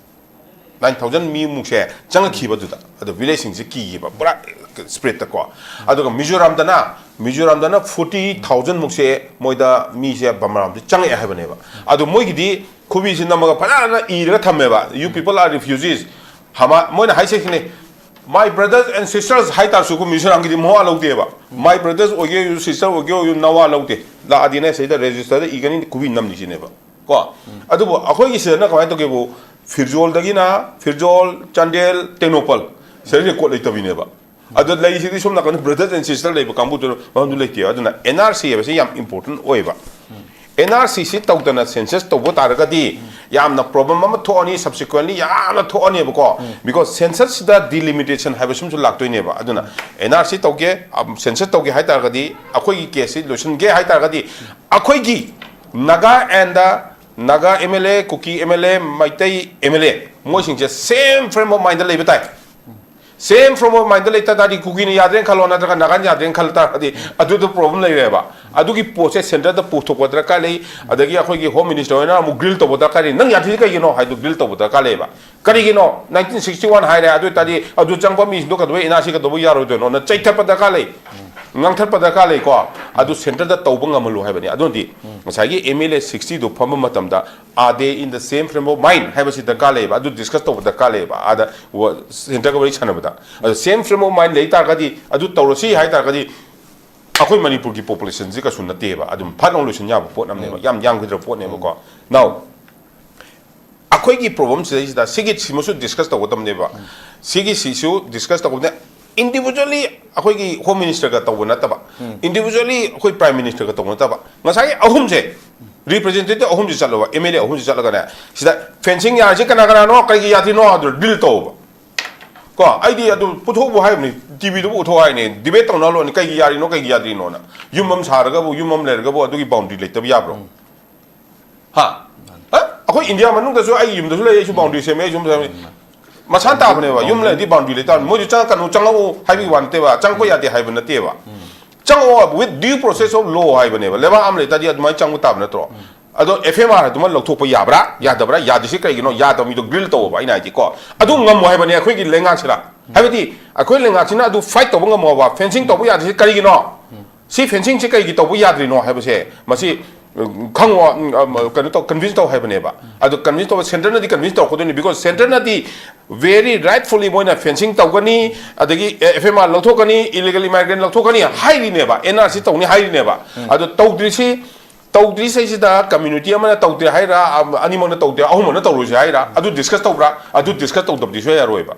nine thousand ꯃꯤꯃꯨꯛꯁꯦ ꯆꯪꯉꯛꯈꯤꯕ ꯑꯗꯨꯗ꯫ ꯑꯗꯣ ꯚꯤꯂꯦꯖꯁꯤꯡꯁꯦ ꯀꯤꯌꯦꯕ ꯄꯨꯔꯥ ꯁ꯭ꯄ꯭ꯔꯤꯠꯇꯀꯣ꯫ ꯑꯗꯨꯒ ꯃꯤꯖꯣꯔꯥꯝꯗꯅ, ꯃꯤꯖꯣꯔꯥꯝꯗꯅ ꯐꯣꯔꯇꯤ ꯊꯥꯎꯖꯟ ꯃꯨꯛꯁꯦ ꯃꯣꯏꯗ ꯃꯤꯁꯦ ꯕꯃꯔꯥꯝꯗ ꯆꯪꯉꯛꯑꯦ ꯍꯥꯏꯕꯅꯦꯕ꯫ ꯑꯗꯣ ꯃꯣꯏꯒꯤꯗꯤ ꯈꯨꯕꯤꯁꯤ ꯅꯝꯃꯒ ꯐꯖꯅ ꯏꯔꯒ ꯊꯝꯃꯦꯕ, "You people are refugees"꯫ ꯍꯃꯥ-, ꯃꯣꯏꯅ ꯍꯥꯏꯁꯦ ꯁꯤꯅꯤ, "My brothers and sisters" ꯍꯥꯏꯇꯥꯔꯁꯨ ꯃꯤꯖꯣꯔꯥꯝꯒꯤꯗꯤ ꯃꯋꯥ ꯂꯧꯗꯦꯕ꯫ "My brothers ꯑꯣꯏꯒꯦ, sister ꯑꯣꯏꯒꯦ, ꯅꯋꯥ ꯂꯧꯗꯦ꯫ ꯂꯥꯛꯑꯗꯤꯅꯦ ꯁꯤꯗ ꯔꯦꯖꯤꯁꯇꯔꯗ ꯏꯒꯅꯤ, ꯈꯨꯕꯤ ꯅꯝꯅꯤ" ꯁꯤꯅꯦꯕ꯫ ꯀꯣ? ꯑꯗꯨꯕꯨ ꯑꯩꯈꯣꯏꯒꯤ ꯁꯤꯗꯅ ꯀꯃꯥꯏꯅ ꯇꯧꯒꯦꯕꯨ, ꯐꯤꯔꯖꯣꯜꯗꯒꯤꯅ, ꯐꯤꯔꯖꯣꯜ, ꯆꯥꯟꯗꯦꯜ, ꯇꯦꯡꯅꯧꯄꯜ, ꯁꯤꯗ ꯔꯦꯀꯣꯔꯠ ꯂꯩꯇꯕꯤꯅꯦꯕ꯫ ꯑꯗꯣ ꯂꯩꯁꯤꯗꯤ ꯁꯣꯝ ꯅꯥꯀꯟꯗ brothers and sister ꯂꯩꯕ ꯀꯥꯡꯕꯨꯗꯨꯅ ꯃꯐꯝꯗꯨ ꯂꯩꯇꯦ꯫ ꯑꯗꯨꯅ ꯑꯦꯟ ꯑꯥꯔ ꯁꯤ ꯍꯥꯏꯕꯁꯤ ꯌꯥꯝ ꯏꯝꯄꯣꯔꯇꯦꯟ ꯑꯣꯏꯕ꯫ ꯑꯦꯟ ꯑꯥꯔ ꯁꯤꯁꯤ ꯇꯧꯗꯅ ꯁꯦꯟꯁꯁ ꯇꯧꯕ ꯇꯥꯔꯒꯗꯤ ꯌꯥꯝꯅ ꯄ꯭ꯔꯣꯕ꯭ꯂꯦꯝ ꯑꯃ ꯊꯣꯛꯑꯅꯤ, subsequently ꯌꯥꯝꯅ ꯊꯣꯛꯑꯅꯤꯕꯀꯣ꯫ Because ꯁꯦꯟꯁꯁꯁꯤꯗ delimitation ꯍꯥꯏꯕꯁꯤꯃꯁꯨ ꯂꯥꯛꯇꯣꯏꯅꯦꯕ꯫ ꯑꯗꯨꯅ ꯑꯦꯟ ꯑꯥꯔ ꯁꯤ ꯇꯧꯒꯦ, ꯁꯦꯟꯁꯁ ꯇꯧꯒꯦ ꯍꯥꯏ ꯇꯥꯔꯒꯗꯤ, ꯑꯩꯈꯣꯏꯒꯤ ꯀꯦꯁꯁꯤ ꯂꯣꯏꯁꯤꯟꯒꯦ ꯍꯥꯏ ꯇꯥꯔꯒꯗꯤ, ꯑꯩꯈꯣꯏꯒꯤ Naga and Naga M L A, Kuki M L A, Meitei M L A, ꯃꯣꯏꯁꯤꯡꯁꯦ same frame of mind ꯂꯩꯕ ꯇꯥꯏ꯫ Same frame of mind ꯂꯩꯇ ꯇꯥꯔꯗꯤ, ꯀꯨꯀꯤꯅ ꯌꯥꯗ꯭ꯔꯦꯅ ꯈꯜꯂꯣ, ꯅꯠꯇ꯭ꯔꯒ ꯅꯥꯒꯥꯅ ꯌꯥꯗ꯭ꯔꯦꯅ ꯈꯜ ꯇꯥꯔꯒꯗꯤ, ꯑꯗꯨꯗ ꯄ꯭ꯔꯣꯕ꯭ꯂꯦꯝ ꯂꯩꯔꯦꯕ꯫ ꯑꯗꯨꯒꯤ ꯄꯣꯠꯁꯦ ꯁꯦꯟꯇꯔꯗ ꯄꯨꯊꯣꯛꯄ ꯗꯔꯀꯥꯔ ꯂꯩ꯫ ꯑꯗꯒꯤ ꯑꯩꯈꯣꯏꯒꯤ ꯍꯣꯝ ꯃꯤꯅꯤꯁꯇꯔ ꯍꯣꯏꯅ ꯑꯃꯨꯛ ꯒ꯭ꯔꯤꯜ ꯇꯧꯕ ꯗꯔꯀꯥꯔ ꯂꯩ꯫ "ꯅꯪ ꯌꯥꯗ꯭ꯔꯤꯁꯤ ꯀꯩꯒꯤꯅꯣ?" ꯍꯥꯏꯗꯣ ꯒ꯭ꯔꯤꯜ ꯇꯧꯕ ꯗꯔꯀꯥꯔ ꯂꯩꯌꯦꯕ꯫ ꯀꯔꯤꯒꯤꯅꯣ ꯅꯥꯏꯟꯇꯤꯟ ꯁꯤꯛꯁꯇꯤ ꯋꯥꯟ ꯍꯥꯏꯔꯦ, ꯑꯗꯨ ꯑꯣꯏ ꯇꯥꯔꯗꯤ ꯑꯗꯨ ꯆꯪꯕ ꯃꯤꯁꯤꯡꯗꯣ ꯀꯩꯗꯧꯕꯩ ꯑꯦꯟ ꯑꯥꯔ ꯁꯤ ꯀꯩꯗꯧꯕꯩ ꯌꯥꯔꯣꯏꯗꯣꯏꯅꯣꯅ ꯆꯩꯊꯠꯄ ꯗꯔꯀꯥꯔ ꯂꯩ, ꯉꯥꯡꯊꯠꯄ ꯗꯔꯀꯥꯔ ꯂꯩꯀꯣ꯫ ꯑꯗꯨ ꯁꯦꯟꯇꯔꯗ ꯇꯧꯕ ꯉꯝꯍꯜꯂꯨ ꯍꯥꯏꯕꯅꯤ꯫ ꯑꯗꯨꯅꯗꯤ ꯉꯁꯥꯏꯒꯤ ꯑꯦꯝ ꯑꯦꯜ ꯑꯦ ꯁꯤꯛꯁꯇꯤꯗꯣ ꯐꯝꯕ ꯃꯇꯝꯗ, are they in the same frame of mind ꯍꯥꯏꯕꯁꯤ ꯗꯔꯀꯥꯔ ꯂꯩꯌꯦꯕ, ꯑꯗꯨ ꯗꯤꯁꯀꯁ ꯇꯧꯕ ꯗꯔꯀꯥꯔ ꯂꯩꯌꯦꯕ꯫ ꯑꯥꯗ ꯋ-, ꯁꯦꯟꯇꯔꯒ ꯋꯥꯔꯤ ꯁꯥꯟꯅꯕꯗ ꯑꯗꯣ same frame of mind ꯂꯩ ꯇꯥꯔꯒꯗꯤ, ꯑꯗꯨ ꯇꯧꯔꯁꯤ ꯍꯥꯏ ꯇꯥꯔꯒꯗꯤ, ꯑꯩꯈꯣꯏ ꯃꯅꯤꯄꯨꯔꯒꯤ ꯄꯣꯄꯨꯂꯦꯁꯟꯁꯤ ꯀꯩꯁꯨ ꯅꯠꯇꯦꯕ, ꯑꯗꯨꯝ ꯐꯠ ꯂꯥꯎꯅ ꯂꯣꯏꯁꯤꯟ ꯌꯥꯕ ꯄꯣꯠ ꯑꯃꯅꯦꯕ, ꯌꯥꯝ ꯌꯥꯝꯈꯤꯗ꯭ꯔꯕ ꯄꯣꯠꯅꯦꯕꯀꯣ꯫ Now, ꯑꯩꯈꯣꯏꯒꯤ ꯄ꯭ꯔꯣꯕ꯭ꯂꯦꯝ ꯁꯤꯗꯩꯁꯤꯗ ꯁꯤꯒꯤ ꯁꯤꯃꯁꯨ ꯗꯤꯁꯀꯁ ꯇꯧꯒꯗꯕꯅꯦꯕ꯫ ꯁꯤꯒꯤ ꯁꯤꯁꯨ ꯗꯤꯁꯀꯁ ꯇꯧꯒꯗꯕꯅꯦ꯫ Individually ꯑꯩꯈꯣꯏꯒꯤ ꯍꯣꯝ ꯃꯤꯅꯤꯁꯇꯔꯒ ꯇꯧꯕ ꯅꯠꯇꯕ, individually ꯑꯩꯈꯣꯏ ꯄ꯭ꯔꯥꯏꯝ ꯃꯤꯅꯤꯁꯇꯔꯒ ꯇꯧꯕ ꯅꯠꯇꯕ, ꯉꯁꯥꯏꯒꯤ ꯑꯍꯨꯝꯁꯦ, ꯔꯤꯄ꯭ꯔꯖꯦꯟꯇꯦꯇꯤꯚ ꯑꯍꯨꯝꯁꯦ ꯆꯠꯂꯕ, ꯑꯦꯝ ꯑꯦꯜ ꯑꯦ ꯑꯍꯨꯝꯁꯦ ꯆꯠꯂꯒꯅꯦ, ꯁꯤꯗ ꯐꯦꯟꯁꯤꯡ ꯌꯥꯔꯤꯁꯦ ꯀꯅꯥ ꯀꯅꯥꯅꯣ, ꯀꯩꯒꯤ ꯌꯥꯗ꯭ꯔꯤꯅꯣ ꯍꯥꯏꯕꯗꯣ ꯗꯤꯜ ꯇꯧꯕ꯫ ꯀꯣ, ꯑꯩꯗꯤ ꯑꯗꯨ ꯄꯨꯊꯣꯛꯎ ꯍꯥꯏꯕꯅꯤ, ꯇꯤꯚꯤꯗꯕꯨ ꯎꯊꯣꯛ ꯍꯥꯏꯅꯤ, ꯗꯤꯕꯦꯠ ꯇꯧꯅꯍꯜꯂꯣꯅꯤ, ꯀꯩꯒꯤ ꯌꯥꯔꯤꯅꯣ, ꯀꯩꯒꯤ ꯌꯥꯗ꯭ꯔꯤꯅꯣꯅ꯫ ꯌꯨꯝ ꯑꯃ ꯁꯥꯔꯒꯕꯨ, ꯌꯨꯝ ꯑꯃ ꯂꯩꯔꯒꯕꯨ ꯑꯗꯨꯒꯤ ꯕꯥꯎꯟꯗ꯭ꯔꯤ ꯂꯩꯇꯕ ꯌꯥꯕ꯭ꯔꯣ? ꯍꯥ? ꯑ? ꯑꯩꯈꯣꯏ ꯏꯟꯗꯤꯌꯥ ꯃꯅꯨꯡꯗꯁꯨ ꯑꯩꯒꯤ ꯌꯨꯝꯗꯁꯨ ꯂꯩ, ꯑꯩꯁꯨ ꯕꯥꯎꯟꯗ꯭ꯔꯤ ꯁꯦꯝꯃꯦ, ꯑꯩꯁꯨ ꯁꯦꯝꯃꯦ꯫ ꯃꯁꯥꯅ ꯇꯥꯕꯅꯦꯕ, ꯌꯨꯝ ꯂꯩꯔꯗꯤ ꯕꯥꯎꯟꯗ꯭ꯔꯤ ꯂꯩꯇꯥꯕꯅꯤ꯫ ꯃꯣꯏꯁꯨ ꯆꯪꯉꯛꯀꯅꯨ, ꯆꯪꯉꯛꯎ ꯍꯥꯏꯕꯒꯤ ꯋꯥ ꯅꯠꯇꯦꯕ, ꯆꯪꯉꯛꯄ ꯌꯥꯗꯦ ꯍꯥꯏꯕ ꯅꯠꯇꯦꯕ꯫ ꯆꯪꯉꯛꯑꯣ with due process of law ꯍꯥꯏꯕꯅꯦꯕ꯫ ꯂꯩꯕꯥꯛ ꯑꯃ ꯂꯩꯇꯥꯔꯗꯤ ꯑꯗꯨꯃꯥꯏꯅ ꯆꯪꯕ ꯇꯥꯕ ꯅꯠꯇ꯭ꯔꯣ? ꯑꯗꯣ ꯑꯦꯐ ꯑꯦꯝ ꯑꯥꯔ ꯑꯗꯨꯃ ꯂꯧꯊꯣꯛꯄ ꯌꯥꯕ꯭ꯔꯥ, ꯌꯥꯗꯕ꯭ꯔꯥ? ꯌꯥꯗ꯭ꯔꯤꯁꯤ ꯀꯩꯒꯤꯅꯣ? ꯌꯥꯗꯕ ꯃꯤꯗꯣ ꯒ꯭ꯔꯤꯜ ꯇꯧꯑꯣꯕ, ꯑꯩꯅ ꯍꯥꯏꯗꯤꯀꯣ꯫ ꯑꯗꯨ ꯉꯝꯃꯣ ꯍꯥꯏꯕꯅꯦ ꯑꯩꯈꯣꯏꯒꯤ ꯂꯩꯉꯥꯛꯁꯤꯅ꯫ ꯍꯥꯏꯕꯗꯤ ꯑꯩꯈꯣꯏ ꯂꯩꯉꯥꯛꯁꯤꯅ ꯑꯗꯨ ꯐꯥꯏꯠ ꯇꯧꯕ ꯉꯝꯃꯣꯕ, ꯐꯦꯟꯁꯤꯡ ꯇꯧꯕ ꯌꯥꯗ꯭ꯔꯤꯁꯤ ꯀꯔꯤꯒꯤꯅꯣ? ꯁꯤ ꯐꯦꯟꯁꯤꯡꯁꯤ ꯀꯩꯒꯤ ꯇꯧꯕ ꯌꯥꯗ꯭ꯔꯤꯅꯣ ꯍꯥꯏꯕꯁꯦ, ꯃꯁꯤ, ꯎꯝ, ꯈꯪꯉꯣ, ꯎꯝ, ꯎꯝ, ꯀꯩꯅꯣ ꯇꯧ, ꯀꯟꯚꯤꯟꯁ ꯇꯧ ꯍꯥꯏꯕꯅꯦꯕ꯫ ꯑꯗꯣ ꯀꯟꯚꯤꯟꯁ ꯇꯧꯕ, ꯁꯦꯟꯇꯔꯅꯗꯤ ꯀꯟꯚꯤꯟꯁ ꯇꯧꯔꯛꯀꯗꯣꯏꯅꯤ, because ꯁꯦꯟꯇꯔꯅꯗꯤ very rightfully ꯃꯣꯏꯅ ꯐꯦꯟꯁꯤꯡ ꯇꯧꯒꯅꯤ, ꯑꯗꯒꯤ ꯑꯦꯐ ꯑꯦꯝ ꯑꯥꯔ ꯂꯧꯊꯣꯛꯀꯅꯤ, ꯏꯂꯤꯒꯦꯜ ꯏꯃꯥꯏꯒ꯭ꯔꯦꯟ ꯂꯧꯊꯣꯛꯀꯅꯤ ꯍꯥꯏꯔꯤꯅꯦꯕ, ꯑꯦꯟ ꯑꯥꯔ ꯁꯤ ꯇꯧꯅꯤ ꯍꯥꯏꯔꯤꯅꯦꯕ꯫ ꯑꯗꯣ ꯇꯧꯗ꯭ꯔꯤꯁꯤ, ꯇꯧꯗ꯭ꯔꯤꯁꯩꯁꯤꯗ ꯀꯝꯃ꯭ꯌꯨꯅꯤꯇꯤ ꯑꯃꯅ ꯇꯧꯗꯦ ꯍꯥꯏꯔꯥ, ꯑ, ꯑꯅꯤꯃꯛꯅ ꯇꯧꯗꯦ, ꯑꯍꯨꯝꯃꯛꯅ ꯇꯧꯔꯣꯏꯁꯦ ꯍꯥꯏꯔꯥ? ꯑꯗꯨ ꯗꯤꯁꯀꯁ ꯇꯧꯕ꯭ꯔꯥ? ꯑꯗꯨ ꯗꯤꯁꯀꯁ ꯇꯧꯗꯕꯗꯤ ꯁꯨꯡꯌꯥ ꯌꯥꯔꯣꯏꯕ꯫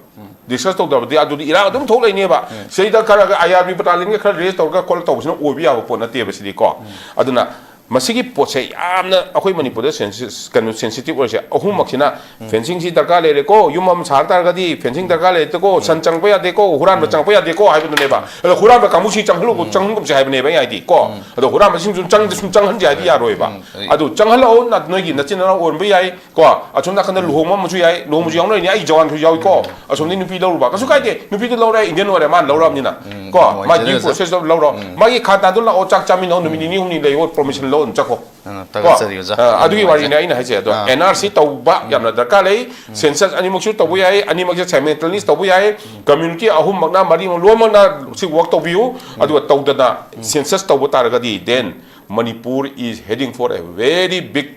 ꯗꯤꯁꯀꯁ ꯇꯧꯗꯕꯗꯤ ꯑꯗꯨꯗꯤ ꯏꯔꯥꯡ ꯑꯗꯨꯝ ꯊꯣꯛ ꯂꯩꯅꯦꯕ꯫ ꯁꯤꯗꯩꯗ ꯈꯔ ꯑꯥꯏ ꯑꯥꯔ ꯕꯤ ꯕꯇꯥꯂꯤꯌꯟꯒ ꯈꯔ ꯔꯦꯁ ꯇꯧꯔꯒ ꯈꯣꯠꯂ ꯇꯧꯕꯁꯤꯅ ꯑꯣꯏꯕ ꯌꯥꯕ ꯄꯣꯠ ꯅꯠꯇꯦꯕ ꯁꯤꯗꯤꯀꯣ꯫ ꯑꯗꯨꯅ ꯃꯁꯤꯒꯤ ꯄꯣꯠꯁꯦ ꯌꯥꯝꯅ ꯑꯩꯈꯣꯏ ꯃꯅꯤꯄꯨꯔꯗ ꯁꯦꯟꯁꯤꯁ-, ꯀꯩꯅꯣ, ꯁꯦꯟꯁꯤꯇꯤꯚ ꯑꯣꯏꯔꯤꯁꯦ ꯑꯍꯨꯝꯃꯛꯁꯤꯅ, ꯐꯦꯟꯁꯤꯡꯁꯤ ꯗꯔꯀꯥꯔ ꯂꯩꯔꯦꯀꯣ, ꯌꯨꯝ ꯑꯃ ꯁꯥ ꯇꯥꯔꯒꯗꯤ ꯐꯦꯟꯁꯤꯡ ꯗꯔꯀꯥꯔ ꯂꯩꯔꯦꯀꯣ, ꯁꯟ ꯆꯪꯕ ꯌꯥꯗꯦꯀꯣ, ꯍꯨꯔꯥꯟꯕ ꯆꯪꯕ ꯌꯥꯗꯦꯀꯣ ꯍꯥꯏꯕꯗꯨꯅꯦꯕ꯫ ꯑꯗꯣ ꯍꯨꯔꯥꯟꯕ ꯀꯥꯡꯕꯨꯁꯤ ꯆꯪꯍꯜꯂꯨ, ꯆꯪꯍꯟꯒꯨꯝꯁꯦ ꯍꯥꯏꯕꯅꯦꯕ ꯑꯩ ꯍꯥꯏꯗꯤ ꯀꯣ꯫ ꯑꯗꯣ ꯍꯨꯔꯥꯟꯕꯁꯤꯡꯁꯨ ꯆꯪ-, ꯁꯨꯝ ꯆꯪꯍꯟꯁꯦ ꯍꯥꯏꯗꯤ ꯌꯥꯔꯣꯏꯕ꯫ ꯑꯗꯨ ꯆꯪꯍꯜꯂꯛꯑꯣ, ꯅ-, ꯅꯣꯏꯒꯤ ꯅꯆꯤꯟ ꯅꯅꯥꯎ ꯑꯣꯟꯕ ꯌꯥꯏ ꯀꯣ꯫ ꯑꯁꯣꯝ ꯅꯥꯀꯟꯗ ꯂꯨꯍꯣꯡꯕ ꯑꯃꯁꯨ ꯌꯥꯏ, ꯂꯨꯍꯣꯡꯕꯁꯨ ꯌꯥꯎꯅꯔꯤꯅꯤ, ꯑꯩ ꯖꯋꯥꯟꯁꯨ ꯌꯥꯎꯏꯀꯣ꯫ ꯑꯁꯣꯝꯗꯒꯤ ꯅꯨꯄꯤ ꯂꯧꯔꯨꯕ ꯀꯩꯁꯨ ꯀꯥꯏꯗꯦ, ꯅꯨꯄꯤꯗꯨ ꯂꯧꯔꯦ, ꯏꯟꯗꯤꯌꯟ ꯑꯣꯏꯔꯦ, ꯃꯥꯅ ꯂꯧꯔꯕꯅꯤꯅ ꯀꯣ꯫ ꯃꯥꯒꯤ ꯗ꯭ꯌꯨ ꯄ꯭ꯔꯣꯁꯦꯁꯇ ꯂꯧꯔꯣ꯫ ꯃꯥꯒꯤ ꯈꯥꯟꯗꯥꯟꯗꯨ ꯂꯥꯛꯑꯣ, ꯆꯥꯛ ꯆꯥꯃꯤꯟꯅꯧ, ꯅꯨꯃꯤꯠ ꯅꯤꯅꯤ ꯍꯨꯝꯅꯤ ꯂꯩꯌꯣ, ꯄꯔꯃꯤꯁꯟ ꯂꯧ ꯑꯗꯨꯝ ꯆꯠꯈꯣ꯫ ꯑ, ꯊꯥꯒꯠꯆꯔꯤ, ꯑꯣꯖꯥ꯫ ꯑ, ꯌꯥꯝ ꯑꯗꯨꯒꯤ ꯅꯨꯡꯉꯥꯏꯖꯔꯦ꯫ ꯋꯥꯔꯤꯅꯦ ꯑꯩꯅ ꯍꯥꯏꯁꯦ꯫ ꯑꯗꯣ ꯑꯥ꯫ ꯑꯦꯟ ꯑꯥꯔ ꯁꯤ ꯇꯧꯕ ꯌꯥꯝꯅ ꯗꯔꯀꯥꯔ ꯂꯩ꯫ ꯁꯦꯟꯁꯁ ꯑꯅꯤꯃꯛꯁꯨ ꯇꯧꯕ ꯌꯥꯏ, ꯑꯅꯤꯃꯛꯁꯦ ꯁꯥꯏꯃꯜꯇꯦꯅꯤꯌꯁ ꯇꯧꯕ ꯌꯥꯏ꯫ ꯀꯝꯃ꯭ꯌꯨꯅꯤꯇꯤ ꯑꯍꯨꯝꯃꯛꯅ, ꯃꯔꯤꯃꯛ ꯂꯣꯏꯅꯃꯛꯅ ꯁꯤ ꯋꯥꯔꯛ ꯇꯧꯕꯤꯌꯨ꯫ ꯑꯗꯨꯒ ꯇꯧꯗꯅ ꯁꯦꯟꯁꯁ ꯇꯧꯕ ꯇꯥꯔꯒꯗꯤ, then Manipur is heading for a very big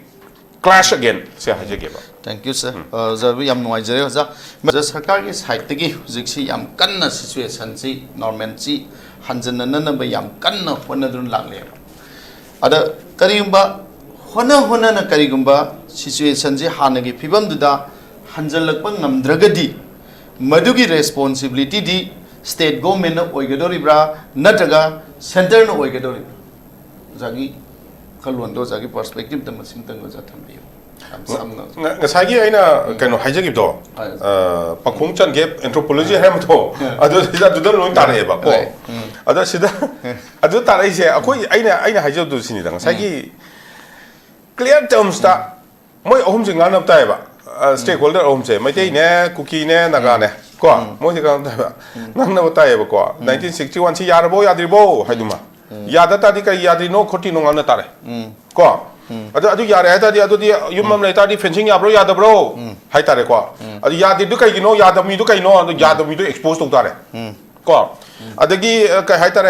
clash again say ꯍꯥꯏꯖꯒꯦꯕ꯫ Thank you, sir꯫ ꯑ, ꯑꯣꯖꯥꯕꯨ ꯌꯥꯝ ꯅꯨꯡꯉꯥꯏꯖꯔꯦ, ꯑꯣꯖꯥ꯫ ꯑꯣꯖꯥ, ꯁꯔꯀꯥꯔꯒꯤ ꯁꯥꯏꯠꯇꯒꯤ ꯍꯧꯖꯤꯛꯁꯤ ꯌꯥꯝ ꯀꯟꯅ ꯁꯤꯆꯨꯋꯦꯁꯟꯁꯤ, ꯅꯣꯔꯃꯦꯜꯁꯤ ꯍꯟꯖꯟꯅꯅꯕ ꯌꯥꯝ ꯀꯟꯅ ꯍꯣꯠꯅꯗꯨꯅ ꯂꯥꯛꯂꯦꯕ꯫ ꯑꯗ ꯀꯔꯤꯒꯨꯝꯕ ꯍꯣꯠꯅ ꯍꯣꯠꯅꯅ ꯀꯔꯤꯒꯨꯝꯕ ꯁꯤꯆꯨꯋꯦꯁꯟꯁꯤ ꯍꯥꯟꯅꯒꯤ ꯐꯤꯕꯝꯗꯨꯗ ꯍꯟꯖꯜꯂꯛꯄ ꯉꯝꯗ꯭ꯔꯒꯗꯤ, ꯃꯗꯨꯒꯤ ꯔꯦꯁꯄꯣꯟꯁꯤꯕꯤꯂꯤꯇꯤꯗꯤ ꯁ꯭ꯇꯦꯠ ꯒꯣꯚꯔꯟꯃꯦꯟꯠꯅ ꯑꯣꯏꯒꯗꯧꯔꯤꯕ꯭ꯔꯥ, ꯅꯠꯇ꯭ꯔꯒ ꯁꯦꯟꯇꯔꯅ ꯑꯣꯏꯒꯗꯧꯔꯤꯕ꯭ꯔꯥ? ꯑꯣꯖꯥꯒꯤ ꯋꯥꯈꯜꯂꯣꯟꯗꯣ, ꯑꯣꯖꯥꯒꯤ ꯄꯔꯁꯄꯦꯛꯇꯤꯞꯇ ꯃꯁꯤꯝꯇꯪ ꯑꯣꯖꯥ ꯊꯝꯕꯤꯌꯨ꯫ ꯉ- ꯉꯁꯥꯏꯒꯤ ꯑꯩꯅ ꯀꯩꯅꯣ ꯍꯥꯏꯖꯈꯤꯕꯗꯣ, ꯑ, ꯄꯥꯈꯣꯡ ꯆꯟꯒꯦ ꯑꯦꯟꯊ꯭ꯔꯣꯄꯣꯂꯣꯖꯤ ꯍꯥꯏꯔꯝꯕꯗꯣ, ꯑꯗꯨ ꯁꯤꯗ ꯑꯗꯨꯗ ꯂꯣꯏ ꯇꯥꯔꯛꯑꯦꯕ ꯀꯣ. ꯑꯗ ꯁꯤꯗ ꯑꯗꯨ ꯇꯥꯔꯛꯏꯁꯦ ꯑꯩꯈꯣꯏ, ꯑꯩꯅ ꯑꯩꯅ ꯍꯥꯏꯖꯕꯗꯨ ꯁꯤꯅꯤꯗ, ꯉꯁꯥꯏꯒꯤ ꯀ꯭ꯂꯤꯌꯥꯔ ꯇꯔꯝꯁꯇ ꯃꯣꯏ ꯑꯍꯨꯝꯁꯦ ꯉꯥꯡꯅꯕ ꯇꯥꯏꯌꯦꯕ. ꯁ꯭ꯇꯦꯛ ꯍꯣꯜꯗꯔ ꯑꯍꯨꯝꯁꯦ, ꯃꯩꯇꯩꯅꯦ, ꯀꯨꯀꯤꯅꯦ, ꯅꯥꯒꯥꯅꯦ ꯀꯣ, ꯃꯣꯏꯁꯦ ꯉꯥꯡꯅꯕ ꯇꯥꯏꯌꯦꯕ, ꯉꯥꯡꯅꯕ ꯇꯥꯏꯌꯦꯕꯀꯣ. ꯅꯥꯏꯟꯇꯤꯟ ꯁꯤꯛꯁꯇꯤ ꯋꯥꯟ ꯁꯤ ꯌꯥꯔꯕꯣ ꯌꯥꯗ꯭ꯔꯤꯕꯣ ꯍꯥꯏꯗꯨꯃ, ꯌꯥꯗ ꯇꯥꯔꯗꯤ ꯀꯔꯤ ꯌꯥꯗ꯭ꯔꯤꯅꯣ ꯈꯣꯠꯇ꯭ꯔꯤꯅꯣ ꯉꯥꯡꯅ ꯇꯥꯔꯦ ꯀꯣ. ꯑꯗꯨ ꯑꯗꯨ ꯌꯥꯔꯦ ꯍꯥꯏ ꯇꯥꯔꯗꯤ, ꯑꯗꯨꯗꯤ ꯌꯨꯝ ꯑꯃ ꯂꯩ ꯇꯥꯔꯗꯤ ꯐꯦꯟꯁꯤꯡ ꯌꯥꯕ꯭ꯔꯣ ꯌꯥꯗꯕ꯭ꯔꯣ ꯍꯥꯏ ꯇꯥꯔꯦꯀꯣ. ꯑꯗꯨ ꯌꯥꯗ꯭ꯔꯤꯗꯨ ꯀꯩꯒꯤꯅꯣ, ꯌꯥꯗꯕ ꯃꯤꯗꯨ ꯀꯩꯅꯣ, ꯑꯗꯨ ꯌꯥꯗꯕ ꯃꯤꯗꯨ ꯑꯦꯛꯁꯄꯣꯖ ꯇꯧ ꯇꯥꯔꯦ ꯀꯣ. ꯑꯗꯒꯤ, ꯑ, ꯀꯩ ꯍꯥꯏꯇꯥꯔꯦ,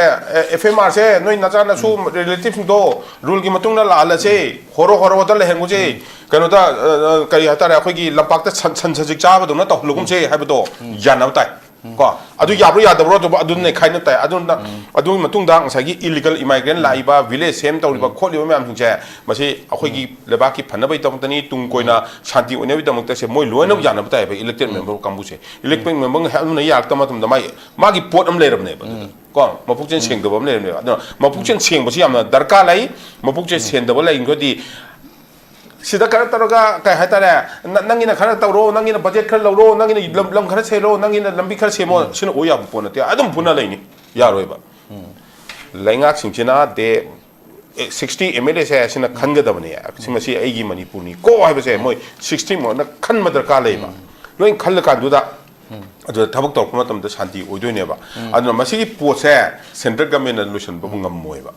ꯑꯦꯐ ꯑꯦꯝ ꯑꯥꯔꯁꯦ ꯅꯣꯏ ꯅꯆꯥ ꯅꯁꯨ ꯔꯤꯂꯦꯇꯤꯚꯁꯤꯡꯗꯣ ꯔꯨꯜꯒꯤ ꯃꯇꯨꯡ ꯏꯟꯅ ꯂꯥꯛꯍꯜꯂꯁꯦ, ꯍꯣꯔꯣ ꯍꯣꯔꯣꯗ ꯂꯩꯍꯟꯒꯨꯁꯦ, ꯀꯩꯅꯣꯗ, ꯑ, ꯑ, ꯀꯔꯤ ꯍꯥꯏꯇꯥꯔꯦ, ꯑꯩꯈꯣꯏꯒꯤ ꯂꯝꯄꯥꯛꯇ ꯁꯟ ꯁꯟ ꯁꯖꯤꯛ ꯆꯥꯕꯗꯧꯅ ꯇꯧꯍꯜꯂꯒꯨꯝꯁꯦ ꯍꯥꯏꯕꯗꯣ ꯌꯥꯅꯕ ꯇꯥꯏ ꯀꯣ. ꯑꯗꯨ ꯌꯥꯕ꯭ꯔꯣ ꯌꯥꯗꯕ꯭ꯔꯣ, ꯑꯗꯨ ꯑꯗꯨ ꯅꯩꯈꯥꯏꯅ ꯇꯥꯏ. ꯑꯗꯨꯅ ꯑꯗꯨꯒꯤ ꯃꯇꯨꯡꯗ ꯉꯁꯥꯏꯒꯤ ꯏꯂꯤꯒꯜ ꯏꯃꯥꯏꯒ꯭ꯔꯦꯟ ꯂꯥꯛꯏꯕ, ꯚꯤꯂꯦꯖ ꯁꯦꯝ ꯇꯧꯔꯤꯕ ꯈꯣꯠꯂꯤꯕ ꯃꯌꯥꯝꯁꯤꯡꯁꯦ, ꯃꯁꯤ ꯑꯩꯈꯣꯏꯒꯤ ꯂꯩꯕꯥꯛꯀꯤ ꯐꯅꯕꯒꯤꯗꯃꯛꯇꯅꯤ, ꯇꯨꯡ ꯀꯣꯏꯅ ꯁꯥꯟꯇꯤ ꯑꯣꯏꯅꯕꯒꯤꯗꯃꯛꯇꯁꯦ ꯃꯣꯏ ꯂꯣꯏꯅꯃꯛ ꯌꯥꯅꯕ ꯇꯥꯏꯕ, ꯏꯂꯦꯛꯇꯦꯠ ꯃꯦꯝꯕꯔ ꯀꯥꯡꯕꯨꯁꯦ. ꯏꯂꯦꯛꯇꯦꯠ ꯃꯦꯝꯕꯔ ꯑꯗꯨꯅ ꯌꯥꯔꯛꯇꯕ ꯃꯇꯝꯗ ꯃꯥꯒꯤ, ꯃꯥꯒꯤ ꯄꯣꯠ ꯑꯃ ꯂꯩꯔꯕꯅꯦꯕ ꯑꯗꯨꯗ ꯀꯣ, ꯃꯄꯨꯛꯆꯦꯜ ꯁꯦꯡꯗꯕ ꯑꯃ ꯂꯩꯔꯕꯅꯦꯕ. ꯑꯗꯨꯅ ꯃꯄꯨꯛꯆꯦꯜ ꯁꯦꯡꯕꯁꯤ ꯌꯥꯝꯅ ꯗꯔꯀꯥꯔ ꯂꯩ. ꯃꯄꯨꯛꯆꯦꯜ ꯁꯦꯡꯗꯕ ꯂꯩꯔꯒꯗꯤ ꯁꯤꯗ ꯈꯔ ꯇꯧꯔꯒ, ꯀꯩ ꯍꯥꯏꯇꯥꯔꯦ, ꯅ- ꯅꯪꯒꯤꯅ ꯈꯔ ꯇꯧꯔꯣ, ꯅꯪꯒꯤꯅ ꯕꯖꯦꯠ ꯈꯔ ꯂꯧꯔꯣ, ꯅꯪꯒꯤꯅ ꯂꯝ, ꯂꯝ ꯈꯔ ꯁꯦꯜꯂꯣ, ꯅꯪꯒꯤꯅ ꯂꯝꯕꯤ ꯈꯔ ꯁꯦꯝꯃꯣ, ꯁꯤꯅ ꯑꯣꯏ ꯌꯥꯕ ꯄꯣꯠ ꯅꯠꯇꯦ. ꯑꯗꯨꯝ ꯐꯨꯅ ꯂꯩꯅꯤ, ꯌꯥꯔꯣꯏꯕ. ꯂꯩꯉꯥꯛꯁꯤꯡꯁꯤꯅ ꯗꯦ ꯁꯤꯛꯁꯇꯤ ꯑꯦꯝ ꯑꯦꯜ ꯑꯦꯁꯦ ꯁꯤꯅ ꯈꯟꯒꯗꯕꯅꯦ, ꯁꯤ, ꯃꯁꯤ ꯑꯩꯒꯤ ꯃꯅꯤꯄꯨꯔꯅꯤ ꯀꯣ ꯍꯥꯏꯕꯁꯦ ꯃꯣꯏ ꯁꯤꯛꯁꯇꯤ ꯃꯣꯏꯅ ꯈꯟꯕ ꯗꯔꯀꯥꯔ ꯂꯩꯌꯦꯕ. ꯂꯣꯏ ꯈꯜꯂꯀꯥꯟꯗꯨꯗ ꯑꯗꯨꯗ ꯊꯕꯛ ꯇꯧꯔꯛꯄ ꯃꯇꯝꯗ ꯁꯥꯟꯇꯤ ꯑꯣꯏꯗꯣꯏꯅꯦꯕ. ꯑꯗꯨꯅ ꯃꯁꯤꯒꯤ ꯄꯣꯠꯁꯦ ꯁꯦꯟꯇ꯭ꯔꯦꯜ ꯒꯃꯦꯟꯅ ꯂꯣꯏꯁꯤꯟꯕ ꯉꯝꯃꯣꯏꯕ.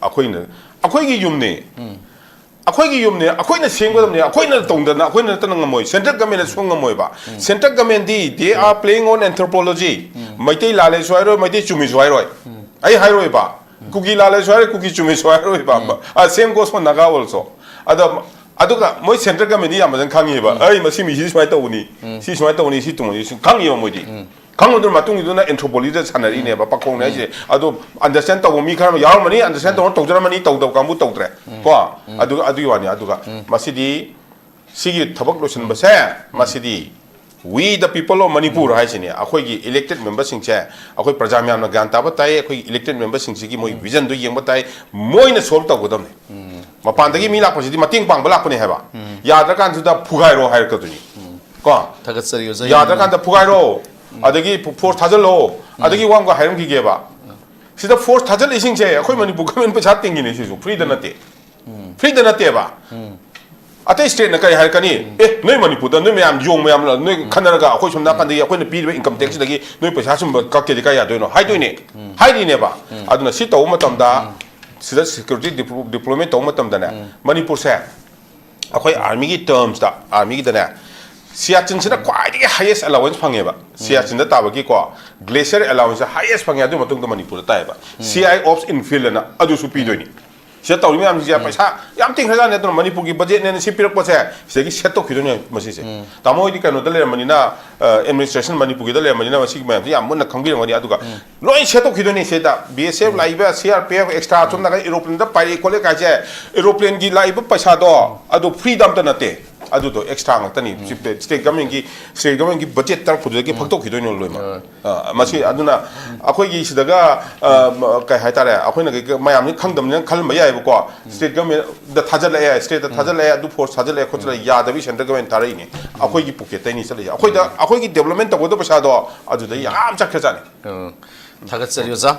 ꯑꯩꯈꯣꯏꯅ, ꯑꯩꯈꯣꯏꯒꯤ ꯌꯨꯝꯅꯦ, ꯑꯩꯈꯣꯏꯒꯤ ꯌꯨꯝꯅꯦ, ꯑꯩꯈꯣꯏꯅ ꯁꯦꯝꯒꯗꯕꯅꯦ, ꯑꯩꯈꯣꯏꯅ ꯇꯧꯗꯅ ꯑꯩꯈꯣꯏꯅ ꯅꯠꯇꯅ ꯉꯝꯃꯣꯏ, ꯁꯦꯟꯇ꯭ꯔꯦꯜ ꯒꯃꯦꯟꯅ ꯁꯨꯡ ꯉꯝꯃꯣꯏꯕ. ꯁꯦꯟꯇ꯭ꯔꯦꯜ ꯒꯃꯦꯟꯗꯤ they are playing on anthropology. Meitei ꯂꯥꯜꯂꯦꯁꯨ ꯍꯥꯏꯔꯣꯏ, ꯃꯩꯇꯩ ꯆꯨꯝꯃꯤꯁꯨ ꯍꯥꯏꯔꯣꯏ. ꯑꯩ ꯍꯥꯏꯔꯣꯏꯕ. ꯀꯨꯀꯤ ꯂꯥꯜꯂꯦꯁꯨ ꯍꯥꯏꯔꯣꯏ, ꯀꯨꯀꯤ ꯆꯨꯝꯃꯤꯁꯨ ꯍꯥꯏꯔꯣꯏꯕ. ꯑ, same goes for Naga also. ꯑꯗ, ꯑꯗꯨꯒ ꯃꯣꯏ ꯁꯦꯟꯇ꯭ꯔꯦꯜ ꯒꯃꯦꯟꯗꯤ ꯌꯥꯝ ꯐꯖꯅ ꯈꯪꯉꯤꯕ. ꯑꯩ ꯃꯁꯤ ꯃꯤꯁꯤ ꯁꯨꯃꯥꯏꯅ ꯇꯧꯕꯅꯤ, ꯁꯤ ꯁꯨꯃꯥꯏꯅ ꯇꯧꯕꯅꯤ, ꯁꯤ ꯇꯧꯕꯅꯤ, ꯁꯤ ꯈꯪꯉꯤꯕ ꯃꯣꯏꯗꯤ. ꯈꯪꯉꯨꯗꯨꯅ ꯃꯇꯨꯡꯒꯤꯗꯨꯅ ꯑꯦꯟꯊ꯭ꯔꯣꯄꯣꯂꯣꯖꯤꯗ ꯁꯥꯟꯅꯔꯤꯅꯦꯕ, ꯄꯥꯈꯣꯡꯅꯦ ꯍꯥꯏꯁꯦ. ꯑꯗꯣ ꯑꯟꯗꯔꯁꯇꯦꯟ ꯇꯧꯕ ꯃꯤ ꯈꯔ ꯑꯃ ꯌꯥꯎꯔꯝꯃꯅꯤ, ꯑꯟꯗꯔꯁꯇꯦꯟ ꯇꯧꯔ ꯇꯧꯖꯔꯝꯃꯅꯤ, ꯇꯧꯗꯕ ꯀꯥꯡꯕꯨ ꯇꯧꯗ꯭ꯔꯦ ꯀꯣ. ꯑꯗꯨꯒ, ꯑꯗꯨꯒꯤ ꯋꯥꯅꯤ. ꯑꯗꯨꯒ ꯃꯁꯤꯗꯤ ꯁꯤꯒꯤ ꯊꯕꯛ ꯂꯣꯏꯁꯤꯟꯕꯁꯦ, ꯃꯁꯤꯗꯤ We the people of Manipur ꯍꯥꯏꯁꯤꯅꯦ, ꯑꯩꯈꯣꯏꯒꯤ elected memberꯁꯤꯡꯁꯦ, ꯑꯩꯈꯣꯏ ꯄ꯭ꯔꯖꯥ ꯃꯌꯥꯝꯅ ꯒ꯭ꯌꯥꯟ ꯇꯥꯕ ꯇꯥꯏ, ꯑꯩꯈꯣꯏꯒꯤ elected memberꯁꯤꯡꯁꯤꯒꯤ ꯃꯣꯏ visionꯗꯨ ꯌꯦꯡꯕ ꯇꯥꯏ, ꯃꯣꯏꯅ solve ꯇꯧꯒꯗꯕꯅꯦ꯫ ꯃꯄꯥꯟꯗꯒꯤ ꯃꯤ ꯂꯥꯛꯄꯁꯤꯗꯤ ꯃꯇꯦꯡ ꯄꯥꯡꯕ ꯂꯥꯛꯄꯅꯦ ꯍꯥꯏꯕ, ꯌꯥꯗ꯭ꯔꯀꯥꯟꯁꯤꯗ ꯐꯨꯒꯥꯏꯔꯣ ꯍꯥꯏꯔꯛꯀꯗꯣꯏꯅꯤ꯫ ꯀꯣ? ꯊꯥꯒꯠꯆꯔꯤ ꯑꯣꯖꯥ꯫ ꯌꯥꯗ꯭ꯔꯀꯥꯟꯗ ꯐꯨꯒꯥꯏꯔꯣ, ꯑꯗꯒꯤ force ꯊꯥꯖꯤꯜꯂꯣ, ꯑꯗꯒꯤ ꯋꯥ ꯑꯃꯒ ꯍꯥꯏꯔꯝꯈꯤꯒꯦꯕ꯫ ꯁꯤꯗ force ꯊꯥꯖꯤꯜꯂꯤꯁꯤꯡꯁꯦ ꯑꯩꯈꯣꯏ ꯃꯅꯤꯄꯨꯔ government ꯄꯩꯁꯥ ꯇꯤꯡꯉꯤꯅꯦ, ꯁꯤꯁꯨ freeꯗ ꯅꯠꯇꯦ꯫ Freeꯗ ꯅꯠꯇꯦꯕ꯫ ꯑꯇꯩ stateꯅ ꯀꯔꯤ ꯍꯥꯏꯔꯛꯀꯅꯤ? ꯑꯦ, ꯅꯣꯏ ꯃꯅꯤꯄꯨꯔꯗ ꯅꯣꯏ ꯃꯌꯥꯝ ꯌꯣꯡ ꯃꯌꯥꯝ ꯅꯣꯏ ꯈꯟꯅꯔꯒ ꯑꯩꯈꯣꯏ ꯁꯣꯝ ꯅꯥꯀꯟꯗꯒꯤ ꯑꯩꯈꯣꯏꯅ ꯄꯤꯔꯤꯕ income taxꯁꯤꯗꯒꯤ ꯅꯣꯏ ꯄꯩꯁꯥ ꯁꯨꯝꯕ ꯀꯛꯀꯦꯗꯤ ꯀꯥꯏ ꯌꯥꯗꯣꯏꯅꯣ ꯍꯥꯏꯗꯣꯏꯅꯦ꯫ ꯍꯥꯏꯔꯤꯅꯦꯕ꯫ ꯑꯗꯨꯅ ꯁꯤ ꯇꯧꯕ ꯃꯇꯝꯗ, ꯁꯤꯗ security deplo-, deployment ꯇꯧꯕ ꯃꯇꯝꯗꯅꯦ, ꯃꯅꯤꯄꯨꯔꯁꯦ ꯑꯩꯈꯣꯏ armyꯒꯤ termsꯇ, armyꯒꯤꯗꯅꯦ, ꯁꯤꯌꯥꯆꯤꯟꯁꯤꯅ ꯈ꯭ꯋꯥꯏꯗꯒꯤ highest allowance ꯐꯪꯉꯦꯕ꯫ ꯁꯤꯌꯥꯆꯤꯟꯗ ꯇꯥꯕꯒꯤꯀꯣ, glacier allowanceꯁꯦ highest ꯐꯪꯉꯦ, ꯑꯗꯨ ꯃꯇꯨꯡꯗ ꯃꯅꯤꯄꯨꯔꯗ ꯇꯥꯏꯌꯦꯕ꯫ C I Ops in Field ꯑꯅ ꯑꯗꯨꯁꯨ ꯄꯤꯗꯣꯏꯅꯤ꯫ ꯁꯤꯗ ꯇꯧꯔꯤ ꯃꯌꯥꯝꯁꯤꯡꯁꯦ ꯄꯩꯁꯥ ꯌꯥꯝ ꯇꯤꯡꯈ꯭ꯔꯖꯥꯠꯅꯤ꯫ ꯑꯗꯨꯅ ꯃꯅꯤꯄꯨꯔꯒꯤ budgetꯅꯦꯅ ꯁꯤ ꯄꯤꯔꯛꯄꯁꯦ, ꯁꯤꯗꯒꯤ ꯁꯦꯠꯇꯣꯛꯈꯤꯗꯣꯏꯅꯦ ꯃꯁꯤꯁꯦ꯫ ꯇꯥꯃꯣ ꯍꯣꯏꯗꯤ ꯀꯩꯅꯣꯗ ꯂꯩꯔꯝꯕꯅꯤꯅ, ꯑ, administration ꯃꯅꯤꯄꯨꯔꯒꯤꯗ ꯂꯩꯔꯝꯕꯅꯤꯅ ꯃꯁꯤꯒꯤ ꯃꯌꯥꯝꯁꯦ ꯌꯥꯝ ꯃꯨꯟꯅ ꯈꯪꯕꯤꯔꯝꯒꯅꯤ꯫ ꯑꯗꯨꯒ ꯂꯣꯏ ꯁꯦꯠꯇꯣꯛꯈꯤꯗꯣꯏꯅꯦ ꯁꯤꯗ꯫ B S F ꯂꯥꯛꯏꯕ, C R P F, extra ꯁꯣꯝ ꯅꯥꯀꯟ aeroplaneꯗ ꯄꯥꯏꯔꯛꯏ ꯈꯣꯠꯂꯦ ꯀꯥꯏꯁꯦ, aeroplaneꯒꯤ ꯂꯥꯛꯏꯕ ꯄꯩꯁꯥꯗꯣ ꯑꯗꯨ freeꯗ ꯑꯝꯇ ꯅꯠꯇꯦ꯫ ꯑꯗꯨꯗꯣ extra ꯉꯥꯛꯇꯅꯤ꯫ State governmentꯀꯤ, state governmentꯀꯤ budget ꯇꯥꯔꯛꯄꯗꯨꯗꯒꯤ ꯐꯛꯇꯣꯛꯈꯤꯗꯣꯏꯅꯦ ꯂꯣꯏꯅꯃꯛ꯫ ꯑ, ꯃꯁꯤ ꯑꯗꯨꯅ ꯑꯩꯈꯣꯏꯒꯤ ꯁꯤꯗꯒ, ꯑ, ꯀꯩ ꯍꯥꯏꯇꯥꯔꯦ, ꯑꯩꯈꯣꯏꯅ ꯀꯩ-, ꯃꯌꯥꯝꯁꯤ ꯈꯪꯗꯕꯅꯤꯅ ꯈꯜꯂꯝꯕ ꯌꯥꯏꯑꯕꯀꯣ꯫ State governmentꯗ ꯊꯥꯖꯤꯜꯂꯛꯑꯦ, stateꯇ ꯊꯥꯖꯤꯜꯂꯛꯑꯦ, ꯑꯗꯨ force ꯊꯥꯖꯤꯜꯂꯛꯑꯦ ꯈꯣꯠꯆꯤꯜꯂꯛꯑꯦ ꯌꯥꯗꯕꯤ central government ꯊꯥꯔꯛꯏꯅꯦ꯫ ꯑꯩꯈꯣꯏꯒꯤ pocketꯇꯩꯅꯤ ꯆꯠꯂꯤꯁꯦ꯫ ꯑꯩꯈꯣꯏꯗ, ꯑꯩꯈꯣꯏꯒꯤ development ꯇꯧꯒꯗꯕ ꯄꯩꯁꯥꯗꯣ ꯑꯗꯨꯗ ꯌꯥꯝ ꯆꯠꯈ꯭ꯔꯖꯥꯠꯅꯤ꯫ ꯎꯝ꯫ ꯊꯥꯒꯠꯆꯔꯤ ꯑꯣꯖꯥ꯫